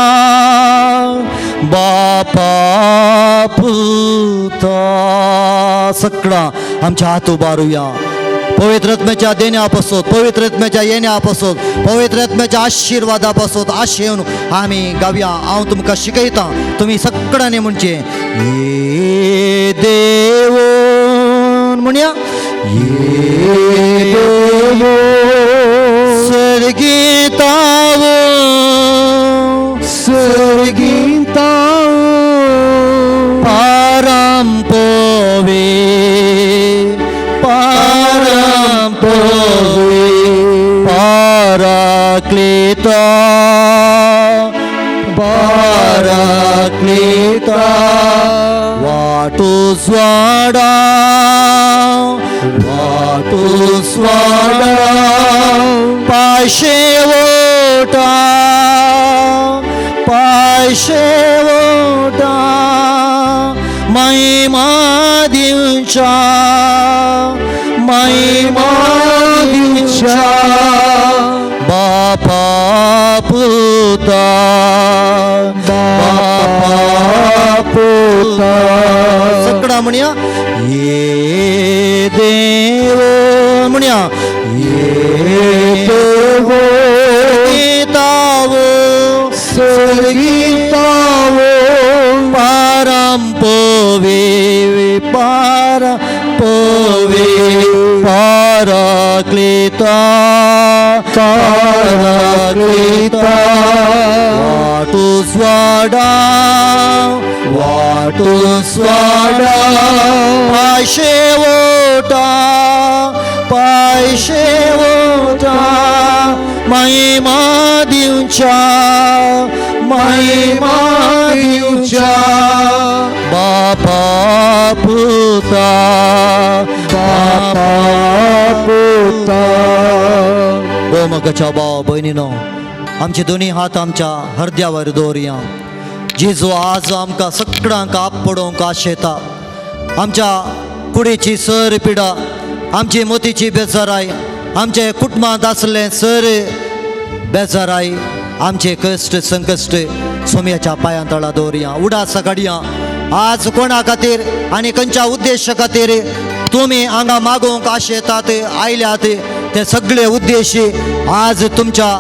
बापा पुता. सगळा आमच्या हात उबारुया. पवित्र आत्म्याच्या देण्यापासून, पवित्र आत्म्याच्या येण्यापासून, पवित्र आत्म्याच्या आशीर्वादापासून आशेवन आमी गावया. हांव तुमकां शिकयतां, तुमी सगळ्यांनी म्हणचें ये देव म्हणया, ये देव स्वर्गीतावो स्वर्गीतावो पारम पोवे पारम पोवे पाराक्लिता पाराक्लिता वाटू स्वाडा वाटू स्वाडा पाशे वोटा पाशे वोटा महिमा दिवच्या महिमा दिवच्या बापा पुता बापा पुता. सगळा म्हणया ये देव, म्हणया ये देवो गीतावो स्वर्गीतावो पारंपवे पारंपवे पाराक्लिता पाराक्लिता वाटू स्वाडा वाटू स्वाडा पायशे ओटा पायशे ओटा महिमा दिवच्या महिमा दिवच्या बापा पुता बापा पुता. गोमकाच्या भाव भयणीनो, आमचे दोन्ही हात आमच्या हरद्यावर दवरया. जेजू आज आमकां सगळ्यांक आपडोवंक आशेता. आमच्या कुडीची सर पिडा, आमची मोतीची बेजाराय, आमचे कुटुंबांत आसले सर बेजाराय, आमचे कश्ट संकश्ट सोम्याच्या पांयां तळा दवरया. उडास काडया. आज कोणा खातीर आनी खंयच्या उद्देशा खातीर तुमी हांगा मागोवंक आशेतात आयल्यात ते सगळे उद्देश आज तुमच्या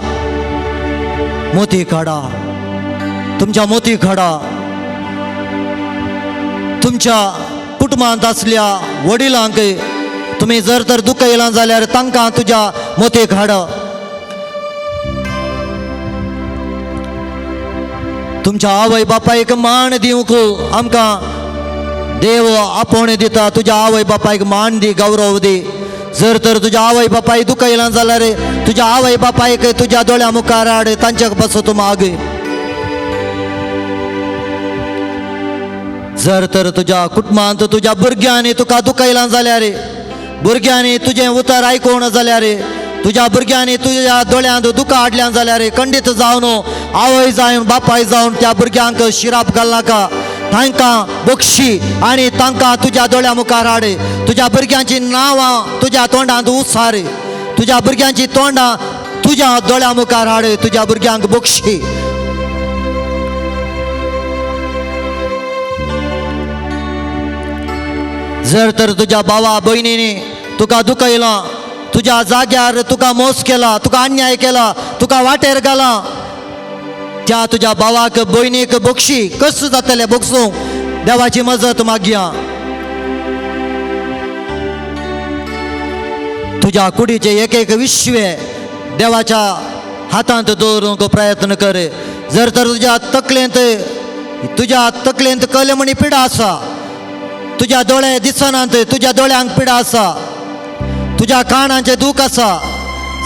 मोती काडा, तुमच्या मोती काडा. तुमच्या कुटुंबांत आसल्या वडिलांक तुमी जर तर दुखयलां जाल्यार तांकां तुज्या मोती हाड. तुमच्या आवय बापायक मान दिवंक आमकां देव आपोवणें दिता. तुज्या आवय बापायक मान दी, गौरव दी. जर तर तुज्या आवय बापाय दुखयलां जाल्यार तुज्या आवय बापायक तुज्या दोळ्या मुखार हाड, तांच्या पासून तूं माग. जर तर तुज्या कुटुंबांत तुज्या भुरग्यांनी तुका दुखयलां जाल्यार, भुरग्यांनी तुजें उतर आयकूंक जाल्यार, तुज्या भुरग्यांनी तुज्या दोळ्यांत दुकां हाडल्यां जाल्यार खंडीत जावन आवय जावन बापाय जावन त्या भुरग्यांक शिराप घालनाका. तांकां बक्षी आनी तांकां तुज्या दोळ्या मुखार हाड. तुज्या भुरग्यांची नांवां तुज्या तोंडांत उसार, तुज्या भुरग्यांची तोंडां तुज्या दोळ्या मुखार हाड, तुज्या भुरग्यांक बक्षी. जर तर तुज्या भावा भयणींनी तुका दुखयलां, तुज्या जाग्यार तुका मोस केला, तुका अन्याय केला, तुका वाटेर घाला, त्या तुज्या भावाक भयणीक बक्षी. कसं जातलें बक्षूंक? देवाची मजत मागया. तुज्या कुडीचे एक एक विश्वे देवाच्या हातांत दवरूंक प्रयत्न कर. जर तर तुज्या तकलेंत कलमणी पिडा आसा, तुज्या दोळे दिसनात, तुज्या दोळ्यांक पिडा आसा, तुज्या कानांचें दूख आसा,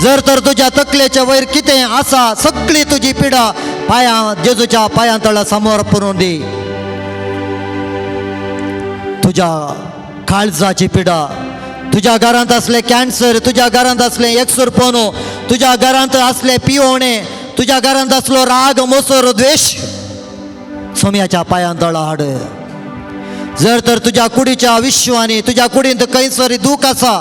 जर तर तुज्या तकलेच्या वयर कितें आसा सगळी तुजी पिडा पांयां जेजूच्या पांयां तळा समोर पुरून दी. तुज्या काळजाची पिडा, तुज्या घरांत असले कॅन्सर, तुज्या घरांत असले एकसुरपण, तुज्या घरांत असले पिवणे, तुज्या घरांत असलो राग मोसर द्वेश सोम्याच्या पांयां तळा हाड. जर तर तुज्या कुडीच्या विश्वानी तुज्या कुडींत खंयसर दूख आसा,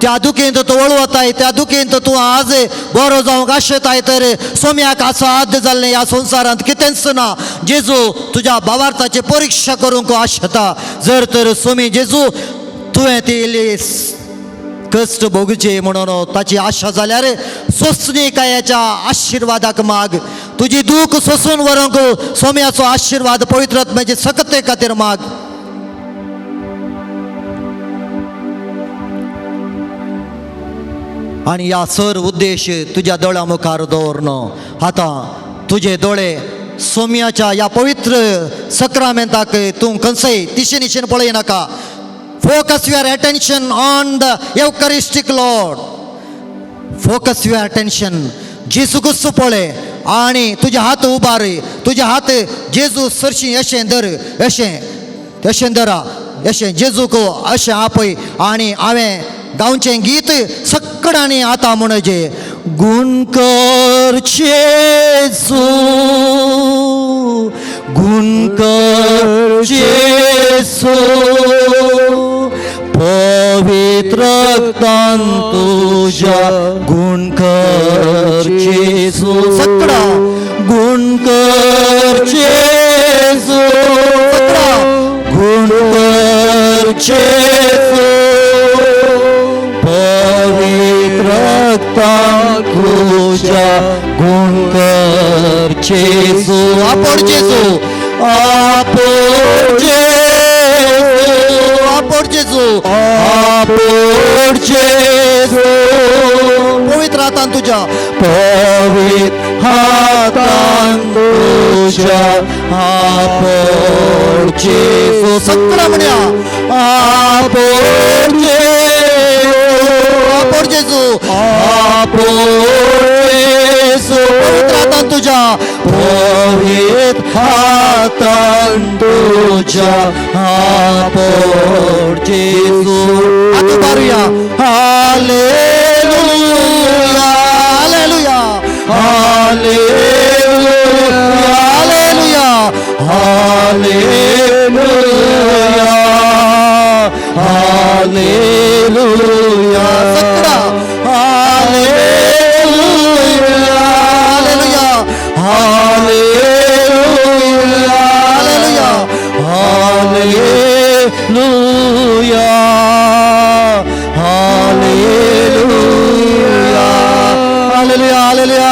त्या दुखींत तूं वळवताय, त्या दुखींत तूं आज बरो जावंक आशेताय, तर सोम्याक आसाध्य जाल्लें ह्या संवसारांत कितेंच ना. जेजू तुज्या भावार्थाची परिक्षा करूंक आशेता. जर तर सोमी जेजू तुवें ती इल्ली कश्ट भोगचे म्हणून ताची आशा जाल्यार सोंसणीकायेच्या आशिर्वादाक माग. तुजी दूख सोसून व्हरूंक सोम्याचो आशिर्वाद पवित्र आत्म्याचे सकते खातीर माग. आनी ह्या सर उद्देश तुज्या दोळ्या मुखार दवरन आतां तुजे दोळे सोम्याच्या ह्या पवित्र सक्रामेंताक तूं खंयसय तिशेन निशेन पळय नाका. Focus your attention on the Eucharistic Lord. Focus your attention. जेजू कुस्सू पळय आनी तुजे हात उबार, तुजे हात जेजू सरशी अशें धर, अशें अशें धरा, अशें जेजूक अशें आपय आनी हांवें गावचें गीत सगळ्यांनी आतां म्हणचे. गुण कर जेजू, गुण कर जेजू, पवित्र. पवित्र रक्तान तुज्या गुण कर जेजू सगळा गुण कर जेजू सगळा गुण कर जेजू पवित्र रक्तान तुज्या गुण कर जेजू आपोड जेजू आपोड जेजू आपोड जेजू आपोड जेजू पवित्र हातान तुझ्या पवित्र हातान तुझ्या आपोड जेजू सगळं म्हणया आपोड जेजू आपोड जेजू आपोड जेजू पवित्र हातान तुझ्या पवित्र हातान तुझ्या आपोड जेजू हात उबारूया hallelujah hallelujah hallelujah hallelujah hallelujah सगळा hallelujah hallelujah hallelujah hallelujah hallelujah hallelujah hallelujah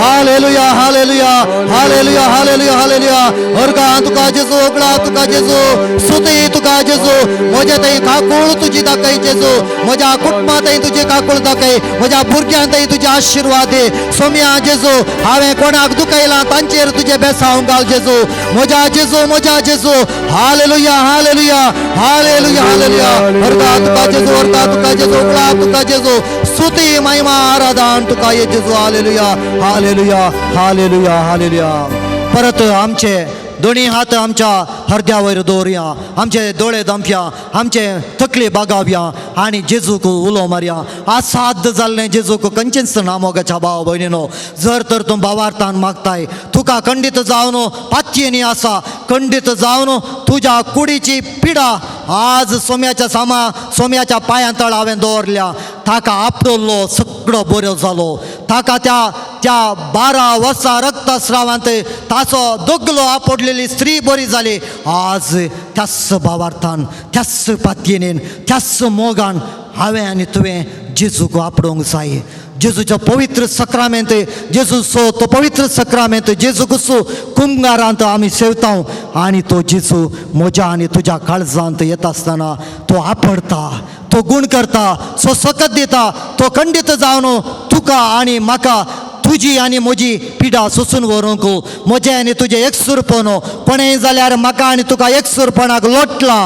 hallelujah hallelujah hallelujah hallelujah hallelujah वर्गां तुका जेजू ओगळा तुका जेजू सुती तुका जेजू म्हज्या थंय काकूळ तुजी दाखय जेजू म्हज्या कुटुंबा थंय तुजी काकूळ दाखय म्हज्या भुरग्यां थंय तुजे आशिर्वाद दी सोम्या जेजू हांवें कोणाक दुखयलां तांचेर तुजें बेसांव घाल जेजू म्हज्या जेजू म्हज्या जेजू हालेलुया हालेलुया हालेलुया हालेलुया वर्गा तुका जेजू वर्गा तुका जेजू ओगळा तुका जेजू स्तुती महिमा आराधन तुका ये जेजू हालेलुया हालेलुया हालेलुया हालेलुया. परत आमचे दोन्ही हात आमच्या हरद्यावयर दवरुया आमचे दोळे दमप्या आमचे तकली बागावया आनी जेजूक उलो मारया. असाध्य जाल्लें जेजूक खंयचेंच ना मोगाच्या भाव भयणीनो. जर तर तूं भावार्थान मागताय तुका खंडीत जावन पातयेनी आसा खंडीत जावन तुज्या कुडीची पिडा आज सोम्याच्या सामा सोम्याच्या पांयां तळ हांवें दवरल्या. ताका आपडलो सगळो बरो जालो. ताका त्या त्या 12 वर्सां रक्तस्रावांत ताचो दोगलो आपडलेली स्त्री बरी जाली. आज त्याच भावार्थान त्याच पातयेन त्याच मोगान हांवें आनी तुवें जेजूक आपडोवंक जाय. जेजूचो पवित्र सक्रामेंत जेजूचो तो पवित्र सक्रामेंत जेजू कुसू कुमगारांत आमी सेवता आनी तो जेजू म्हज्या आनी तुज्या काळजांत येता आसतना तो आपडता तो गुण करता सो सकत दिता तो खंडीत जावन तुका आनी म्हाका तुजी आनी म्हजी पिडा सोसून व्हरूंक म्हजें आनी तुजें एकसूरपण कोणेंय जाल्यार म्हाका आनी तुका एकसूरपणाक लोटलां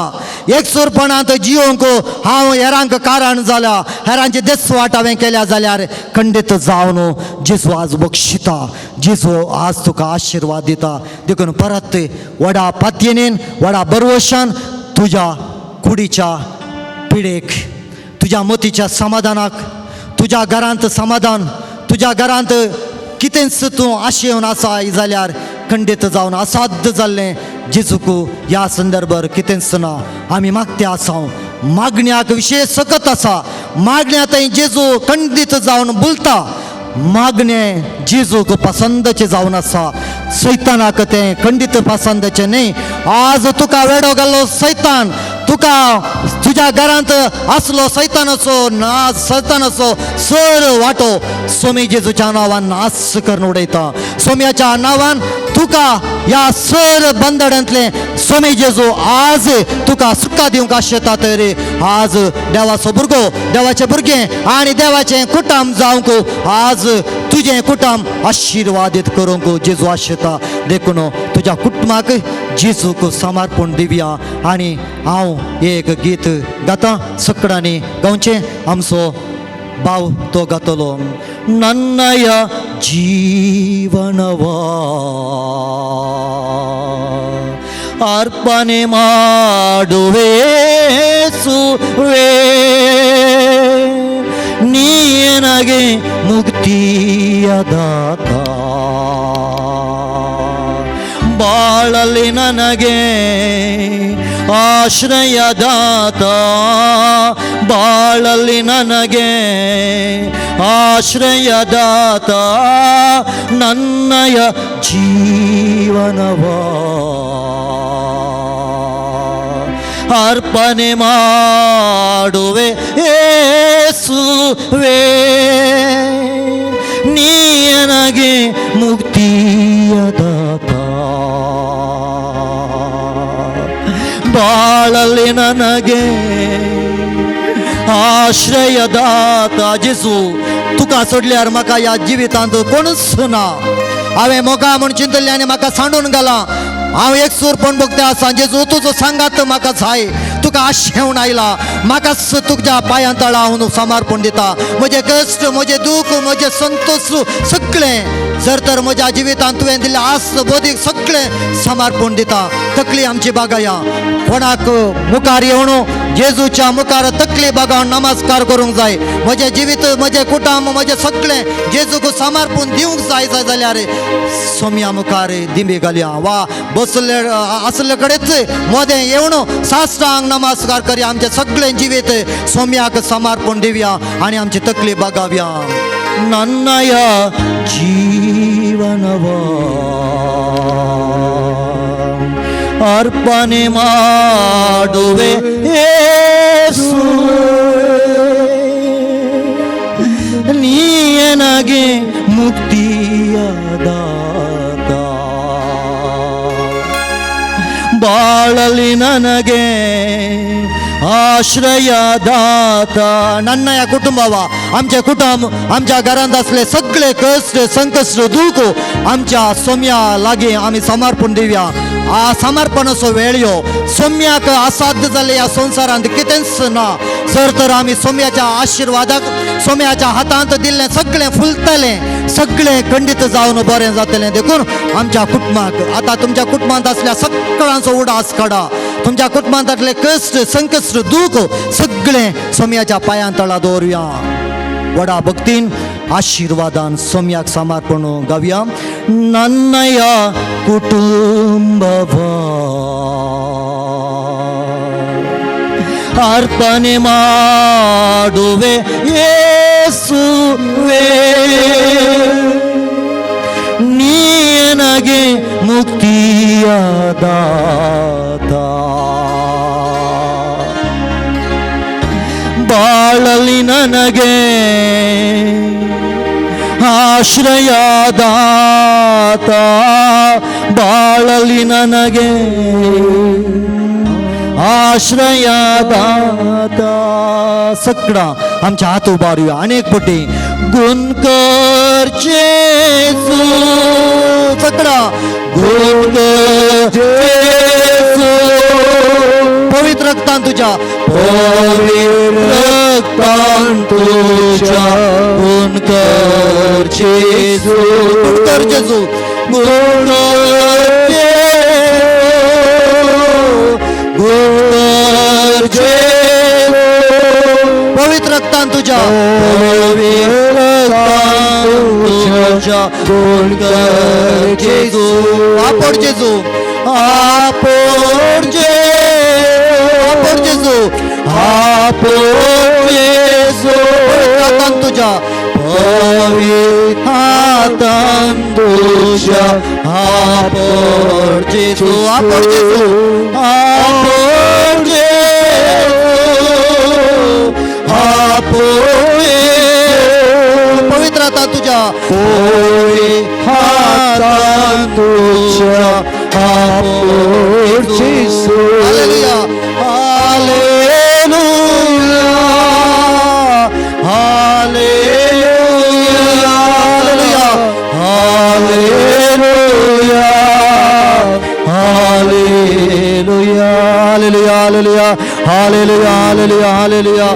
एकसूरपणांत जियोंक हांव हेरांक कारण जाल्या हेरांची देसवाट हांवें केल्या जाल्यार खंडीत जावन जेजू आज बक्षिता जेजू आज तुका आशिर्वाद दिता. देखून परत व्हडा पातयेन व्हडा बरवशान तुज्या कुडीच्या पिडेक तुज्या मतीच्या समाधानाक तुज्या घरांत समाधान तुज्या घरांत कितेंच तूं आशेवन आसा जाल्यार खंडीत जावन असाध्य जाल्लें जेजूक ह्या संदर्भार कितेंच ना. आमी मागते आसा मागण्याक विशेश सकत आसा मागण्या थंय जेजू खंडीत जावन बोलता. मागणें जेजूक पसंदचें जावन आसा सैतानाक तें खंडीत पसंदचें न्ही. आज तुका वेडो घाल्लो सैतान तुका तुज्या घरांत आसलो सैतानाचो नाच सैतानाचो सर वांटो सोमी जेजूच्या नांवान नाश करून उडयता. सोम्याच्या नांवान तुका ह्या सर बंदड्यांतलें सोमी जेजू आज तुका सुक्का दिवंक आशेता तरी आज देवाचो भुरगो देवाचें भुरगें आनी देवाचें कुटुंब जावंक आज तुजें कुटुंब आशिर्वादीत करूंक जेजू आशेता. देखून तुज्या कुटुंबाक जेजूक समर्पण दिवया आनी हांव एक गीत गाता सगळ्यांनी गावचें आमचो भाव तो गातलो. नन्नय जीवनवा ಅರ್ಪಣೆ ಮಾಡುವೆ ಸುವೆ ನೀನಗೆ ಮುಕ್ತಿಯ ದಾತ ಬಾಳಲಿ ನನಗೆ ಆಶ್ರಯದಾತ, ಬಾಳಲ್ಲಿ ನನಗೆ ಆಶ್ರಯದಾತ, ನನ್ನಯ ಜೀವನವ ಅರ್ಪಣೆ ಮಾಡುವೆ ಯೇಸುವೇ, ನೀ ನನಗೆ ಮುಕ್ತಿಯ ದಾತ, ಬಾಳಲ್ಲಿ ನನಗೆ आश्रयदाता. जेजू, तुका सोडल्यार म्हाका ह्या जिवितांत कोणूच ना. हांवें मोगा म्हूण चिंतलें आनी म्हाका सांडून घालां. हांव एक सूरपण भोगते आसा. जेजू, तुजो सांगात म्हाका जाय. तुका आशेवन आयला. म्हाकाच तुज्या पांयां तळा हांव समर्पण दिता. म्हजें कश्ट, म्हजें दूख, म्हजें संतोष सगळें, जर तर म्हज्या जिवितांत तुवें दिल्लें आस बोधीक सगळें समर्पण दिता. तकली आमची बागाया. कोणाक मुखार येवन जेजूच्या मुखार तकली बागावन नमस्कार करूंक जाय. म्हजें जिवीत, म्हजें कुटुंब, म्हजें सगळें जेजूक समर्पण दिवंक जाय. जाय जाल्यार सोम्या मुखार दिंबी घालया वा बसले आसले कडेच मोदें येवन साष्टांग नमस्कार करया. आमचें सगळें जिवीत सोम्याक समर्पण दिवया आनी आमची तकली बागावया. ನನ್ನಯ ಜೀವನವ ಅರ್ಪಣೆ ಮಾಡುವೆ ಯೇಸುವೇ, ನೀ ನನಗೆ ಮುಕ್ತಿಯ ದಾತ, ಬಾಳಲಿ ನನಗೆ आश्रयदाता. नन्नया कुटुंबावा, आमच्या कुटुंब, आमच्या घरांत असले सगळे कश्ट, संकश्ट, दुःख आमच्या सोम्या लागीं आमी समर्पण दिवया. आ समर्पणाचो वेळ यो. सोम्याक असाध्य जाल्ले ह्या संवसारांत कितेंच ना. जर तर आमी सोम्याच्या आशिर्वादाक सोम्याच्या हातांत दिल्लें सगळें फुलतलें, सगळें खंडीत जावन बरें जातलें. देखून आमच्या कुटुंबाक आतां तुमच्या कुटुंबांत असल्या सगळ्यांचो उडास काडा. तुमच्या कुटुंबांतले कश्ट, संकश्ट, दूख सगळें सोम्याच्या पांयां तळा दवरुया. व्हडा भक्तीन आशिर्वादान सोम्याक समर्पण गावया. नन्नया कुटुंबवा ಅರ್ಪಣೆ ಮಾಡುವೆ ಯೇಸುವೇ, ನೀ ನನಗೆ ಮುಕ್ತಿಯ ದಾತ, ಬಾಳಲಿ ನನಗೆ ಆಶ್ರಯದಾತ, ಬಾಳಲಿ ನನಗೆ आश्रयदाता. सगळा आमच्या हात उबारूया अनेक पटी. गुणकर जेजू, सगळा गुणकर जेजू, पवित्र रक्तान तुझ्या, पवित्र रक्तान तुझ्या, गुणकर जेजू, गुणकर जेजू, गुणकर जेजू, गुणकर जेजू, पवित्र रक्तान तुझ्या, पवित्र रक्तान तुझ्या, गुणकर जेजू. आपोड जेजू, आपोड जेजू, आपोड जेजू, आपोड जेजू, पवित्र हातान तुझ्या, पवित्र हातान तुझ्या, आपोड जेजू, आपोड जेजू, आपोड जेजू, आपोड जेजू, पवित्र हातान तुझ्या, पवित्र हातान तुझ्या, आपोड जेजू. Hallelujah, hallelujah, hallelujah, hallelujah, hallelujah, hallelujah, hallelujah, hallelujah, hallelujah, hallelujah,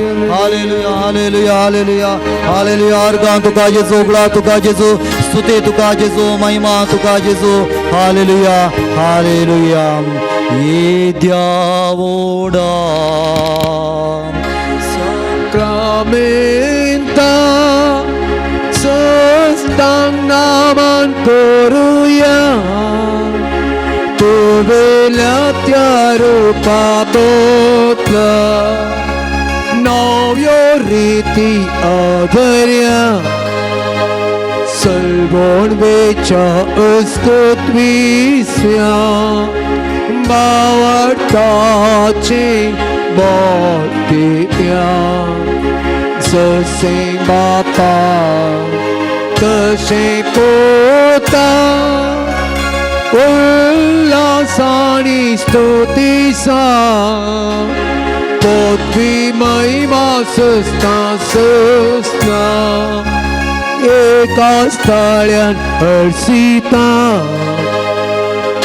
hallelujah, hallelujah, hallelujah. अर्गां तुका जेजू, उगळा तुका जेजू, स्तुती तुका जेजू, महिमा तुका जेजू. Hallelujah, hallelujah. येद्या Sacramenta sostang naman koruya. वेल्या त्या रुपा बोतला नव्यो रिती आदर्या सलबोण वेच्या अस्कत विस्या बावटाचे बोलत्या जसे बापा तसे पोता उल्हासानी स्तुतीसा पोथवी महिमा सस्ता सस्ना एका स्थळ्यान हर्षिता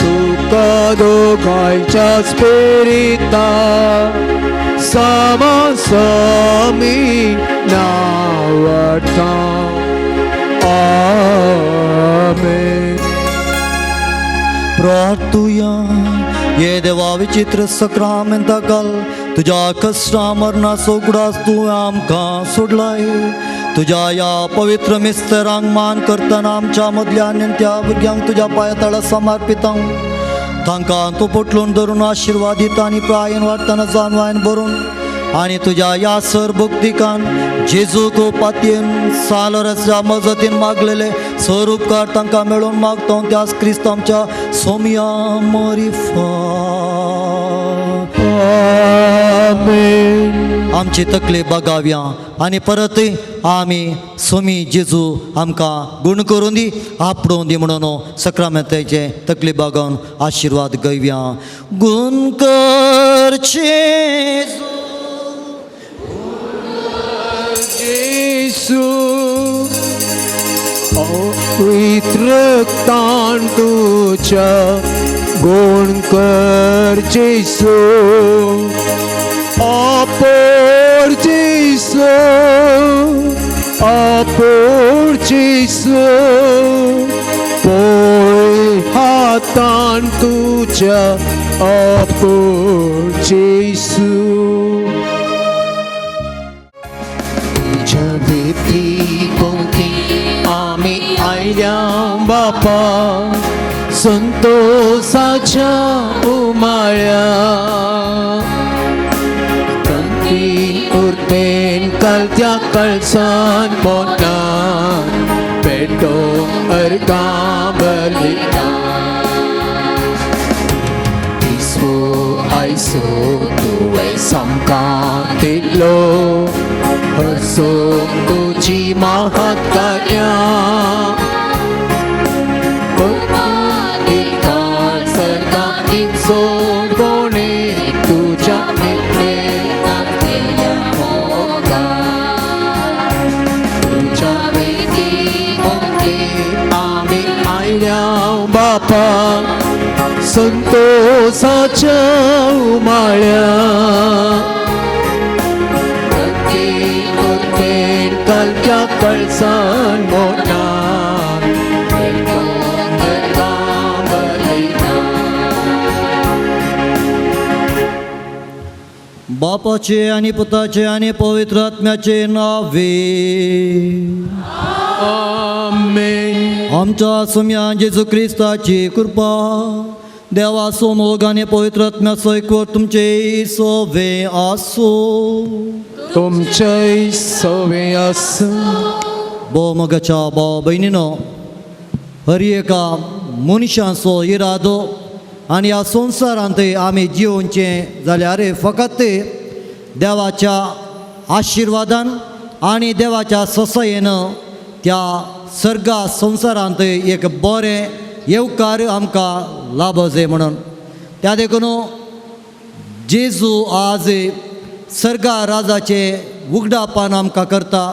तुका दोगांच्या स्पिरिता सामा सामी नावडता. आमेन. प्रार्थुया. ये देवा, विचित्र सक्रामेंता घाल तुज्या कश्टा मरणाचो उगडास तूं आमकां सोडलाय. तुज्या ह्या पवित्र मिस्तरांक मान करतना आमच्या मदल्या नेणट्या भुरग्यांक तुज्या पांया तळा समर्पिता. तांकां तूं पोटलून धरून आशिर्वाद दिता आनी प्रायेन वाडटना जाणवायन भरून आनी तुज्या ह्या सर भक्तिकान जेजूक पातयेन सालराच्या मजतीन मागलेले सर उपकार तांकां मेळोवन मागता त्याच क्रिस्त आमच्या सोमया मरिफा. आमेन. आमची तकली बगावया आनी परतय आमी सोमी जेजू आमकां गुण करून दी, आपडोवन दी म्हणून सक्रामेंताचे तकली बागोवन आशिर्वाद गवया. गुण कर जेजू. जेसू, पवित्र ताण तुझ्या गुण कर जेसू, अपोर जेसू, अपोर जेसू, पोय हातान तुझ्या अपोर जेसू. तुझ्या भीती भोवती आमी आयल्या बापा संतोषाच्या उमाळ्या तंती उर्बेन कलत्या कळसान पोटान पेटो अर्गां बरयता. इसो आयसो तुवें सामकां दिलो हसो तुजी महत्कार्या सोडगोणे तुझ्या तुझ्या भीती भोवती आमी आयल्या बापा संतोषाच्या उमाळ्या कलक्या कळसान मोठा. बापाचे आणि पुताचे आणि पवित्र आत्म्याचे नावे. आमेन. आमच्या सुम्या जेजू क्रिस्ताची कृपा, देवाचो मोग आणि पवित्र आत्म्याचो एकवट तुमचे सोवे आसो. तुमचे सवे आसूं. भोव मोगाच्या भाव भयणीनो, हर एका मनशाचो इरादो आनी ह्या संवसारांत आमी जिवनचें जाल्यार फकत देवाच्या आशिर्वादान आनी देवाच्या ससायेन त्या सर्गा संवसारांत एक बरें येवकार आमकां लाभजे म्हणून. त्या देखून जेजू आज सर्गा राजाचे उगडापान आमकां करता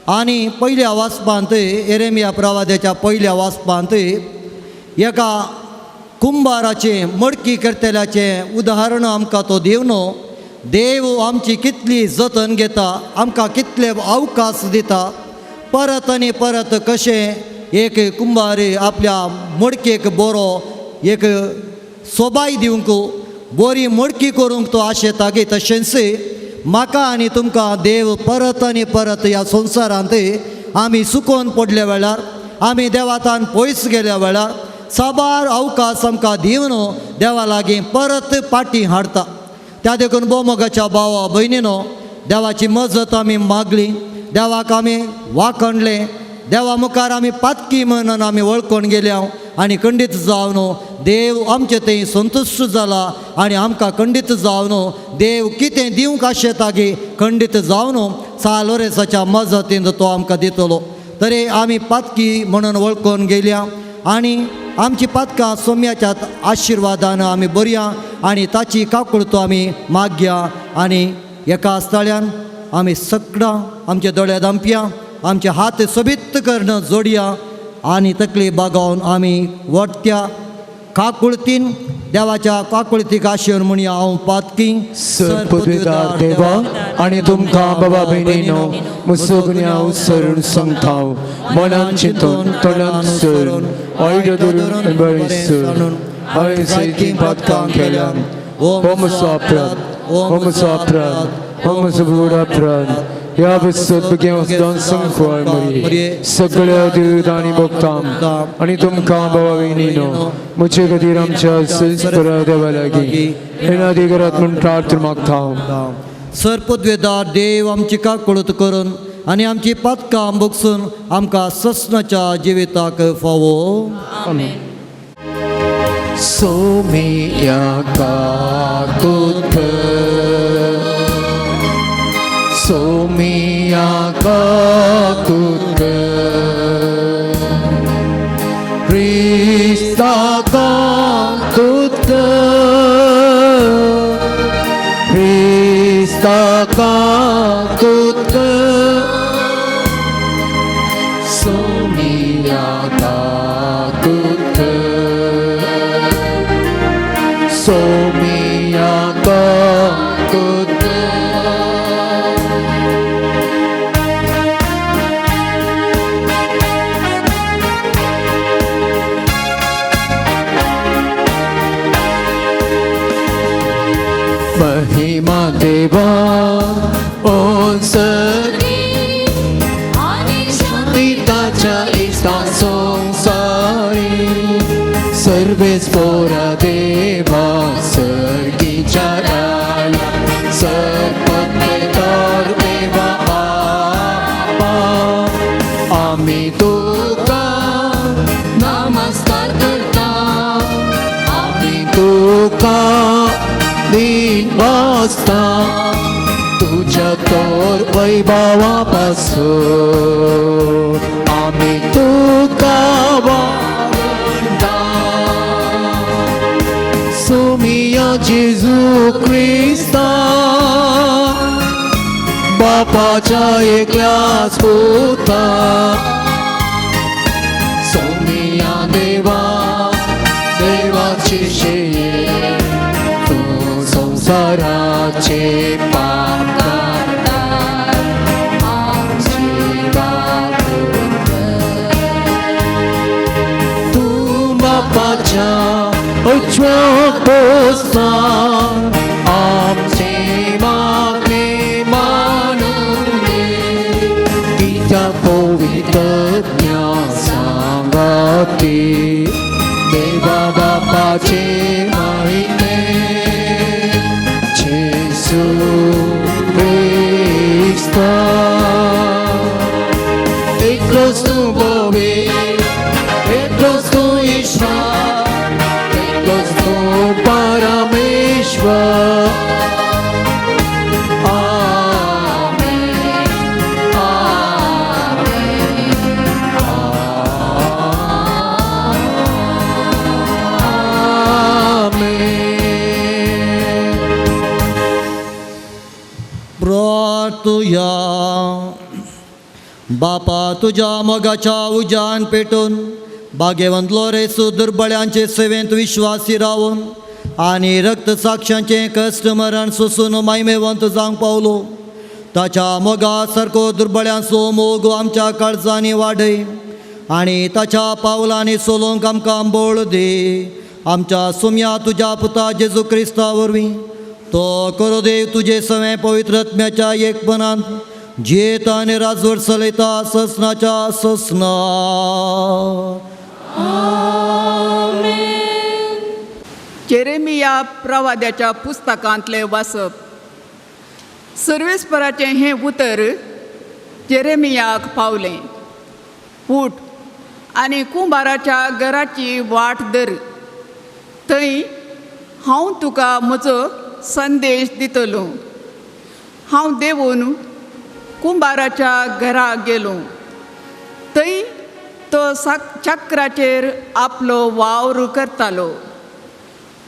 आनी पयल्या वाचपांत, एरेमिया प्रवाद्याच्या पयल्या वाचपांत एका कुंबाराचें मडकी करतल्याचें उदाहरण आमकां तो दिवन देव आमची कितली जतन घेता, आमकां कितले अवकाश दिता. परत आनी परत कशें एक कुंबार आपल्या मडकेक बरो एक सोबाय दिवंक, बरी मडकी करूंक तो आशेता गे, तशेंच म्हाका आनी तुमकां देव परत आनी परत ह्या संवसारांत आमी सुकोवन पडल्या वेळार, आमी देवातान पयस गेल्या वेळार, साबार अवकाश आमकां दिवन देवा लागीं परत पाटी हाडता. त्या देखून भोवमोगाच्या भावा भयणीनो, देवाची मजत आमी मागली, देवाक आमी वाखणले, देवा मुखार आमी पातकी म्हणून आमी वळखून गेल्या आनी खंडीत जावन देव आमचे थंय संतुश्ट जाला आनी आमकां खंडीत जावन देव कितें दिवंक आशेता गी खंडीत जावन सालोरेसाच्या मजतीन तो आमकां दितलो. तरी आमी पातकी म्हणून वळखून गेल्या आनी आमची पातकां सोम्याच्या आशिर्वादान आमी बरया आनी ताची काकुळतो आमी मागया आनी एका स्थळ्यान आमी सगळां आमचे दोळे दामपया, आमचे हात सोबीत करून जोडया आनी तकली बागोवन आमी वट्ट्या काकुळतीन देवाच्या काकुळतीक आशेवन म्हणया, हांव पातकी. सर पदवीदार देवा आनी तुमकां बाबा भयणीनो म्हजो गुन्यांव सरून सांगता, मनान चिंतून तोंडान सरून वायट धरून बरें सरून हांवें जायतीं पातकां केल्यान. हो म्हजो अपराध, हो म्हजो अपराध, हो म्हजो व्हड अपराध. ह्या बसत भुरग्यां संगफळ मरये सगळ्या देव आनी भोगता आनी तुमकां बाबा भयणीनो म्हजे खातीर आमच्या संस्कारा देवा लागीं येना घरात म्हूण प्रार्थना मागता. सर पदवेदार देव आमची काकुळत करून आनी आमची पातकां भोगसून आमकां ससनाच्या जिविताक फावो. सोमिया काकुत, सोमिया काकुत, क्रिस्ता काकुत, क्रिस्ता काकुत, सोमिया काकुत, सोमिया काकुत. महिमा देवा ओसरी ताच्या इस्ता संसारी सर्वेस पोरा देवा सर्गीच्या राया सरपत्रेदार देवा बापा आमी तुका नमस्कार करता, आमी तुका दिन वाजता तुझ्या तोर वैभवा पासून आमी तुका वावुरता. सोमिया जेजू क्रिस्ता बापाच्या एकल्याच पुता, सोमिया देवा देवाची शेये तूं संवसाराचे पाप काडटा आमची बापूत. तूं बापाच्या उजव्या बसता आमचे मागणे मानून घे, तिच्या पवित्रज्ञा सांगाती देवा बापाचे महिमे जेजू क्रिस्ता. एकलोच तूं बोवे, एकलोच तूं ईश्वर, एकलोच तूं परमेश्वर. आमेन, आमेन, आमेन. प्रार्थुया. बापा तुज्या मोगाच्या उज्यान पेटून बागेवंत लोरेसू दुर्बळ्यांचे सेवेंत विश्वासी रावन आनी रक्त साक्षांचें कश्ट मरण सोसून मायमेवंत जावंक पावलो. ताच्या मोगा सारको दुर्बळ्यांचो मोग आमच्या काळजांनी वाडय आनी ताच्या पावलांनी सोलोवंक आमकां बळ दी. आमच्या सुम्या तुज्या पुता जेजू क्रिस्ता वरवीं तो करो देव तुजे सवें पवित्र आत्म्याच्या एकपणान जियेता आनी राजवट चलयता ससनाच्या ससना. जेरेमिया प्रवाद्याच्या पुस्तकांतलें वाचप. सर्वेस्पराचें हें उतर जेरेमियाक पावलें. उठ आनी कुंबाराच्या घराची वाट धर, थंय हांव तुका म्हजो संदेश दितलो. हांव देंवून कुंबाराच्या घरा गेलो, थंय तो चक्राचेर आपलो वावर करतालो.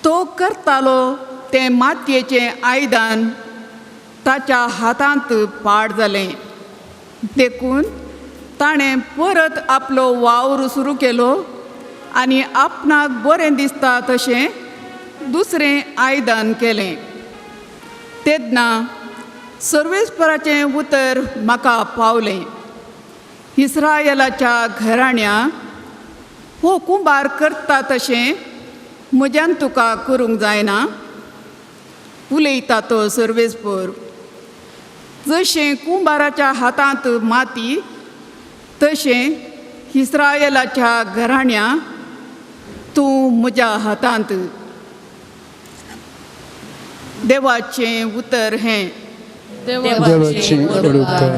तो करतालो तें मातयेचें आयदन ताच्या हातांत पाड जालें. देखून ताणें परत आपलो वावर सुरू केलो आनी आपणाक बरें दिसता तशें दुसरें आयदन केलें. तेन्ना सर्वेस्पराचें उतर म्हाका पावलें. इस्रायलाच्या घराण्या, हो कुंबार करता तशें म्हज्यान तुका करूंक जायना, उलयता तो सर्वेस्पर. जशें कुंबाराच्या हातांत माती, तशें इस्रायलाच्या घराण्या तूं म्हज्या हातांत. देवाचें उतर हें. देवाची उपकार.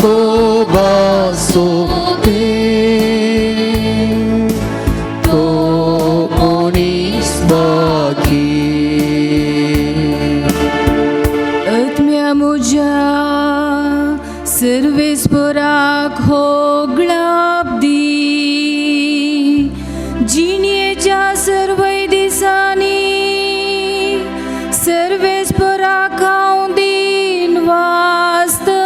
जाकोबासो देव तो मनीस बाकी. आत्म्या म्हज्या सर्वेस्पराक होगळाप दी, जिणेच्या सर्वय दिसांनी सर्वेस्पराक हांव दीन वाचतलो.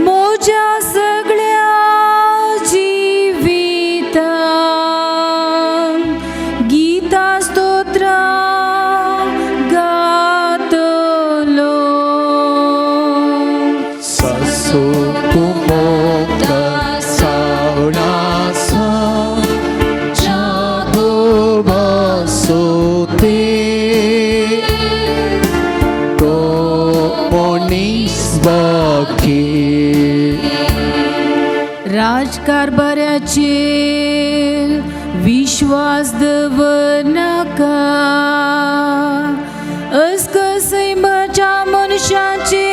म्हज्या सगळ्या जिवितान गीता स्तोत्रां गातलो. सासू कुमोक्तर सावणासा जाकोबासो देव तो मनीस बाकी. राजकारभाऱ्याचेर विश्वास दवरनाका, अस्कसैमाच्या मनशाचेर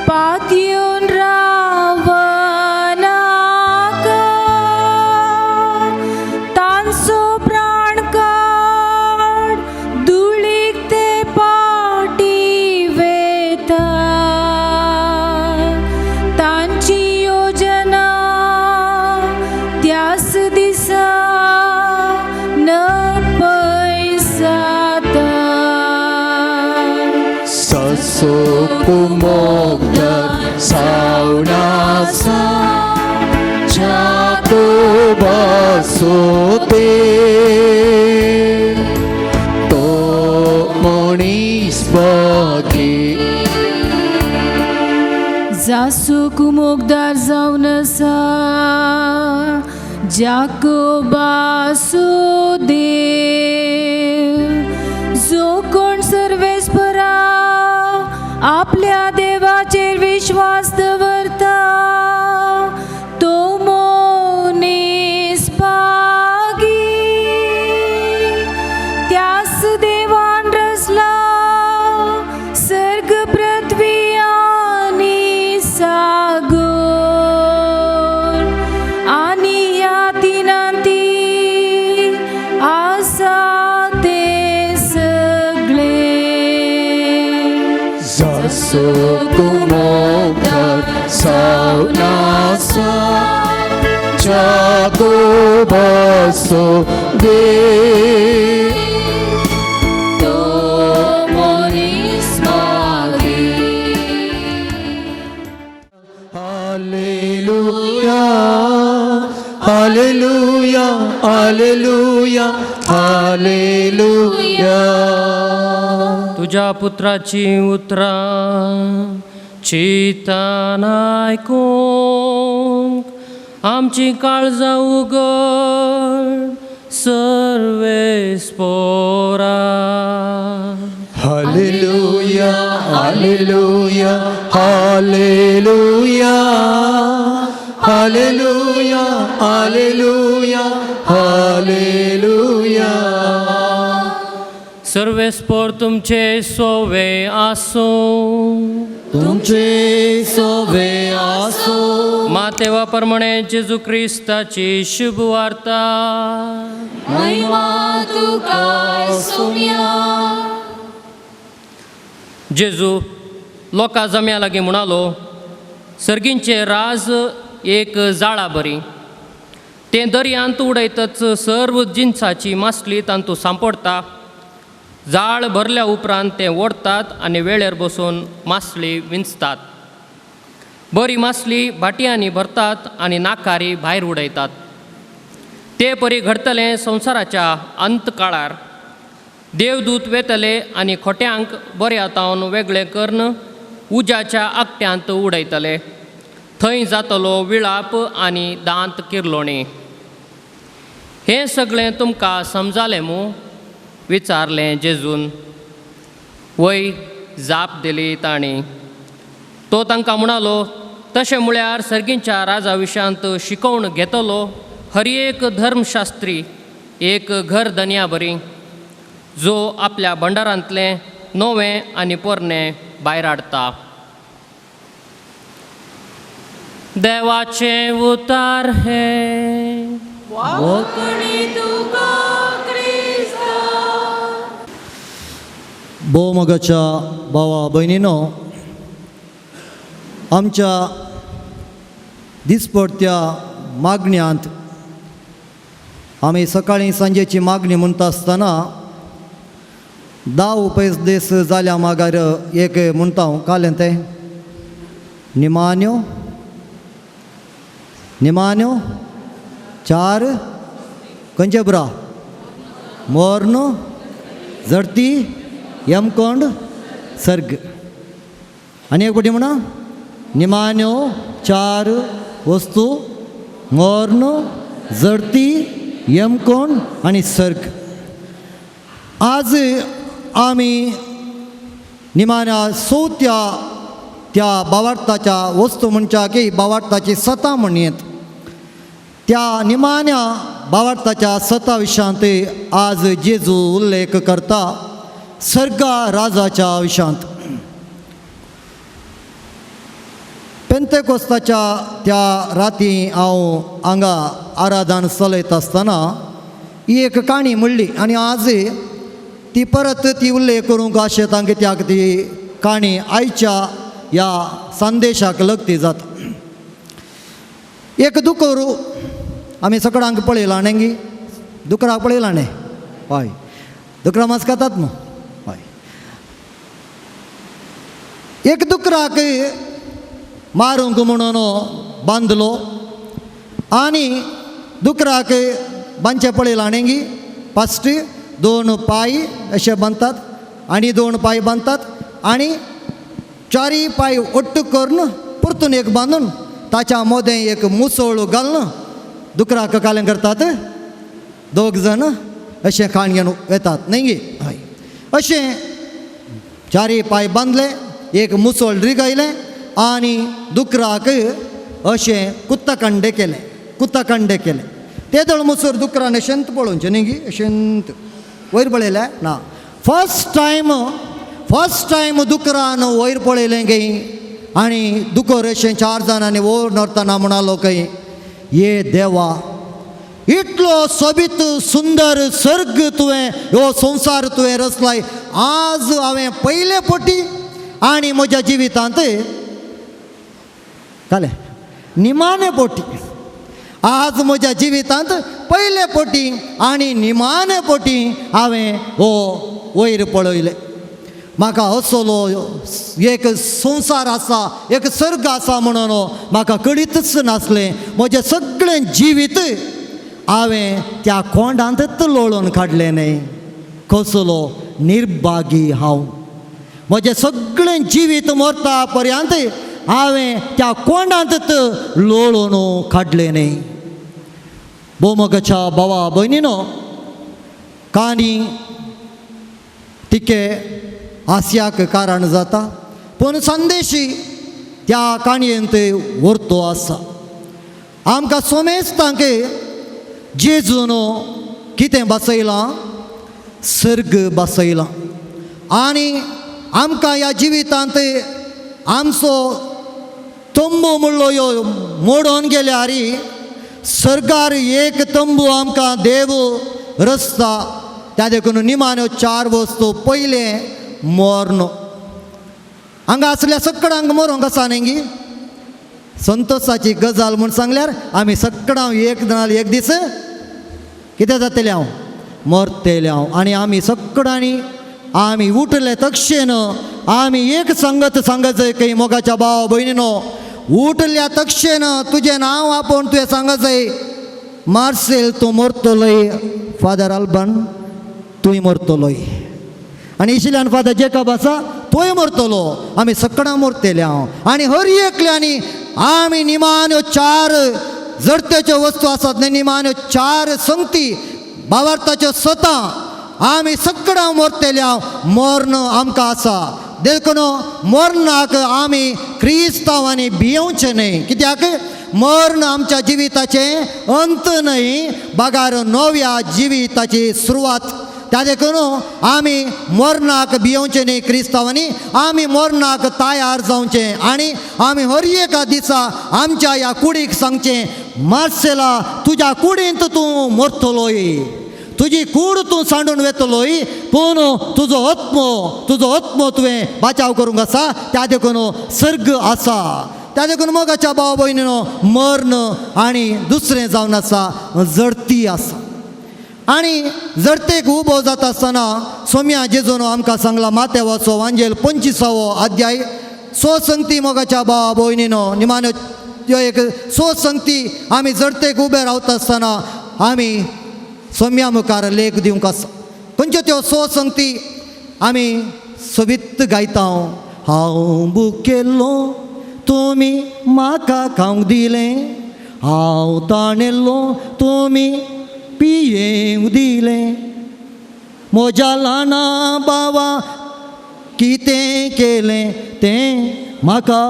पातयेवन रावनाका. तांचो प्राण काड धुळीक ते पाटी वेता, तांची योजना त्याच दिसा न पैसाता. सासू कुमोक्तर सावणासा जाकोबासो देव तो मनीस बाकी. जासू कुमोकदार जावन आसा जाकोबासो देव, जो कोण सर्वेस्परा आपल्या देवाचेर विश्वास दवरता तो मनीस भागी. त्याच देवान रचला सर्ग पृथ्वी आनी सागर, आनी ह्या तिनांती आसा ते सगळे. सासू कुमोक्तर सावणासा जाकोबासो देव तो मनीस बागी. हालेलुया. Hallelujah, hallelujah, hallelujah. तुज्या पुत्राची उतरां चिंतान आयकूंक आमची काळजां उगड सर्वेस्पोरा. Hallelujah, hallelujah, hallelujah, hallelujah, hallelujah, hallelujah. सर्वेस्पोर तुमचे सोवे आसूं. तुमचे सोवे आसो. मातेवा प्रमाणे जेजू क्रिस्ताची शुभ वार्ता. महिमा तुका सोम्या. जेजू लोकां जम्या लागीं म्हणालो, सर्गींचें राज एक जाळा बरी. तें दर्यांत उडयतच सर्व जिनसाची मासली तांतू सांपडटा. जाळ भरल्या उपरांत तें ओडतात आनी वेळेर बसून मासली विंचतात. बरी मासली भाटयांनी भरतात आनी नाकारी भायर उडयतात. ते परी घडतलें संवसाराच्या अंत काळार. देवदूत वेतले आनी खोट्यांक बऱ्या तावन वेगळें करून उज्याच्या आकट्यांत उडयतले. थंय जातलो विळाप आनी दांत किर्लोणी. हें सगळें तुमकां समजालें मूं? विचारलें जेजून. वय, जाप दिली तांणी. तो तांकां म्हणालो, तशें म्हळ्यार सर्गींच्या राजा विशयांत शिकोवण घेतलो हर एक धर्मशास्त्री एक घर धनया बरी, जो आपल्या भंडारांतलें नवें आनी पोरणें भायर हाडटा. देवाचें उतार हें. कोंकणी तुका क्रिस्ता. भोवमोगाच्या भावा भयणीनो, आमच्या दिसपडत्या मागण्यांत आमी सकाळीं सांजेची मागणी म्हणटा आसतना 10 उपदेश जाल्या मागार एक म्हणटा हांव कालें तें निमान्यो निमान्यो 4 खंयचे ब्रा मोर्न जडती यमकोंड सर्ग. आनी एक फावटी म्हणा, निमान्यो 4 वस्तू मोर्न जडती यमकोंड आनी सर्ग. आज आमी निमान्या चवथ्या त्या बावार्थाच्या वस्तू म्हणच्या की बावार्थाची सता म्हणयेत. त्या निमान्या बावार्थाच्या सता विशयांत आज जेजू उल्लेख करता सर्गा राजाच्या विशयांत. पेंतेकोस्ताच्या त्या राती हांव हांगा आराधन चलयत आसतना ही एक काणी म्हणली आनी आज ती परत ती उल्लेख करूंक आशेतां कित्याक ती काणी आयच्या ह्या संदेशाक लगती जाता. एक दुकर आमी सगळ्यांक पळयलां न्ही गी, दुकराक पळयलां न्ही? हय, दुकरां मांस खातात न्हू? हय. एक दुकराक मारूंक म्हणून बांदलो आनी दुकराक बांदचें पळयलां न्ही गी? फस्ट 2 पांय अशे बांदतात आनी 2 पांय बांदतात आनी 4 पांय ಒಟ್ಟು करून परतून एक बांदून ताच्या मोदें एक मुसळ घालून दुकराक कालें करतात. 2 जाण अशें खाण घेवन वेतात न्ही गी? हय. अशें 4 पांय बांदले, एक मुसळ रिगयलें आनी दुकराक अशें कुत्तकंडे केलें, कुत्तकंडे केलें. ते दळ मुसळ दुकरान अशेंत पळोवचें न्ही गी, अशेंत वयर पळयलें ना. फर्स्ट टायम दुकरान वयर पळयलें गे आनी दुकर अशें 4 जाणांनी वयर नरतना म्हणालो खंय, ये देवा, इतलो सोबीत सुंदर सर्ग तुवें, ह्यो संवसार तुवें रचलाय. आज हांवें पयले पटी आनी म्हज्या जिवितांत कालें निमाणे पोटी, आज म्हज्या जिवितांत पयले पोटी आनी निमाणे पोटी हांवें हो वयर पळयलें. म्हाका असलो एक संवसार आसा, एक सर्ग आसा म्हणून म्हाका कळीतच नासलें. म्हजें सगळें जिवीत हांवें त्या कोंडांतच लोळून काडलें न्हय. कसलो निर्भागी हांव. म्हजें सगळें जिवीत मरता पर्यंत हांवें त्या कोंडांतच लोळून काडलें न्हय. भोवमोगाच्या भावा भयणीनो, काणी तिके हास्याक कारण जाता, पूण संदेशी त्या काणयेंत व्हरतो आसा. आमकां सोमेस्तांक जेजून कितें बसयलां? सर्ग बसयलां. आनी आमकां ह्या जिवितांत आमचो तंबू म्हणलो ह्यो मोडून गेल्यार सर्गार एक तंबू आमकां देव रस्ता. त्या देखून निमाण्यो चार वस्तू. पयलें मर्ण. हांगा आसल्या सगळ्यांक मरोंक आसा न्ही गी? संतोषाची गजाल म्हूण सांगल्यार आमी सगळ्यां एक ना एक दीस कितें जातलें हांव मरतलें हांव. आनी आमी सगळ्यांनी आमी उठले तक्षेन आमी एक सांगत सांगत जाय काही मोगाच्या भाव भयणीनो, उठल्या तक्षेन तुजें नांव आपोवन तुवें सांगत जाय, मार्सेल तूं मरतलोय, फादर अल्बन तूंय मरतलोय, आनी इशिल्यान फादर जेकब आसा तोय मरतलो. आमी सगळ्यां मरतले हांव. आनी हर एकल्यांनी आमी निमाण्यो चार जडतेच्यो वस्तू आसात न्ही, निमाण्यो चार संगती भावार्थाच्यो सतां आमी सगळ्यां मरतले हांव. मर्ण आमकां आसा देखून मरणाक आमी क्रिस्तांवांनी भियोवचें न्हय. कित्याक मर्ण आमच्या जिविताचें अंत न्हय, बगार नव्या जिविताची सुरवात. त्या देखून आमी मरणाक भियोवचें न्हय क्रिस्तांवांनी, आमी मरणाक तयार जावचें. आनी आमी हर एका दिसा आमच्या ह्या कुडीक सांगचें, मार्सेला तुज्या कुडींत तूं मरतलोय, तुजी कूड तूं सांडून वेतलोय, पूण तुजो आत्मो, तुजो आत्मो तुवें बाचाव करूंक आसा. त्या देखून सर्ग आसा. त्या देखून मोगाच्या भाव भयणीनो, मर्ण आनी दुसरें जावन आसा जडती आसा. आनी जडतेक उबो जाता आसतना सोम्या जेजून आमकां सांगला मातेवाचो वांजेल 25वो अध्याय सो संगती. मोगाच्या भाव भयणीनो, निमाण्यो ह्यो एक सो संगती आमी जडतेक उबे रावता आसतना आमी सोम्या मुखार लेख दिवंक आसा. खंयच्यो त्यो सो संगती आमी सोबीत गायता. हांव भुकेल्लो तुमी म्हाका खावंक दिलें, हांव ताणेल्लो तुमी पियेवंक दिलें, म्हज्या ल्हाना बाबा कितें केलें तें म्हाका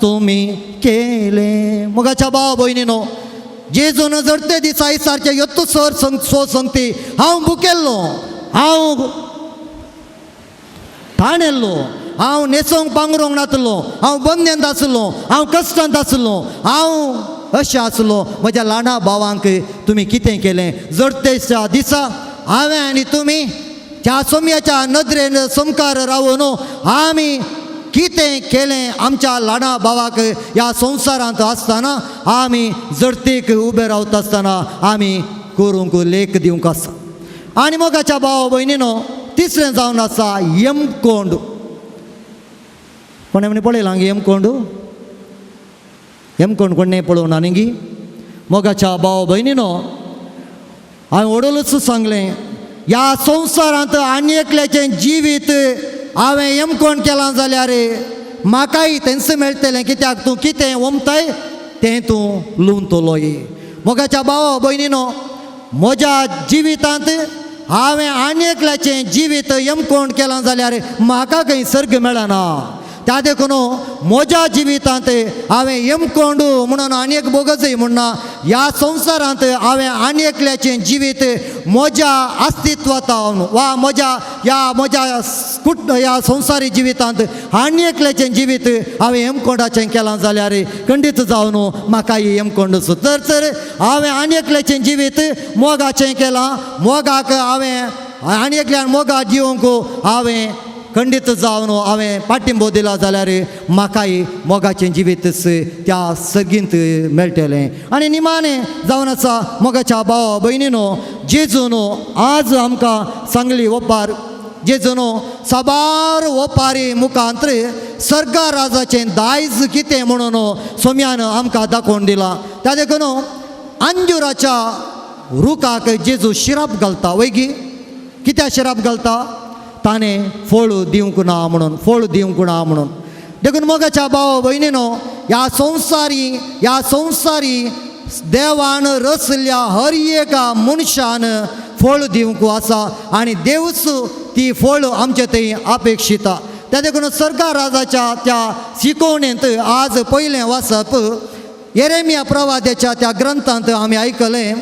तुमी केलें. मोगाच्या भाव भयणीनो, जेजून जडते दिसा सारकें यत्तो सर संग सो संगती, हांव भुकेल्लो, हांव ताणेल्लो, हांव न्हेसोंक पांगरूंक नातलो, हांव बंदेंत आसलो, हांव कश्टांत आसलो, हांव अशें आसलो. म्हज्या ल्हाना भावांक तुमी कितें केलें? जडतेच्या दिसा हांवें आनी तुमी त्या सोम्याच्या नदरेन समकार रावून आमी कितें केलें आमच्या ल्हाना भावाक ह्या संवसारांत आसतना आमी जडतेक उबे रावता आसतना आमी करूंक लेख दिवंक आसा. आनी मोगाच्या भाव भयणीनो, तिसरें जावन आसा यमकोंड. कोणें म्हणी पळयलां यमकोंड? यमकोंड कोणें पळोवना न्ही गी? मोगाच्या भाव भयणीनो, हांवें वडोलूच सांगलें, ह्या संवसारांत आनी एकल्याचें जिवीत हांवें यमकोण केलां जाल्यार म्हाकाय तेंच मेळटलें. कित्याक तूं कितें ओमताय तें तूं लुवतलोय. मोगाच्या भाव भयणीनो, म्हज्या जिवितांत हांवें आनी एकल्याचें जिवीत यमकोण केलां जाल्यार म्हाका खंय सर्ग मेळना. त्या देखून म्हज्या जिवितांत हांवें यमकोंड म्हणून आनी एक बोगजय म्हणना, ह्या संवसारांत हांवें आनी एकल्याचें जिवीत म्हज्या अस्तित्वांत वा म्हज्या ह्या म्हज्या कुट ह्या संवसारी जिवितांत आनी एकल्याचें जिवीत हांवें यमकोंडाचें केलां जाल्यार खंडीत जावन म्हाका यमकोंडच. तर तर हांवें आनी एकल्याचें जिवीत मोगाचें केलां, मोगाक हांवें आनी एकल्यान मोगा दिवंक हांवें खंडीत जावन हांवें पाठिंबो दिला जाल्यार म्हाकाय मोगाचें जिवीतच त्या सर्गींत मेळटलें. आनी निमाणें जावन आसा मोगाच्या भाव भयणीनो, जेजून आज आमकां सांगली ओपार जेजून साबार ओपारी मुखांत सर्गा राजाचें दायज कितें म्हणून सोम्यान आमकां दाखोवन दिलां. त्या देखून अंजुराच्या रुखाक जेजू शिराप घालता वयगी. कित्याक शिराप घालता? ताणें फळ दिवंक ना म्हणून, फळ दिवंक ना म्हणून. देखून मोगाच्या भाव भयणीनो, ह्या संवसारी देवान रचल्या हर एका मनशान फळ दिवंक आसा आनी देवूच ती फळ आमचे थंय अपेक्षिता. त्या देखून सर्गा राजाच्या त्या शिकवणेंत आज पयलें वाचप येरेमिया प्रवाद्याच्या त्या ग्रंथांत आमी आयकलें.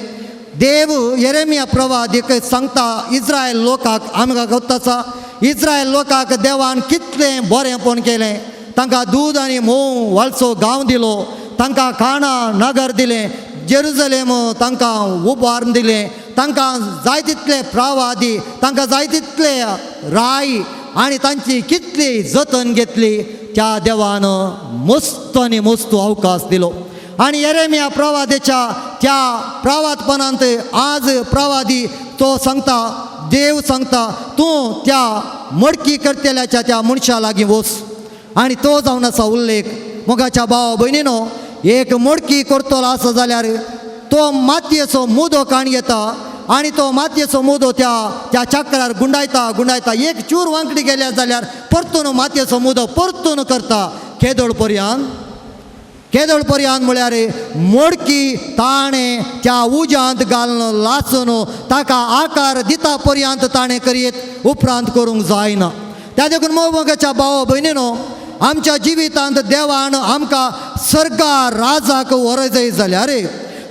देव येरेमिया प्रवादीक सांगता इस्रायल लोकाक, आमकां कळटा आसा इस्रायल लोकाक देवान कितलें बरेंपण केलें. तांकां दूद आनी म्होंव वालचो गांव दिलो, तांकां खाणां नगर दिलें, जेरुजलेम तांकां उबारून दिलें, तांकां जाय तितले प्रवादी, तांकां जाय तितले राय आनी तांची कितली जतन घेतली. त्या देवान मस्त आनी मस्त अवकाश दिलो. आनी येरेमिया प्रवादेच्या त्या प्रवादपणांत आज प्रवादी तो सांगता, देव सांगता, तूं त्या मडकी करतल्याच्या त्या मनशा लागीं वच. आनी तो जावन आसा उल्लेख. मोगाच्या भाव भयणीनो, एक मडकी करतलो आसा जाल्यार तो मातयेचो मुदो काण येता आनी तो मातयेचो मुदो त्या त्या चक्रार गुंडायता गुंडायता, एक चूर वांकडी गेल्या जाल्यार परतून मातयेचो मुदो परतून करता. केदोळ पर्यंत, केदोळ पर्यंत म्हळ्यार मोडकी ताणें त्या उज्यांत घालून लासून ताका आकार दिता पर्यंत ताणें करीत, उपरांत करूंक जायना. त्या देखून मोगाच्या भाव भयणीनो, आमच्या जिवितांत देवान आमकां सर्गा राजाक व्हरय जाल्यार,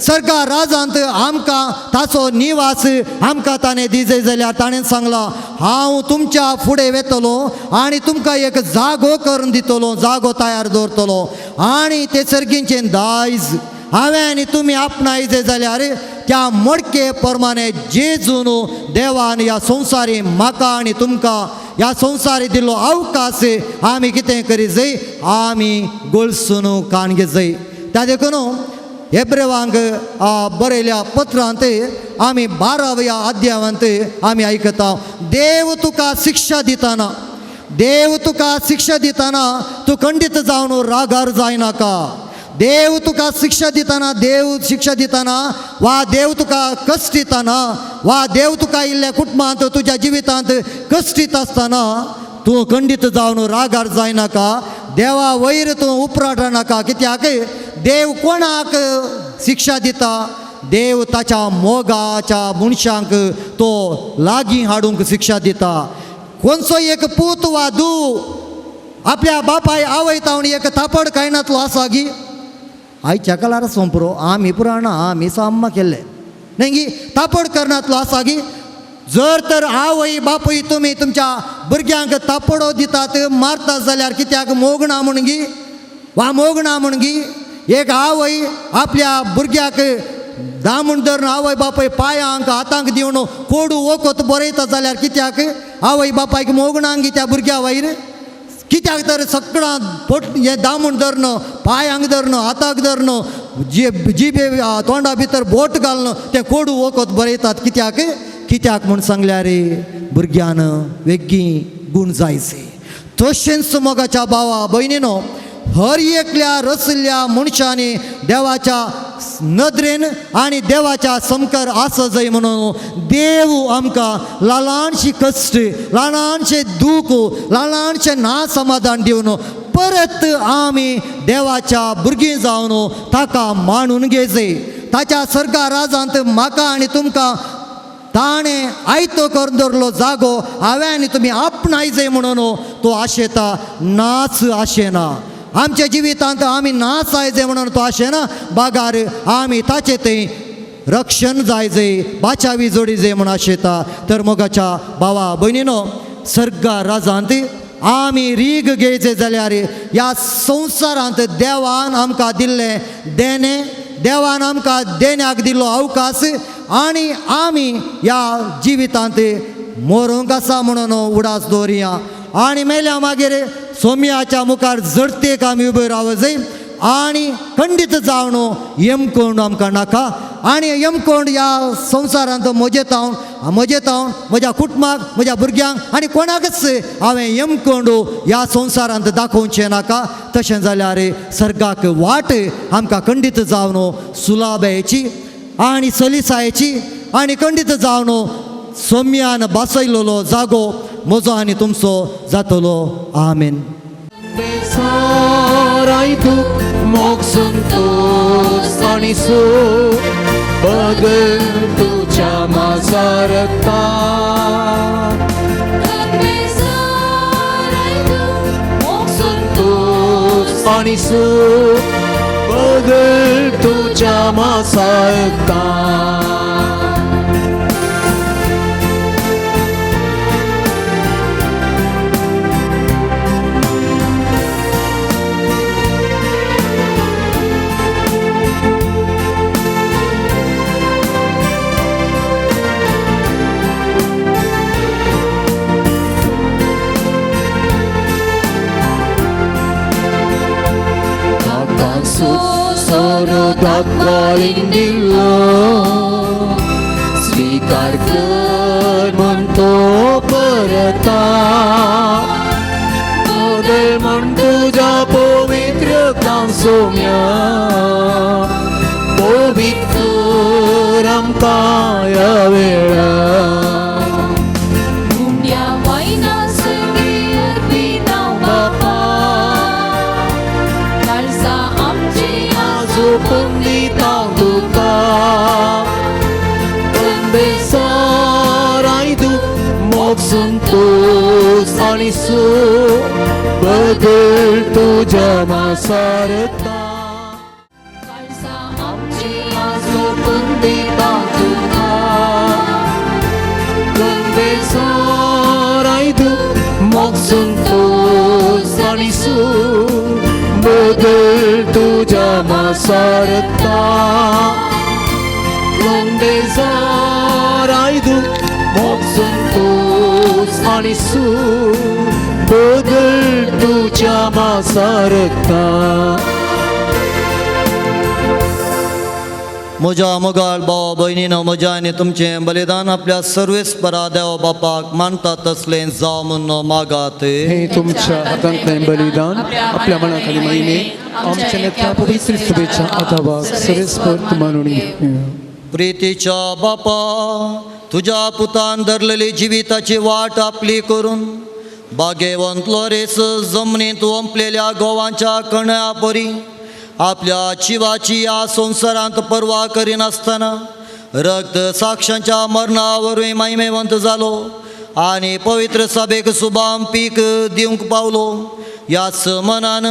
सर्गा राजांत आमकां ताचो निवास आमकां ताणें दिजय जाल्यार ताणें सांगलां, हांव तुमच्या फुडें वेतलो आनी तुमकां एक जागो करून दितलो, जागो तयार दवरतलो आनी ते सर्गींचें दायज हांवें आनी तुमी आपणायजे जाल्यार त्या मडके प्रमाणे जेजून देवान ह्या संवसारी म्हाका आनी तुमकां ह्या संवसारी दिल्लो अवकाश आमी कितें करी जाय, आमी गळसून काण घेत. त्या देखून हेब्रेवांक बरयल्या पत्रांत आमी 12व्या अध्यायांत आमी आयकता, देव तुका शिक्षा दितना, देव तुका शिक्षा दितना तूं खंडीत जावन रागार जायनाका. देव तुका शिक्षा दितना, देव शिक्षा दितना वा देव तुका कश्ट दितना वा देव तुका इल्ल्या कुटुंबांत तुज्या जिवितांत कश्ट दिता आसतना तूं खंडीत जावन रागार जायनाका. देवा वयर तूं उपराटनाका. कित्याक देव कोणाक शिक्षा दिता? देव ताच्या मोगाच्या मनशांक तो लागीं हाडूंक शिक्षा दिता. कोणचो एक पूत वा धूव आपल्या बापाय आवय तावन एक थापड कायनातलो आसा गी? आयच्या काळार सोंपरो आमी पुराणां आमी साम्मा केल्ले न्ही गी? थापड करनातलो आसा गी? जर तर आवय बापूय तुमी तुमच्या भुरग्यांक थापडो दितात, मारतात जाल्यार कित्याक मोग ना म्हूण गी? वा मोग ना म्हूण गी? एक आवय आपल्या भुरग्याक दामून धरून आवय बापूय पांयांक हातांक दिवन कोडू वखद बरयता जाल्यार कित्याक आवय बापायक मोग ना गी त्या भुरग्या वयर? कित्याक तर सगळां पोट हें दामून धरून पांयांक धरून हाताक धरून जिबे तोंडा भितर बोट घालून तें कोडू वखद बरयतात. कित्याक? कित्याक म्हूण सांगल्यार भुरग्यान वेगळी गूण जायचे. तशेंच मोगाच्या भावा भयणीनो, हर एकल्या रचल्ल्या मनशांनी देवाच्या नदरेन आनी देवाच्या समकर आसा जाय म्हणून देव आमकां ल्हानशी कश्ट, ल्हानशें दूख, ल्हानशें ना समाधान दिवन परत आमी देवाच्या भुरगीं जावन ताका मांडून घेयचे. ताच्या सर्गा राजांत म्हाका आनी तुमकां ताणें आयतो करून दवरलो जागो हांवें आनी तुमी आपणायजे म्हणून तो आशेता, नाच आशेना. आमच्या जिवितांत आमी नाच आयजे म्हणून तो आशेना, बागार आमी ताचे थंय रक्षण जायजे, बाचावी जोडी जाय म्हूण आशेता. तर मोगाच्या भावा भयणीनो, सर्गा राजांत आमी रीग घेयचे जाल्यार ह्या संवसारांत देवान आमकां दिल्लें देणें, देवान आमकां देण्याक दिल्लो अवकाश आनी आमी ह्या जिवितांत मरूंक आसा म्हणून उडास दवरुया. आनी मेल्या मागीर सोम्याच्या मुखार जडतेक आमी उबे रावं जाय. आनी खंडीत जावन यमकोंड आमकां नाका आनी यमकोंड ह्या संवसारांत म्हजेतावन म्हजेतावन म्हज्या कुटुंबाक म्हज्या भुरग्यांक आनी कोणाकच हांवें यमकोंड ह्या संवसारांत दाखोवचें नाका. तशें जाल्यार सर्गाक वाट आमकां खंडीत जावन सुलाबायेची आनी सलिसायेची आनी खंडीत जावन सोम्यान बसयलेलो जागो म्हजो आनी तुमचो जातलो. आमेन. साराय तूं मोग संतोष आनी सूख बदल तुज्या माजारता. संतोष आनी सूख बदल तुज्या मासारता. दाखवालिंदिल्लो स्वीकार कर म्हण तो परता बदल म्हण तुज्या पवित्र सोम्या पवित्र आमकां ह्या वेळा. गुंड्या वायना संगी अर्पिता बापा काळजा आमची आजोपून दिता तुका साराय तूं मोग संतोष आनी सूख बदल तुज्या मासारता. काळजा आमची आजोपून दिता तुका साराय तूं मोग संतोष आनी सूख बदल तुज्या मासारता. साराय तूं मोग संतोष आनी सूख बदल तुज्या मासारता. म्हज्या मोगाळ भाव भयणीनो, म्हज्या आनी तुमचें बलिदान आपल्या सर्वेस्परा देव बापाक मानता तसलें जावं म्हूण मागात. हे तुमच्या हातांतलें बलिदान आपल्या मनाखाली महिने आमच्या नेत्या पवित्र सभेच्या आदावाक सर्वेस्पर मानून. प्रितीच्या बापा, तुज्या पुतान धरलेली जिविताची वाट आपली करून बागेवंत लोरेस जमनींत ओंपलेल्या गोवांच्या कण्या परी आपल्या जिवाची ह्या संवसारांत पर्वा करिनासतना रक्त साक्षांच्या मरणा वरवीं महिमेवंत जालो आनी पवित्र सभेक सुबाम पीक दिवंक पावलो. ह्याच मनान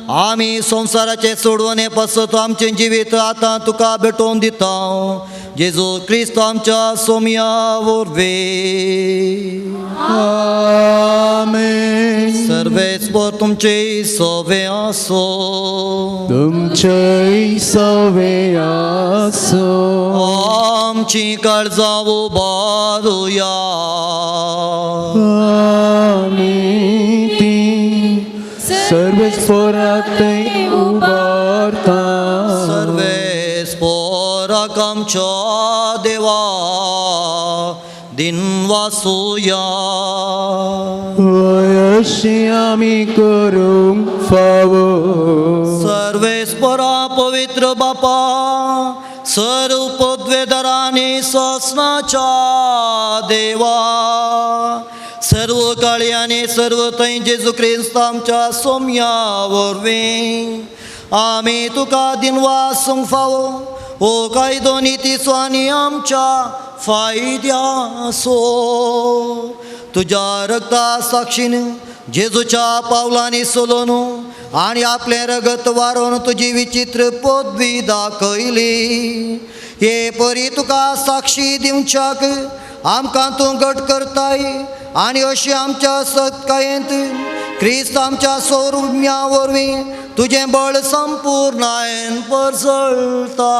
आमी संवसाराचे सोडवणे पासत आमचें जिवीत आतां तुका भेटोवन दिता. जेजू क्रिस्त आमच्या सोम्या वरवीं. आमेन. सर्वेस्पर तुमचे सवे आसो. तुमचेय सवे आसो. आमची काळजां उबारुया. आमी ती सर्वेस्पराक उबारता. सर्वेस्पराक आमच्या देवा दिनवासुया. अशी आमी करूंक फावो. सर्वेस्परा पवित्र बापा, सर्व पदवेदारांनी ससनाच्या देवा, सर्व काळयांनी सर्व थंय जेजू क्रिस्त आमच्या सोम्या वरवीं आमी तुका दिनवासूंक फावो. हो कायदो नितीचो आनी आमच्या फायद्याचो. तुज्या रगता साक्षीन जेजूच्या पावलांनी सोलोन आनी आपलें रगत वारोवन तुजी विचित्र पदवी दाखयली. हे परी तुका साक्षी दिवच्याक आमकां तूं घट करताय आनी अशी आमच्या सत्कायेंत क्रिस्त आमच्या सौम्या वरवीं तुजें बळ संपूर्णायन परजळता.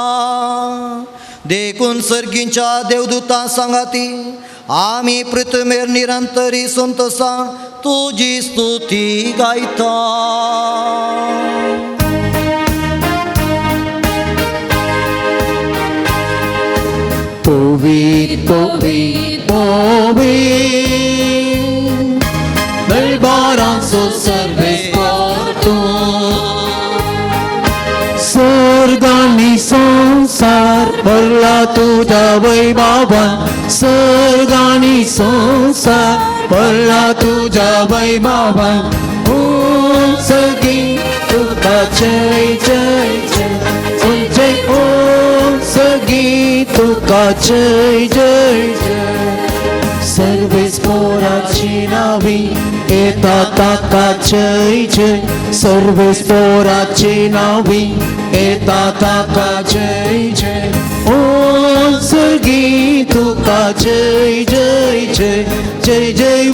देखून सर्गींच्या देवदूतां सांगाती आमी पृथ्वीर निरंतरी संतोषान तुजी स्तुती गायता. पवित्र पवित्र दरबारांचो सर्वेस्पर तूं स्वर्ग आनी संवसार भरला तुज्या वैभवान स्वर्ग आनी संवसार भरला तुज्या वैभवान ओ सगी तुका जय जय जय जय ओ सगी तुका जय जय जय सर्वेस्पोराची नावी येता ताका जय जय सर्वेस्पोराची नावी येता ताका जय जय ओ सगी तुका जय जय जय जय जय ओ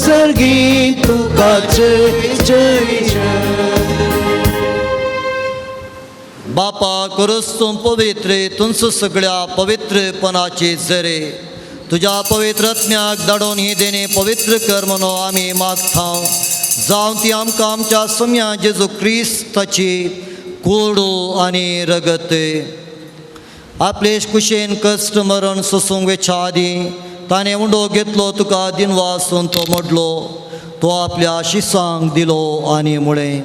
सर्गी तुका जय जय जय. बापा करूस तूं पवित्र तुमचो सगळ्या पवित्रपणाची जरे तुज्या पवित्र आत्म्याक धाडून ही देणे पवित्र कर म्हणून आमी मागता जावं ती आमकां आमच्या सोम्या जेजू क्रिस्ताची कोडू आनी रगत. आपले कुशेन कश्ट मरण सोसूंक वेच्या आदीं ताणें उंडो घेतलो तुका दिनवासून तो मोडलो तो आपल्या शिसांक दिलो आनी म्हळें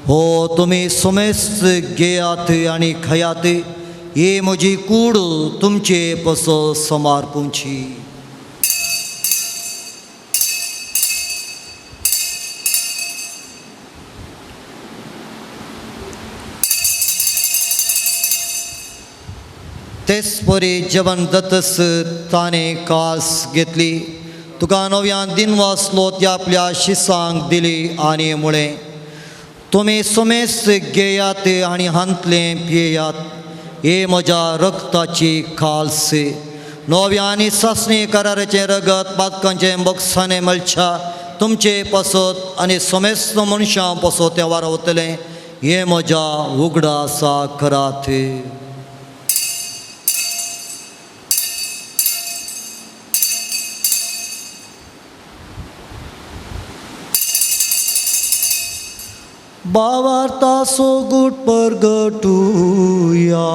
हो तुमी सोमेस्त घेयात आनी खयात ही म्हजी कूड तुमचे पसो समार्पुची. तेच परी जेवण जातच ताणें कास घेतली तुका नव्यान दिन वाचलो ती आपल्या शिसांक दिली आनी म्हळें तुमी सोमेस्त घेयात आनी हांतलें पियेयात हे म्हज्या रक्ताची खालस नव्या आनी सासणी कराराचें रगत पातकांचें बक्षाणें मेळच्या तुमचे पासत आनी सोमेस्त मनशां पासत तें वारावतलें हें म्हज्या उगडासा करात. बावार्तासो गुट परगटुया.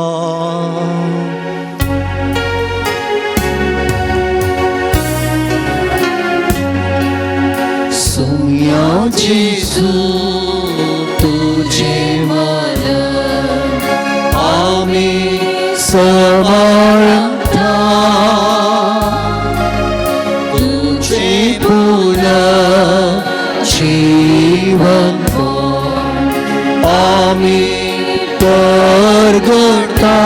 सोम्या जेजू तुझे मरण आमी समर्था तुझे पुनः जीवन आमी परगटा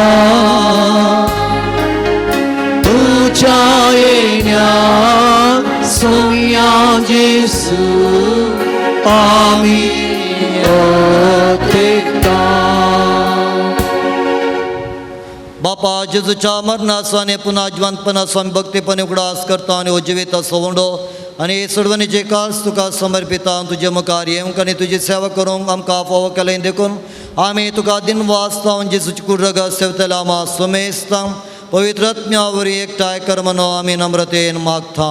तुझ्या येण्या सोम्या जेजू आमी अतेकता. बापा जेजूच्या मरणाचो आनी पुन्हा जिवंतपणाचो आमी भक्तीपणे उगडास करता आनी हो जिविताचो उंडो आनी सोडवणीचे कास तुका समर्पिता तुजे मुखार येवंक आनी तुजी सेवा करूंक आमकां फावो केलें देखून आमी तुका दिनवास लावन जेजूची कूड रगत सेवतल्या आमा सुमेस्तां पवित्र आत्म्या वरवीं एकठांय कर म्हणून आमी नम्रतेन मागता.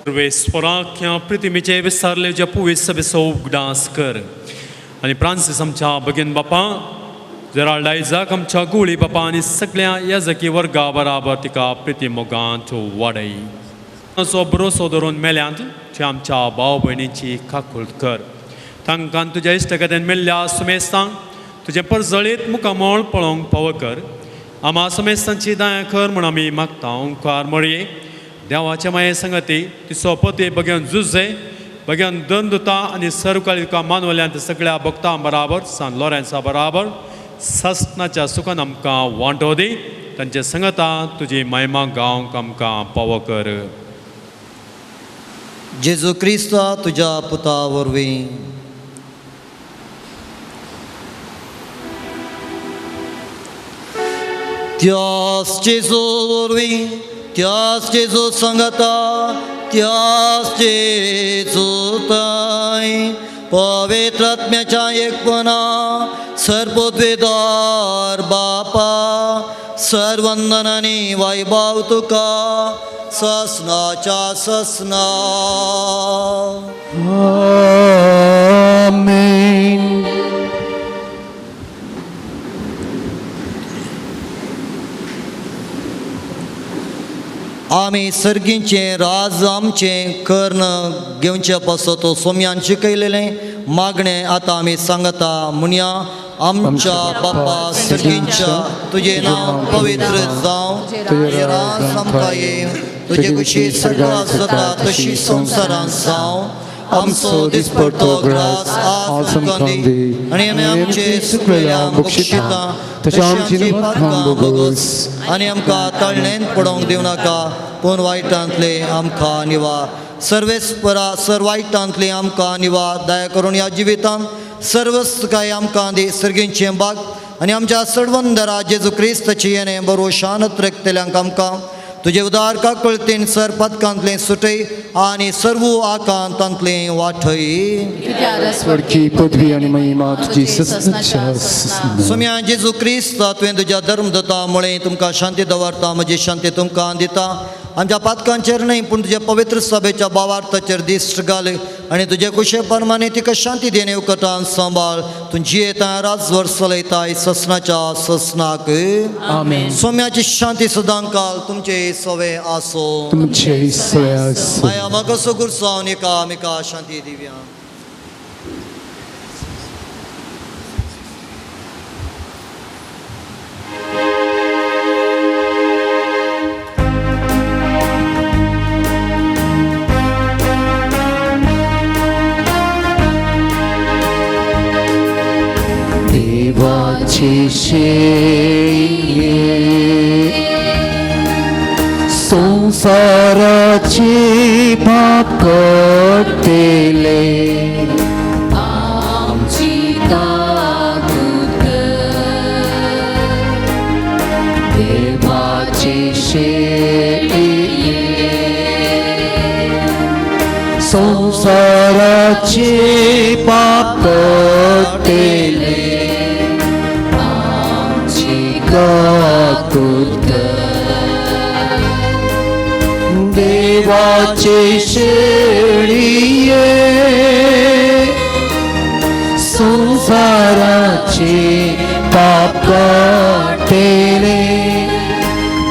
सर्वेस्पराक ह्या प्रितिमेचे विसारले ज्या पुवेस सभेचो उगडास कर आनी फ्रांसीस आमच्या भगीन बापा जेराल्ड आयजाक आमच्या गुळी बापा आनी सगळ्या याजकी वर्गा बराबर तिका प्रिती मोगांत वाडय सो भरोसो धरून मेल्यांत ते आमच्या भाव भयणीची काकूळट कर तांकां तुज्या इश्टगतेन मेल्ल्या सुमेस्तांक तुजें परजळीत मुखामळ पळोवंक पावो कर आमा सुमेस्तांची दया कर म्हूण आमी मागता. ओंकार मळये देवाचे माये संगती तिचो पती बग्यान जुजे बग्यान दंदुता आनी सर्वकाळी तुका मानवल्यांत सगळ्या भक्तां बराबर सान लोरेन्सा बराबर सासणाच्या सुखान आमकां वांटो दी तांचे संगता तुजी महिमा गावंक आमकां पावो कर. जेजू क्रिस्ता तुज्या पुता वरवीं. त्यास जेजू वरवीं त्यास जेजू संगता त्यास जेजू ताय पवित्र आत्म्याच्या एकपणा सर्वोद्वेदार बापा सर्वंदनानी वैभव तुका ससनाच्या ससना. आमेन. आमी सर्गींचें राज आमचें कर्ण घेवचे पासत सोम्यान शिकयलेलें मागणें आतां आमी सांगता म्हणया. आमच्या बापा सर्गींच्या, तुजें नांव पवित्र जावं, तुजें राज आमकां येवं, तुजे कुशी स्वर्गांत जाता तशी संवसारांत जावं. आमचो दिसपडतो ग्रास आज आमकां दी आनी आमी आमचे सुकलेल्या बक्षिता तशें आमची पातकां भोगोस आनी आमकां ताळणेन पडोवंक दिवं नाका, पूण वायटांतले आमकां निवा. सर्वेस्परा सर वायटांतले आमकां निवा. दया करून ह्या जिवितांत सर्वस्त काय आमकां दी सर्गींचें बाग आनी आमच्या सडवंदरा जेजू क्रिस्ताची येणें बरो शानत रखतल्यांक आमकां तुजे उदार काकळतीन सर पातकांतलें सुटय आनी सर्व आकांतांतलें वाठय. स्वर्गीय पदवी आनी महिमा तुजी ससनाच्या. सोम्या जेजू क्रिस्त, तुवें तुज्या धर्मदता मुळे तुमकां शांती दवरता, म्हजी शांती तुमकां दिता. आमच्या पातकांचेर न्हय पूण तुज्या पवित्र सभेच्या भावार्थाचेर दिश्ट घाल आनी तुजे कुशे प्रमाणे तिका शांती देणे उकटान सांबाळ. तूं जियेता राजवर चलयताय ससनाच्या ससनाक. आमेन. सोम्याची शांती सदांकाल तुमचे सवे आसो. तुमचे सवे आसो. माया म्हाका सुगुरसावन एकामेका शांती दिव्या. देवाचे शेळये संसाराचे पाप काडटले, आमची ताकूत कर. देवाचे शेळये संसाराचे पाप काडटले, आमची ताकूत कर. देवाचे शेळये संसाराचे पाप काडटले,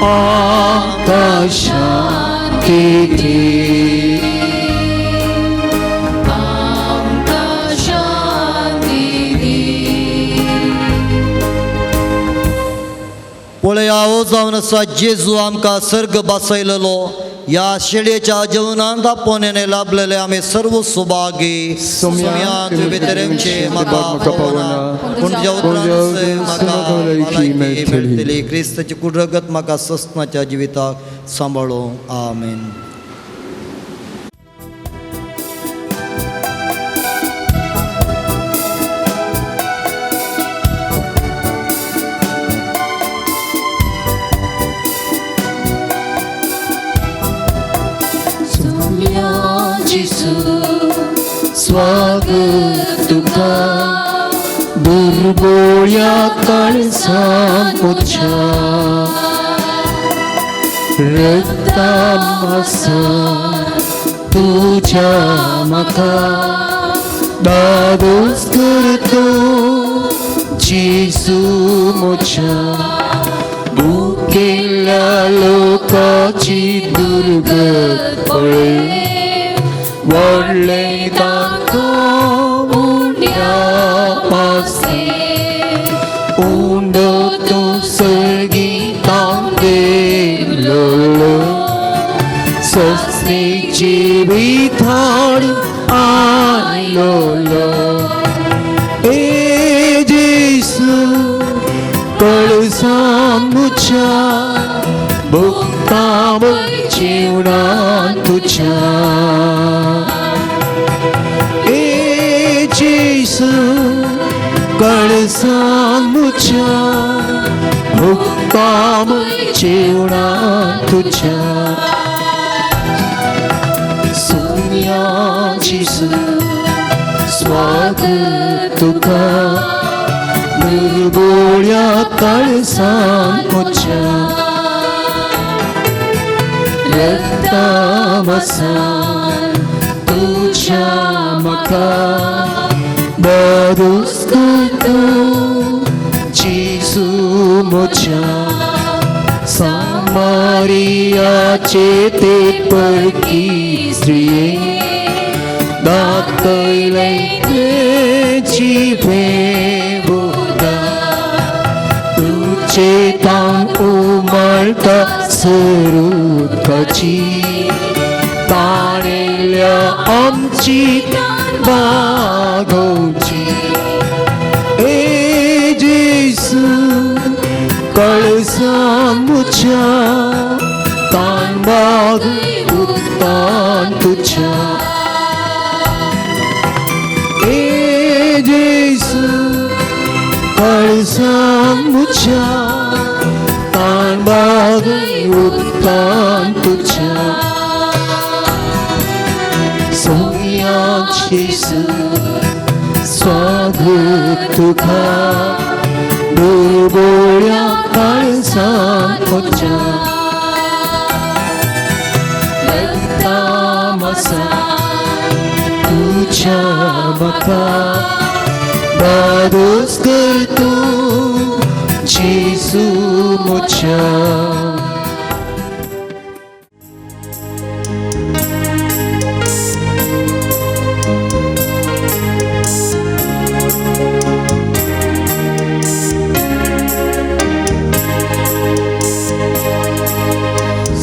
आमकां शांती दी. आमकां शांती दी. पळया हो जावन आसा जेजू आमकां सर्ग बासयलेलो. ह्या शेळयेच्या जेवणांत आपोवण्याने लाभलेले आमी सर्व सुभागी. सोम्या, तुवें भितर येवचें म्हाका पावना, पूण तुज्या उतरान म्हाका भलायकी मेळटली. क्रिस्ताची कुडरगत म्हाका ससनाच्या जिविताक सांबाळो. आमेन. सोम्या जेजू स्वागत तुका, दुर्बोळ्या काळजां म्हज्या रक्ता आसा तुज्या म्हाका दादोस कर तूं जेजू म्हज्या. भुकेल्ल्या लोकाची दुर्गत पळय, व्हडले तांकां उण्या आसे. उंडो तूं सर्गीतां गेलोलो, सस्नी जिविताड आयलोलो. ए जेजू कळसान म्हज्या भोगता जिवनान तुज्या. ए जेजू कळसान म्हज्या भोगता जिवनान तुज्या. सोम्या जेजू स्वागत तुका, दुर्बोळ्या काळजान म्हज्या रक्ता आसा तुज्या म्हाका दादोस कर तूं जेजू म्हज्या. सांबाळ मारियाचे ते परकी स्त्रिये दाखयले जिवे उदक तुझे तान उमळटा सरुदकाची ताणेल्या आमची बागोवची ए जेसू कळसान मुझ्या तान बाग उदकान तुझ्या ए जेसू कळसान मुझ्या तान बाग उदकान तुझ्या सोम्या जेसू स्वागत तुका दुर्बोळ्या काळसान म्हज्या रक्तामसा तुझ्या म्हाका दादोस कर तूं जेजू म्हज्या.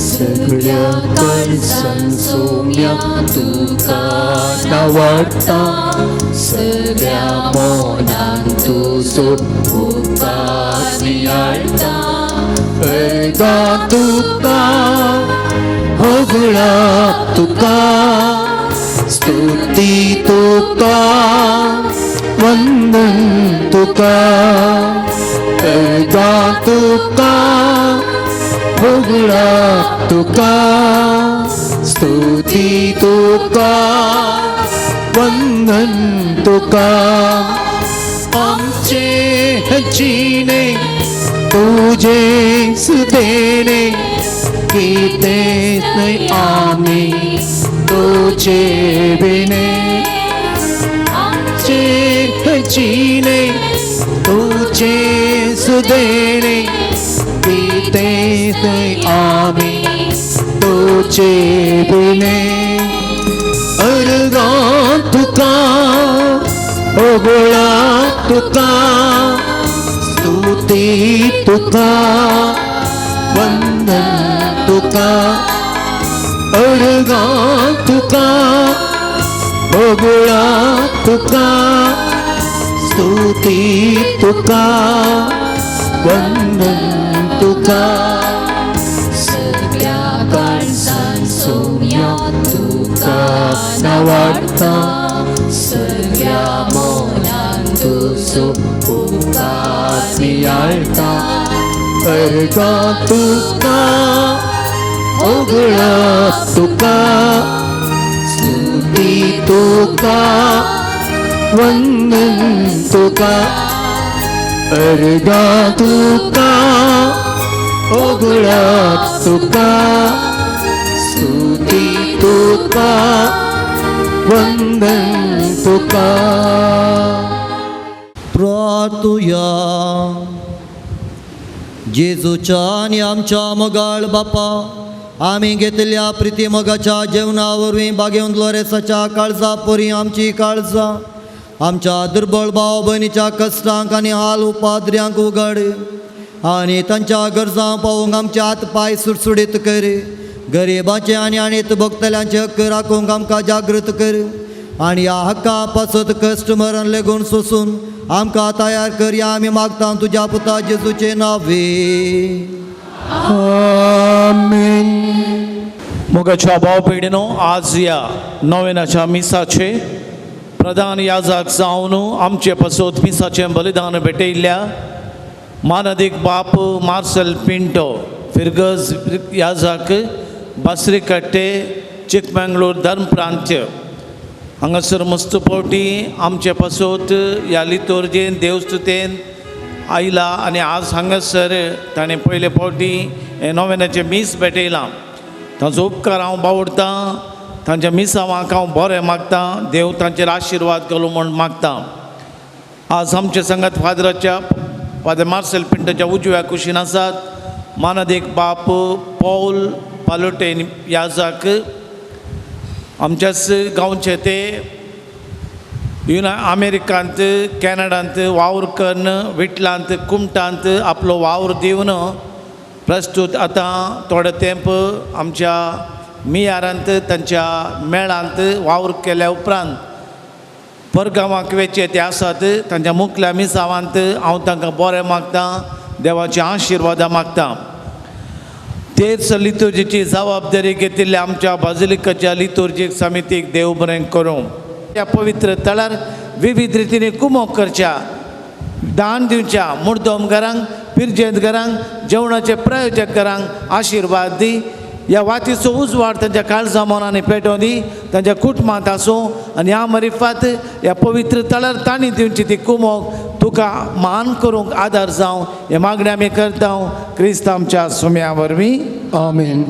सगळ्या काळजान सोम्या तुका नावाडटा सगळ्या मनान तुजो उपकार नियाळटा अर्गां तुका होगळा तुका स्तुती तुका वंदन तुका अर्गां तुका होगळा तुका स्तुती तुका वंदन तुका आमचे जिणे तुझे सुदेणे कितें न्हय आमी तुझे विणे आमचे जिणे तुझे सुदेणे कितें न्हय आमी तुझे विणे अर्गां तुका होगळा तुका स्तुती तुका वंदन तुका अर्गां तुका होगळा तुका स्तुती तुका वंदन तुका सगळ्या काळजान सोम्या तुका नावाडटा सगळ्या मनान तुजो उपकार नियाळटा अर्गां तुका होगळा तुका स्तुती तुका वंदन तुका अर्गां तुका होगळा तुका स्तुती तुका वंदन तुका. प्रार्थुया. जेजूच्या आनी आमच्या मोगाळ बापा आमी घेतल्या प्रिती मोगाच्या जेवणा वरवीं बागेवन लोरेसाच्या काळजा परी आमची काळजां आमच्या दुर्बळ भाव भयणीच्या कश्टांक आनी हाल उपाद्र्यांक उगड आनी तांच्या गरजां पावोवंक आमचे हात पांय सुडसुडीत कर. गरिबाचे आनी आणीत भोगतल्यांचे हक्क राखूंक आमकां जागृत कर आनी ह्या हक्का पासत कश्ट मरण लेगून सोसून आमकां तयार कर. या आमी मागता तुज्या पुता जेजूचे नावे. आमेन. मोगाच्या भाव भयणीनो, आज ह्या नोवेनाच्या मिसाचे प्रधान याजक जावन आमचे पासत मिसाचें बलिदान भेटयल्ल्या मानादीक बाप मार्सेल पिंटो फिरगज याजक बासरीकट्टे चिकमंगळूर धर्म प्रांत्य हांगासर मस्त फावटी आमचे पासत ह्या लितोर्जेन देवस्तुतेन आयला आनी आज हांगासर ताणें पयले फावटी हें नोवेनाचें मीस भेटयलां. तांचो उपकार हांव बावडतां, तांच्या मिसावांक हांव बरें मागतां, देव तांचेर आशिर्वाद घालूं म्हूण मागतां. आज आमचे संगात फादराच्या फादर मार्सेल पिंटोच्या उजव्या कुशीन आसात मानादीक बाप पौल पालोटेन याजाक आमच्याच गांवचे ते अमेरिकांत कॅनडांत वावर कन्न विटलांत कुमटांत आपलो वावर दिवन प्रस्तूत आतां थोडे तेंप आमच्या मियारांत तांच्या मेळांत वावर केल्या उपरांत परगांवाक वेचे ते आसात तांच्या मुखल्या मिसावांत हांव तांकां बरें मागतां, देवाची आशिर्वादां मागतां. तेच लितुर्जीची जबाबदारी घेतिल्ल्या आमच्या बाजिलिकाच्या लितुर्जीक समितीक देव बरें करूं. ह्या पवित्र तळार विविध रितीने कुमोक करच्या, दान दिवच्या मुर्दोम घरांक, पिरजेंत घरांक, जेवणाचे प्रायोजक घरांक आशिर्वाद दी. ह्या वातीचो उजवाड तांच्या काळजा मनांनी पेटोवन दी, तांच्या कुटुंबांत आसूं आनी ह्या मरिफात ह्या पवित्र तळार तांणी दिवची ती कुमोक तुका मान करूंक आदार जावं हे मागणें आमी करता क्रिस्त आमच्या सुम्या वरवीं. आमेन.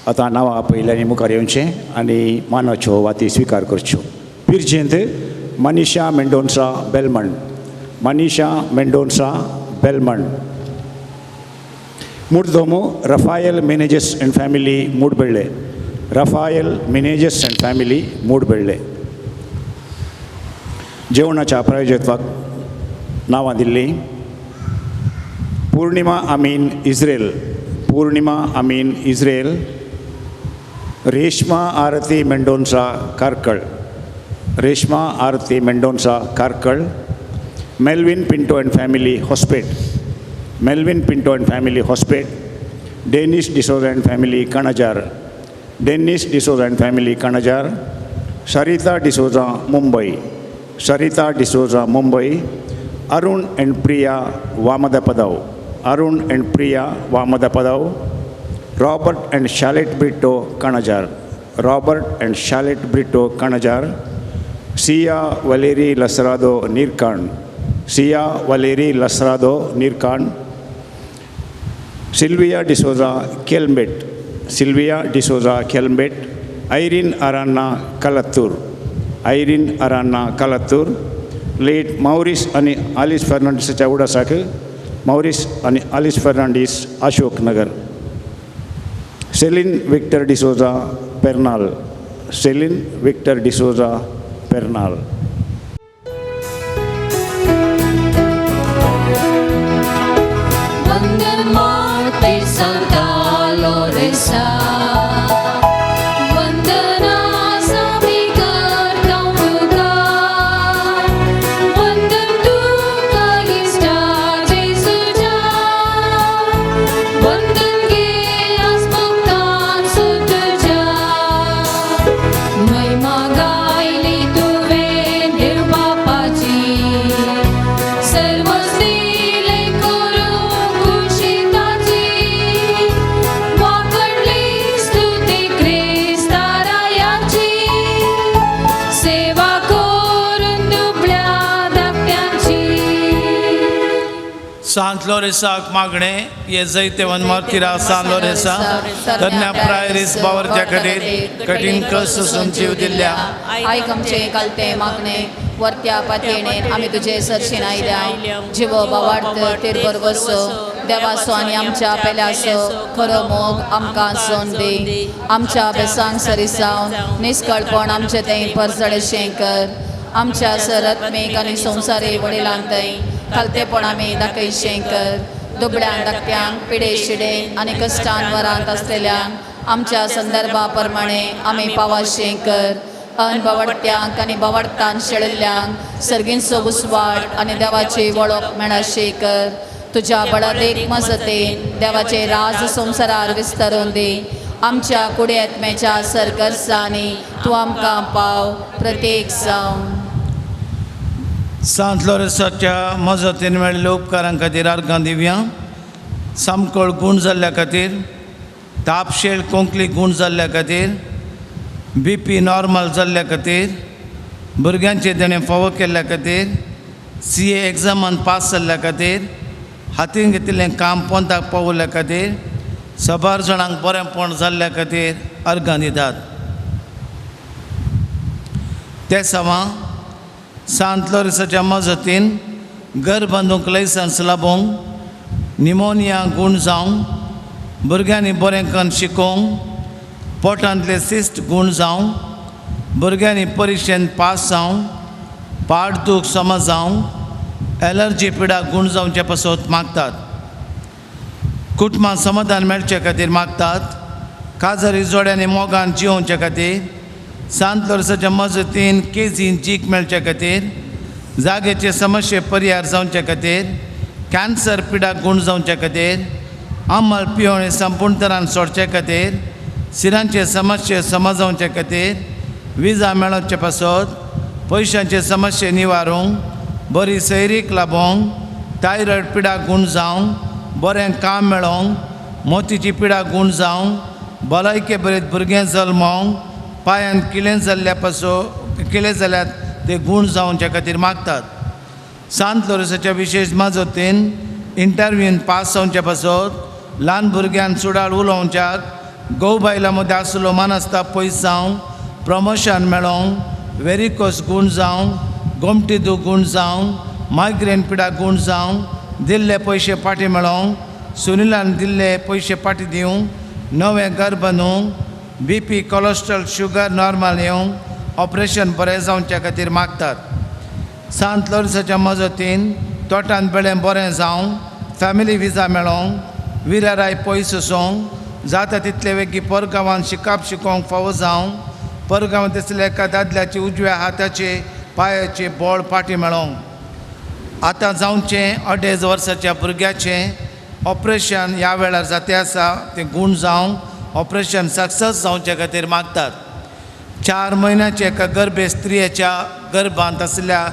आतां नांवां पयल्यांनी मुखार येवचें आनी मानाच्यो वाती स्विकार करच्यो. पिरजेंत मनीषा मेंडोन्सा बेलमण, मनीषा Mendonsa बेलमण. मुर्दोमो Raphael Menezes and family Mudbelle, Raphael Menezes and family Mudbelle. जेवणाच्या प्रायोजकत्वाक नांवां दिल्लीं Purnima Amin Israel, Purnima Amin Israel, Reshma Aarti Mendonca Karkala, Reshma Aarti Mendonca Karkala, Melvin Pinto and family Hospet, Melvin Pinto and family Hospet, Dennis D'Souza and family Kanajar, Dennis D'Souza and family Kanajar, Sarita D'Souza Mumbai, Sarita D'Souza Mumbai, Arun and Priya Vamadapadav, Arun and Priya Vamadapadav, Robert and Charlotte Britto Kanajar, Robert and Charlotte Britto Kanajar, Siya Valeri Lasrado Nirkan, Siya Valeri Lasrado Nirkan, Sylvia D'Souza Kelmbet, Sylvia D'Souza Kelmbet, Irene Aranha Kalathur, Irene Aranha Kalathur, late Maurice आनी आलिस फर्नांडीसाच्या उडासाक Morris आनी Alice Fernandes Ashok Nagar, Celine Victor D'Souza Pernal, Celine Victor D'Souza Pernal. वंदन माते सांता लोरेसा, वंदना सामी करता तुका, वंदन तुका इश्टा जेजूच्या, वंदन गे आसमुक्तान सुतुच्या, महिमा गायली तुवें देव बापाची, सर्वच दिले करूंक खुशी ताची, वाकडली स्तुती क्रिस्तारायाची, सेवा करून दुबळ्या धाकट्यांची. सांत लोरेसाक मागणें हे जैतेवन मार्तिरा सांत लोरेसा तरण्या प्रायरीस बावरच्या खातीर कठीण कश्ट सोसून जीव दिल्ल्या आयक आमचें कालतें मागणें वरत्या पातयेणेन आमी तुजे सरशीन आयल्या. जिवो बावार्थ तेर वसो देवाचो आनी आमच्या पेल्याचो खरो मोग आमकां सोन दी. आमच्या बेसांक सरी जावन निस्कळपण आमचें तें परजळेशें कर. आमच्या सरत्मीक आनी संवसारी वडिलांक थंय खालतेपण आमी दाखयशें कर. दुबळ्यांक धाकट्यांक पिडे शिडे आनी कश्टान वरांत आसलेल्यांक आमच्या संदर्भा प्रमाणे आमी पावाशें कर. अनबावडट्यांक आनी बावडटान शेळिल्ल्यांक सर्गींचो उस्वाड आनी देवाची वळख मेळाशें कर. तुज्या बळादेक मजतीन देवाचे राज संवसारार विस्तारून दी. आमच्या कुडयेत्मेच्या सरकर्सांनी तूं आमकां पाव प्रत्येक जावन. सांत लोरेसाच्या मजतीन मेळिल्ल्या उपकारां खातीर अर्गां दिवया. सामकोळ गूण जाल्ल्या खातीर, तापशेळ कोंकली गूण जाल्ल्या खातीर, बी पी नॉर्मल जाल्ल्या खातीर, भुरग्यांचे देणें फावो केल्ल्या खातीर, सी ए एग्जामान पास जाल्ल्या खातीर, हातीन घेतिल्लें काम पोंताक पावयल्ल्या खातीर, साबार जाणांक बरेंपण जाल्ल्या खातीर अर्गां दितात. ते सवां सांत लोरेसाच्या मजतीन घर बांदूंक लायसन्स लाबोवंक, निमोनिया गूण जावंक, भुरग्यांनी बरें करून शिकोवंक, पोटांतले सिस्ट गूण जावंक, भुरग्यांनी परिक्षेंत पास जावंक, पाड दूख समज जावंक, एलर्जी पिडा गूण जावचे पासत मागतात. कुटुंबां समाधान मेळचे खातीर मागतात. काजारी जोड्यांनी मोगान जियोवचे खातीर, सांत लोरसाच्या मजतीन केजीन जीक मेळचे खातीर, जाग्याचे समस्ये परिहार जावचे खातीर, कॅन्सर पिडा गूण जावचे खातीर, अंमल पिवणे संपूर्ण तरान सोडचे खातीर, सिरांचे समस्ये समजावचे खातीर, विजा मेळोवचे पासत, पयशांचे समस्ये निवारूंक, बरी सैरीक लाबोवंक, थायरॉयड पिडा गूण जावंक, बरें काम मेळोवंक, मोतीची पिडा गूण जावंक, भलायके बरें भुरगें जल्मोवंक, पांयान किलें जाल्ल्या पासो किलें जाल्यार ते गूण जावचे खातीर मागतात. सांत लोरसाच्या विशेश मजतीन इंटरव्यून पास जावचे पासत, ल्हान भुरग्यान सुडाळ उलोवच्याक, घोव बायलां मदीं आसलो मानसता पयस जावंक, प्रमोशन मेळोवंक, वेरिकोस गूण जावंक, गोमटी दूख गूण जावंक, मायग्रेन पिडा गूण जावंक, दिल्ले पयशे फाटीं मेळोवंक, सुनिलान दिल्ले पयशे फाटीं दिवंक, नवें घर बांदूंक, B P cholesterol sugar normal येवंक, ऑपरेशन बरें जावचे खातीर मागतात. सांत लोरसाच्या मजतीन तोटांत बेळें बरें जावंक, फॅमिली विजा मेळोवंक, विराराय पयस वचोंक, जाता तितले वेगीं परगांवान शिकप शिकोवंक फावो जावंक, परगांवांत आसल्या एका दादल्याची उजव्या हाताचे पांयाचे बळ फाटीं मेळोवंक. आतां जावचें 2.5 वर्साच्या भुरग्याचें ऑपरेशन ह्या वेळार जाते आसा तें गूण जावंक, ऑपरेशन सक्सेस जावचे खातीर मागतात. 4 म्हयन्याचे एका गर्भे स्त्रियेच्या गर्भांत आशिल्ल्या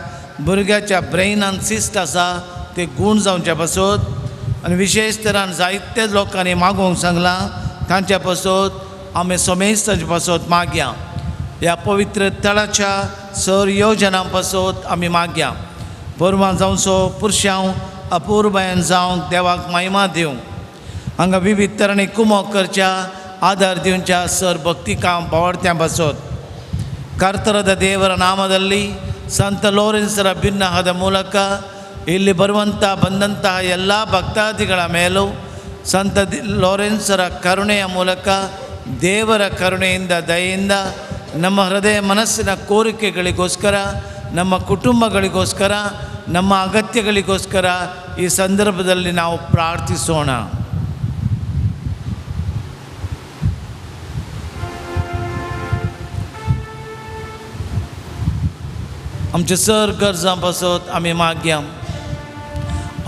भुरग्याच्या ब्रेनान सिस्ट आसा ते गूण जावचे पासत आनी विशेश तरान जायते लोकांनी मागोवंक सांगलां तांच्या पासत आमी सोमेस्तांचे पासत मागया. ह्या पवित्र तळाच्या सर योजनां पासत आमी मागया. परवां जावचो पुरशांव अपुरबायन जावंक देवाक महिमा दिवंक, हांगा विविध तरांनी कुमोक करच्या आदार दिवच्या सर भक्ती काम बावडत्यां पासत ಕರ್ತರದ ದೇವರ ನಾಮದಲ್ಲಿ ಸಂತ ಲೋರೆನ್ಸರ ಭಿನ್ನಹದ ಮೂಲಕ ಇಲ್ಲಿ ಬರುವಂಥ ಬಂದಂತಹ ಎಲ್ಲ ಭಕ್ತಾದಿಗಳ ಮೇಲೂ ಸಂತ ಲೋರೆನ್ಸರ ಕರುಣೆಯ ಮೂಲಕ ದೇವರ ಕರುಣೆಯಿಂದ ದಯೆಯಿಂದ ನಮ್ಮ ಹೃದಯ ಮನಸ್ಸಿನ ಕೋರಿಕೆಗಳಿಗೋಸ್ಕರ, ನಮ್ಮ ಕುಟುಂಬಗಳಿಗೋಸ್ಕರ, ನಮ್ಮ ಅಗತ್ಯಗಳಿಗೋಸ್ಕರ ಈ ಸಂದರ್ಭದಲ್ಲಿ ನಾವು ಪ್ರಾರ್ಥಿಸೋಣ. आमचे सर गरजां पासत आमी मागया.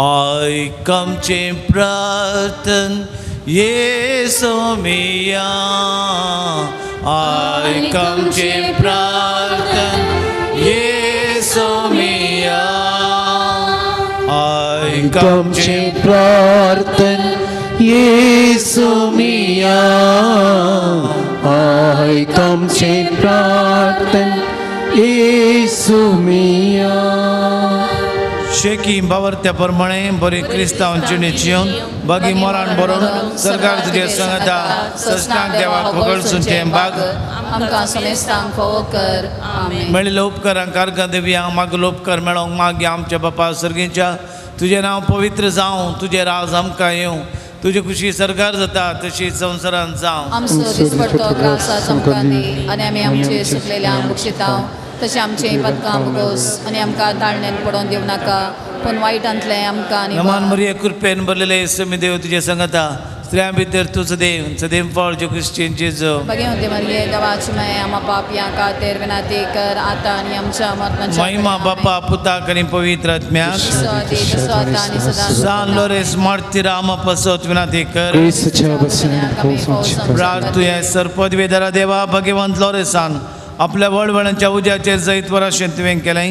आयक आमचें प्रार्थन येसो मिया, आयक आमचें प्रार्थन येसो मिया, आयक आमचें प्रार्थन येसो मिया, आयक आमचें प्रार्थन येसू मिया. शेकी बावरत्या प्रमाणे बरी क्रिस्तांव जिणे जिवन बागी मोरान बरोवन सरकार तुजे संगता सस्नाक देवाक होगळसूनचें बाग आमकां समेस्तांक फावो कर. आमेन. मेळिल्ल्या उपकारांक अर्घां दिवया. मागलो उपकार मेळोवंक मागया. आमच्या बापा सर्गीच्या तुजें नांव पवित्र जावं, तुजें राज आमकां येवं, तुजी खुशी सरकार जाता तशी संवसारांत जावं. आमचो दिसपडतो ग्रास आज आमकां दी आनी आमी आमचे सुकलेल्या बक्षितांव तशें आमचें पदकां बोगोस आनी आमकां ताळण्यान पडोवन दिवं नाका पूण वायटांतलें आमकां नमान मरिये कृपेन भरलेले समी देव तुजे संगता, स्त्रियां भितर तूं सदैव सदैव फळ जो क्रिश्चियन जेजू. बघेवते मरिये देवाची माय आमा पापयां खातीर विनंती कर आतां आनी आमच्या मरणाच्या महिमा बापा पुताक आनी पवित्र आत्म्याक. सान लोरेस मार्तीरा आमा पासत विनंती कर. प्रार्थुया सर पदवेदारा देवा भगवंत लोरेसान आपल्या वळवळांच्या उज्याचेर जैत वराशें तुवें केलें.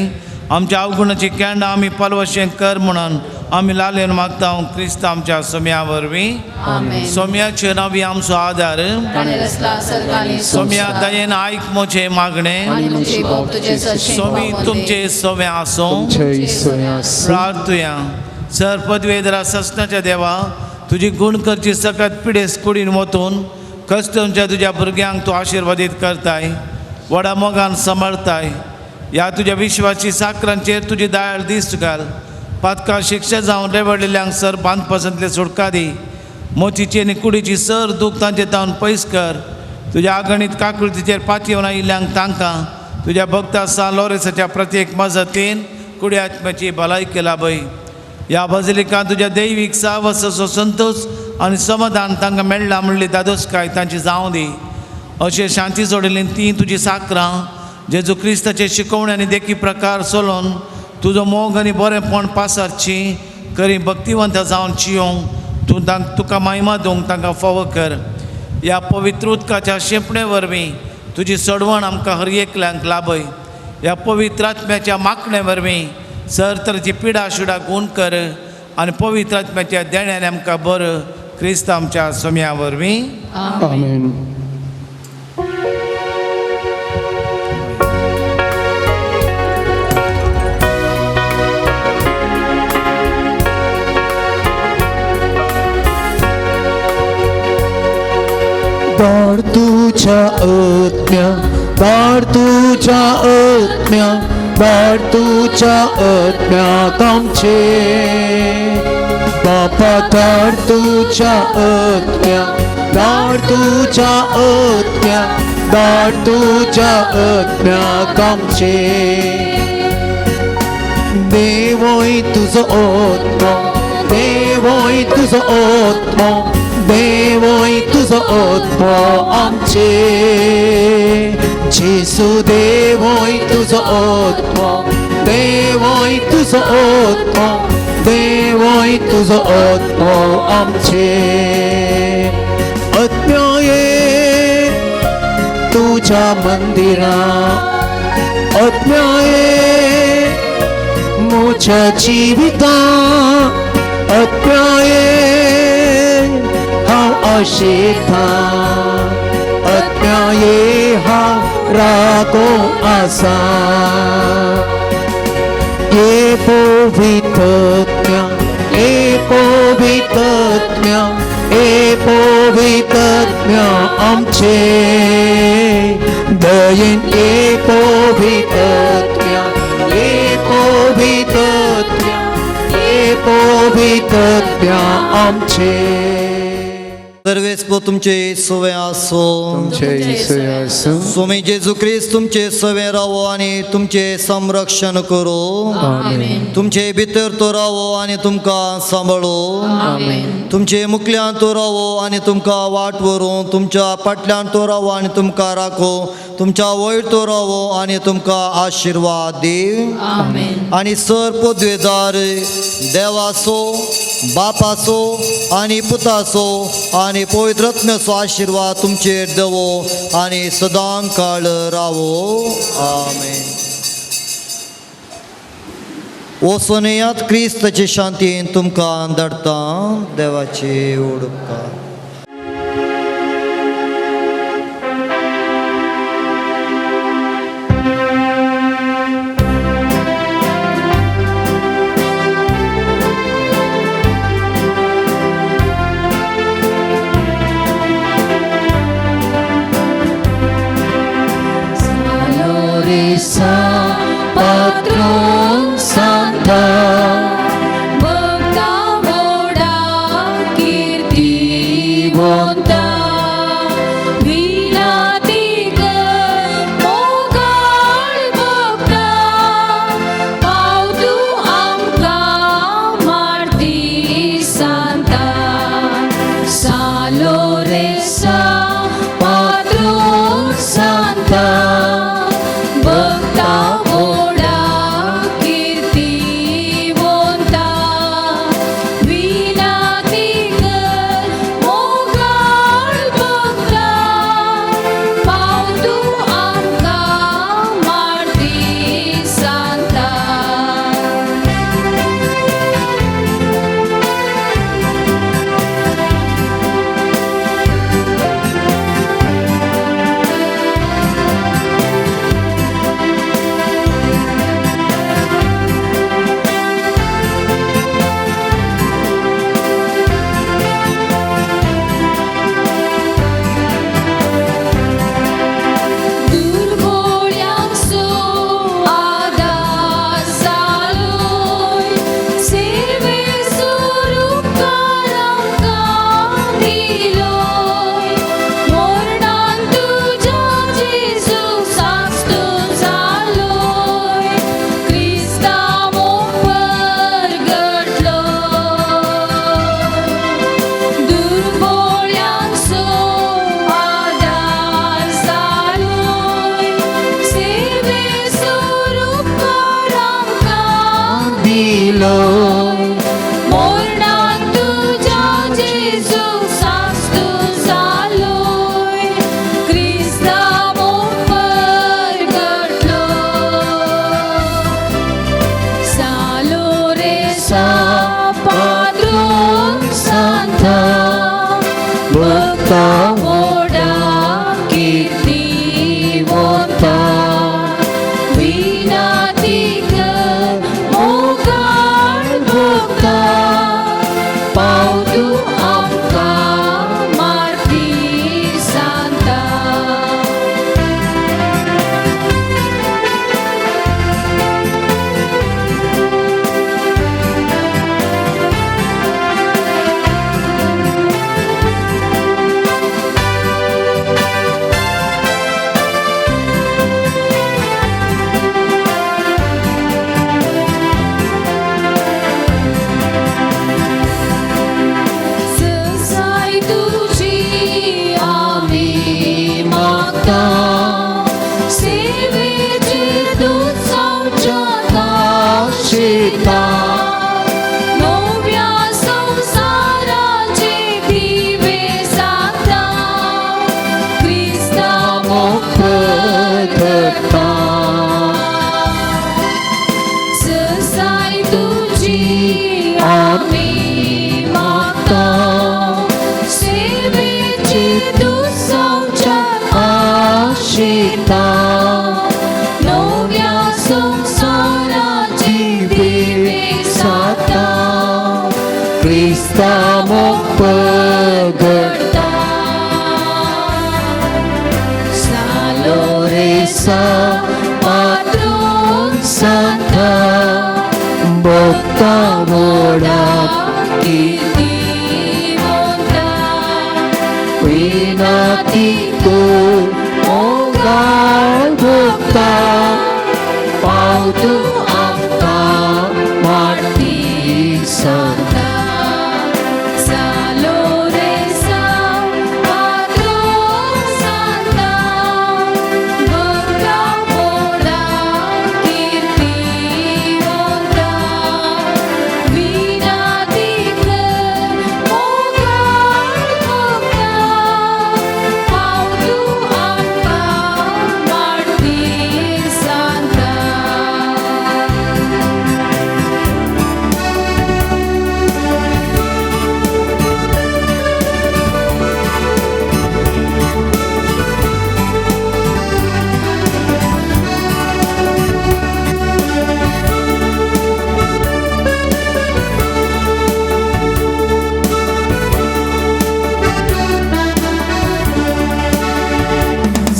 आमच्या अवगुणाची कॅन्डां आमी पालवशें कर म्हणून आमी लालेन मागता क्रिस्त आमच्या सोम्या वरवीं. सोम्याचे नांवी आमचो आदार. सोम्या दयेन आयक म्हजें मागणें. सोमी तुमचे सोमे आसूं. प्रार्थुया सर पदवेदरा ससनाच्या देवा तुजी गुण करची सकत पिडेस कुडीन वतून कस्टमच्या तुज्या भुरग्यांक तूं आशिर्वादीत करताय, व्हडा मोगान सांबाळताय. ह्या तुज्या विश्वाची साकरांचेर तुजी दयाळ दीस घाल. पातकां शिक्षा जावन रेवडलेल्यांक सर बांदपासांतले सुटका दी. मोतीची आनी कुडीची सर दूख तांचे तावन पयस कर. तुज्या आगणीत काकुळतीचेर पातयेवन आयिल्ल्यांक तांकां तुज्या भक्ता सान लोरेसाच्या प्रत्येक मजतीन कुडी आत्म्याची भलायकी लाभय. ह्या बजलिकां तुज्या दैवीक सावसाचो संतोश आनी समाधान तांकां मेळ्ळा म्हणली दादोसकाय तांची जावं दी. अशें शांती जोडिल्ली ती तुजी साकरां जेजू क्रिस्ताचे शिकवणी आनी देखी प्रकार चलोवन तुजो मोग आनी बरेंपण पासारची करी भक्तिवंत जावन चियोंक तूं तांकां तुका महिमा दिवंक तांकां फावो कर. ह्या पवित्र उदकाच्या शेंपणे वरवीं तुजी सडवण आमकां हर एकल्यांक लाभय. ह्या पवित्र आत्म्याच्या मागणे वरवीं सर तरेची पिडा शिडा गूण कर आनी पवित्र आत्म्याच्या देण्यान आमकां बरं क्रिस्त आमच्या सोम्या वरवीं. आमेन. धाड तुझ्या आत्म्या, धाड तुझ्या आत्म्या, धाड तुझ्या आत्म्याक आमचे. बापा धाड तुझ्या आत्म्या, धाड तुझ्या आत्म्या, धाड तुझ्या आत्म्याक आमचे. देवोय तुजो आत्मो, देवोय तुजो आत्मो, देवोय तुजो आत्मो आमचे. जेसू देवोय तुजो आत्मो, देवोय तुजो आत्मो, देवोय तुजो आत्मो आमचे. आत्म्यो ये तुझ्या मंदिरा, आत्म्यो ये म्हज्या जिविता, आत्म्यो ये हांव आशेता, आत्म्यो ये हांव रागो आसा. ये पवित्र, ये पवित्र, ये पवित्र आमचे दयेन. ये पवित्र, ये पवित्र, ये पवित्र आमचे. सर्वेस्पो तुमचे सवे आसो, तुमचे सवे आसो. स्वामी जेजू क्रिस्त तुमचे सवे रावो आनी तुमचे संरक्षण करो. आमेन. तुमचे भितर तो रावो आनी तुमकां सांबाळो. तुमचे मुखल्यान तो रावो आनी तुमकां वाट व्हरूं. तुमच्या फाटल्यान तो रावो आनी तुमकां राखो. तुमच्या वयर तो रावो आनी तुमकां आशिर्वाद दी. आनी सर पदवेदार देवाचो, बापाचो आनी पुताचो आनी पवित्र आत्म्याचो आशिर्वाद तुमचेर देवो आनी सदां काळ रावो. आमेन. वचोनयात क्रिस्ताचे शांतीन तुमकां धाडटा. देवाचे उपकार. Patron Santa, भक्ता मोडा कीर्ती बोंता, विनाती कर मोगाळ भक्ता, पाव तूं आमकां मार्ती सांता. सालो रे सा पात्रोन सांता, भक्ता मोडा कीर्ती बोंता, विनाती कर मोगाळ भक्ता, पाव तूं आमकां मार्ती सांता. जालो मोरणान तुज्या जेजू सास्तू जालोय क्रिस्ता परगटलो सालो रे सा पाद्रून सांता भक्ता मोडा कीर्ती वोता विनातीक मोगाळ भोगता पाव तूं आमकां मारती सांता. ससाय तुजी आमी मागता सेवेची दूत जावच्या शिता नव्या संवसाराचे दिवे सांगता क्रिस्ता परगटता ससाय तुजी आमी मागता सेवेची दूत जावच्या आशिता नव्या संवसाराचे दिवे सांगता क्रिस्ता परगटता सालो रे सा पात्रून सांता भक्ता मोडा कीर्ती वोता विनाती मोगाळ भोगता पाव तूं आमकां मारती सांता सालो रे सा पात्रून सांता भक्ता मोडा कीर्ती वोता विनातीक मोगाळ भोगता पाव तूं आमकां मारती सांता.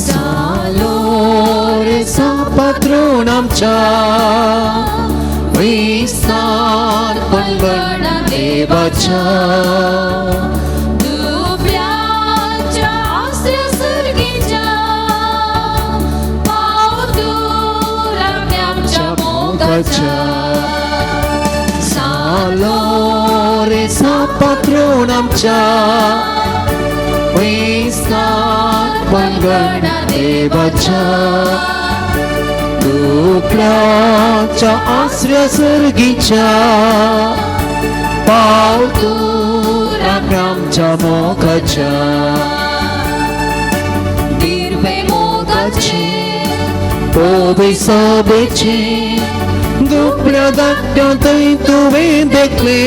सालो रे सा पात्रून आमच्या विस्तार पंगड देवाच्या दुबळ्यांच्या आसऱ्या सर्गीच्या पाव तूं राखण्यांच्या मोगाच्या सालो रे सा पात्रून आमच्या विस्तार पंगड देवाच्या दुबळ्यांच्या आसऱ्या सर्गीच्या पाव तूं राखण्यांच्या मोगाच्या दिर्वे मोगाचे ओबे साबेचे दुबळ्या धाकट्या थंय तुवें देखले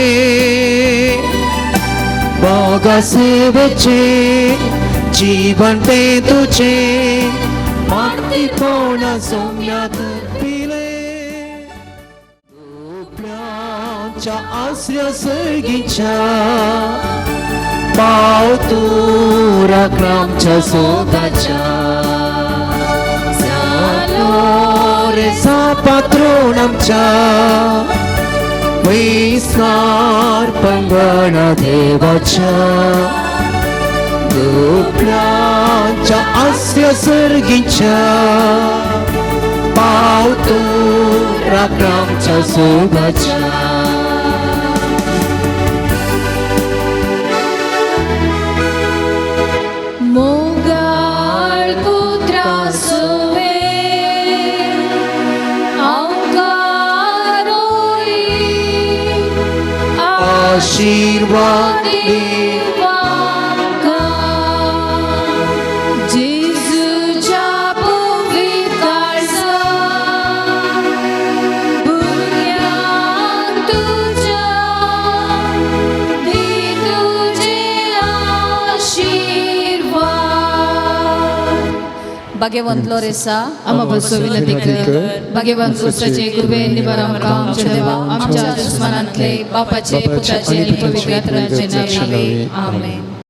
मोगा सेवेचे जीवन तें तुजें मारतीपणा सोम्यात पिले दुबळ्यांच्या आसऱ्या सर्गीच्या पाव तूं राखणाच्या सोगाच्या सालो रे सा पात्रून आमच्या वैस्नार पंगण देवाच्या दुबळ्यांच्या आसऱ्या सर्गीच्या पाव तूं राखणाच्या सोगाच्या. मोगाळ पुत्रा सुवे अंकारोई आशीर्वाद दीव आमकां. जेजूच्या पवित्र काळजान भुरग्यांक तुज्या दी तुजे आशीर्वाद. भाग्यवंत लोरेसा, आमा बसो विनंती कर. भाग्यवंत क्रिस्ताचे कृपे निवार आमकां आमच्या देवा आमच्या दुस्मानांतले बापाचे पुताचे आनी पवित्र आत्म्याचे नावे. आमेन.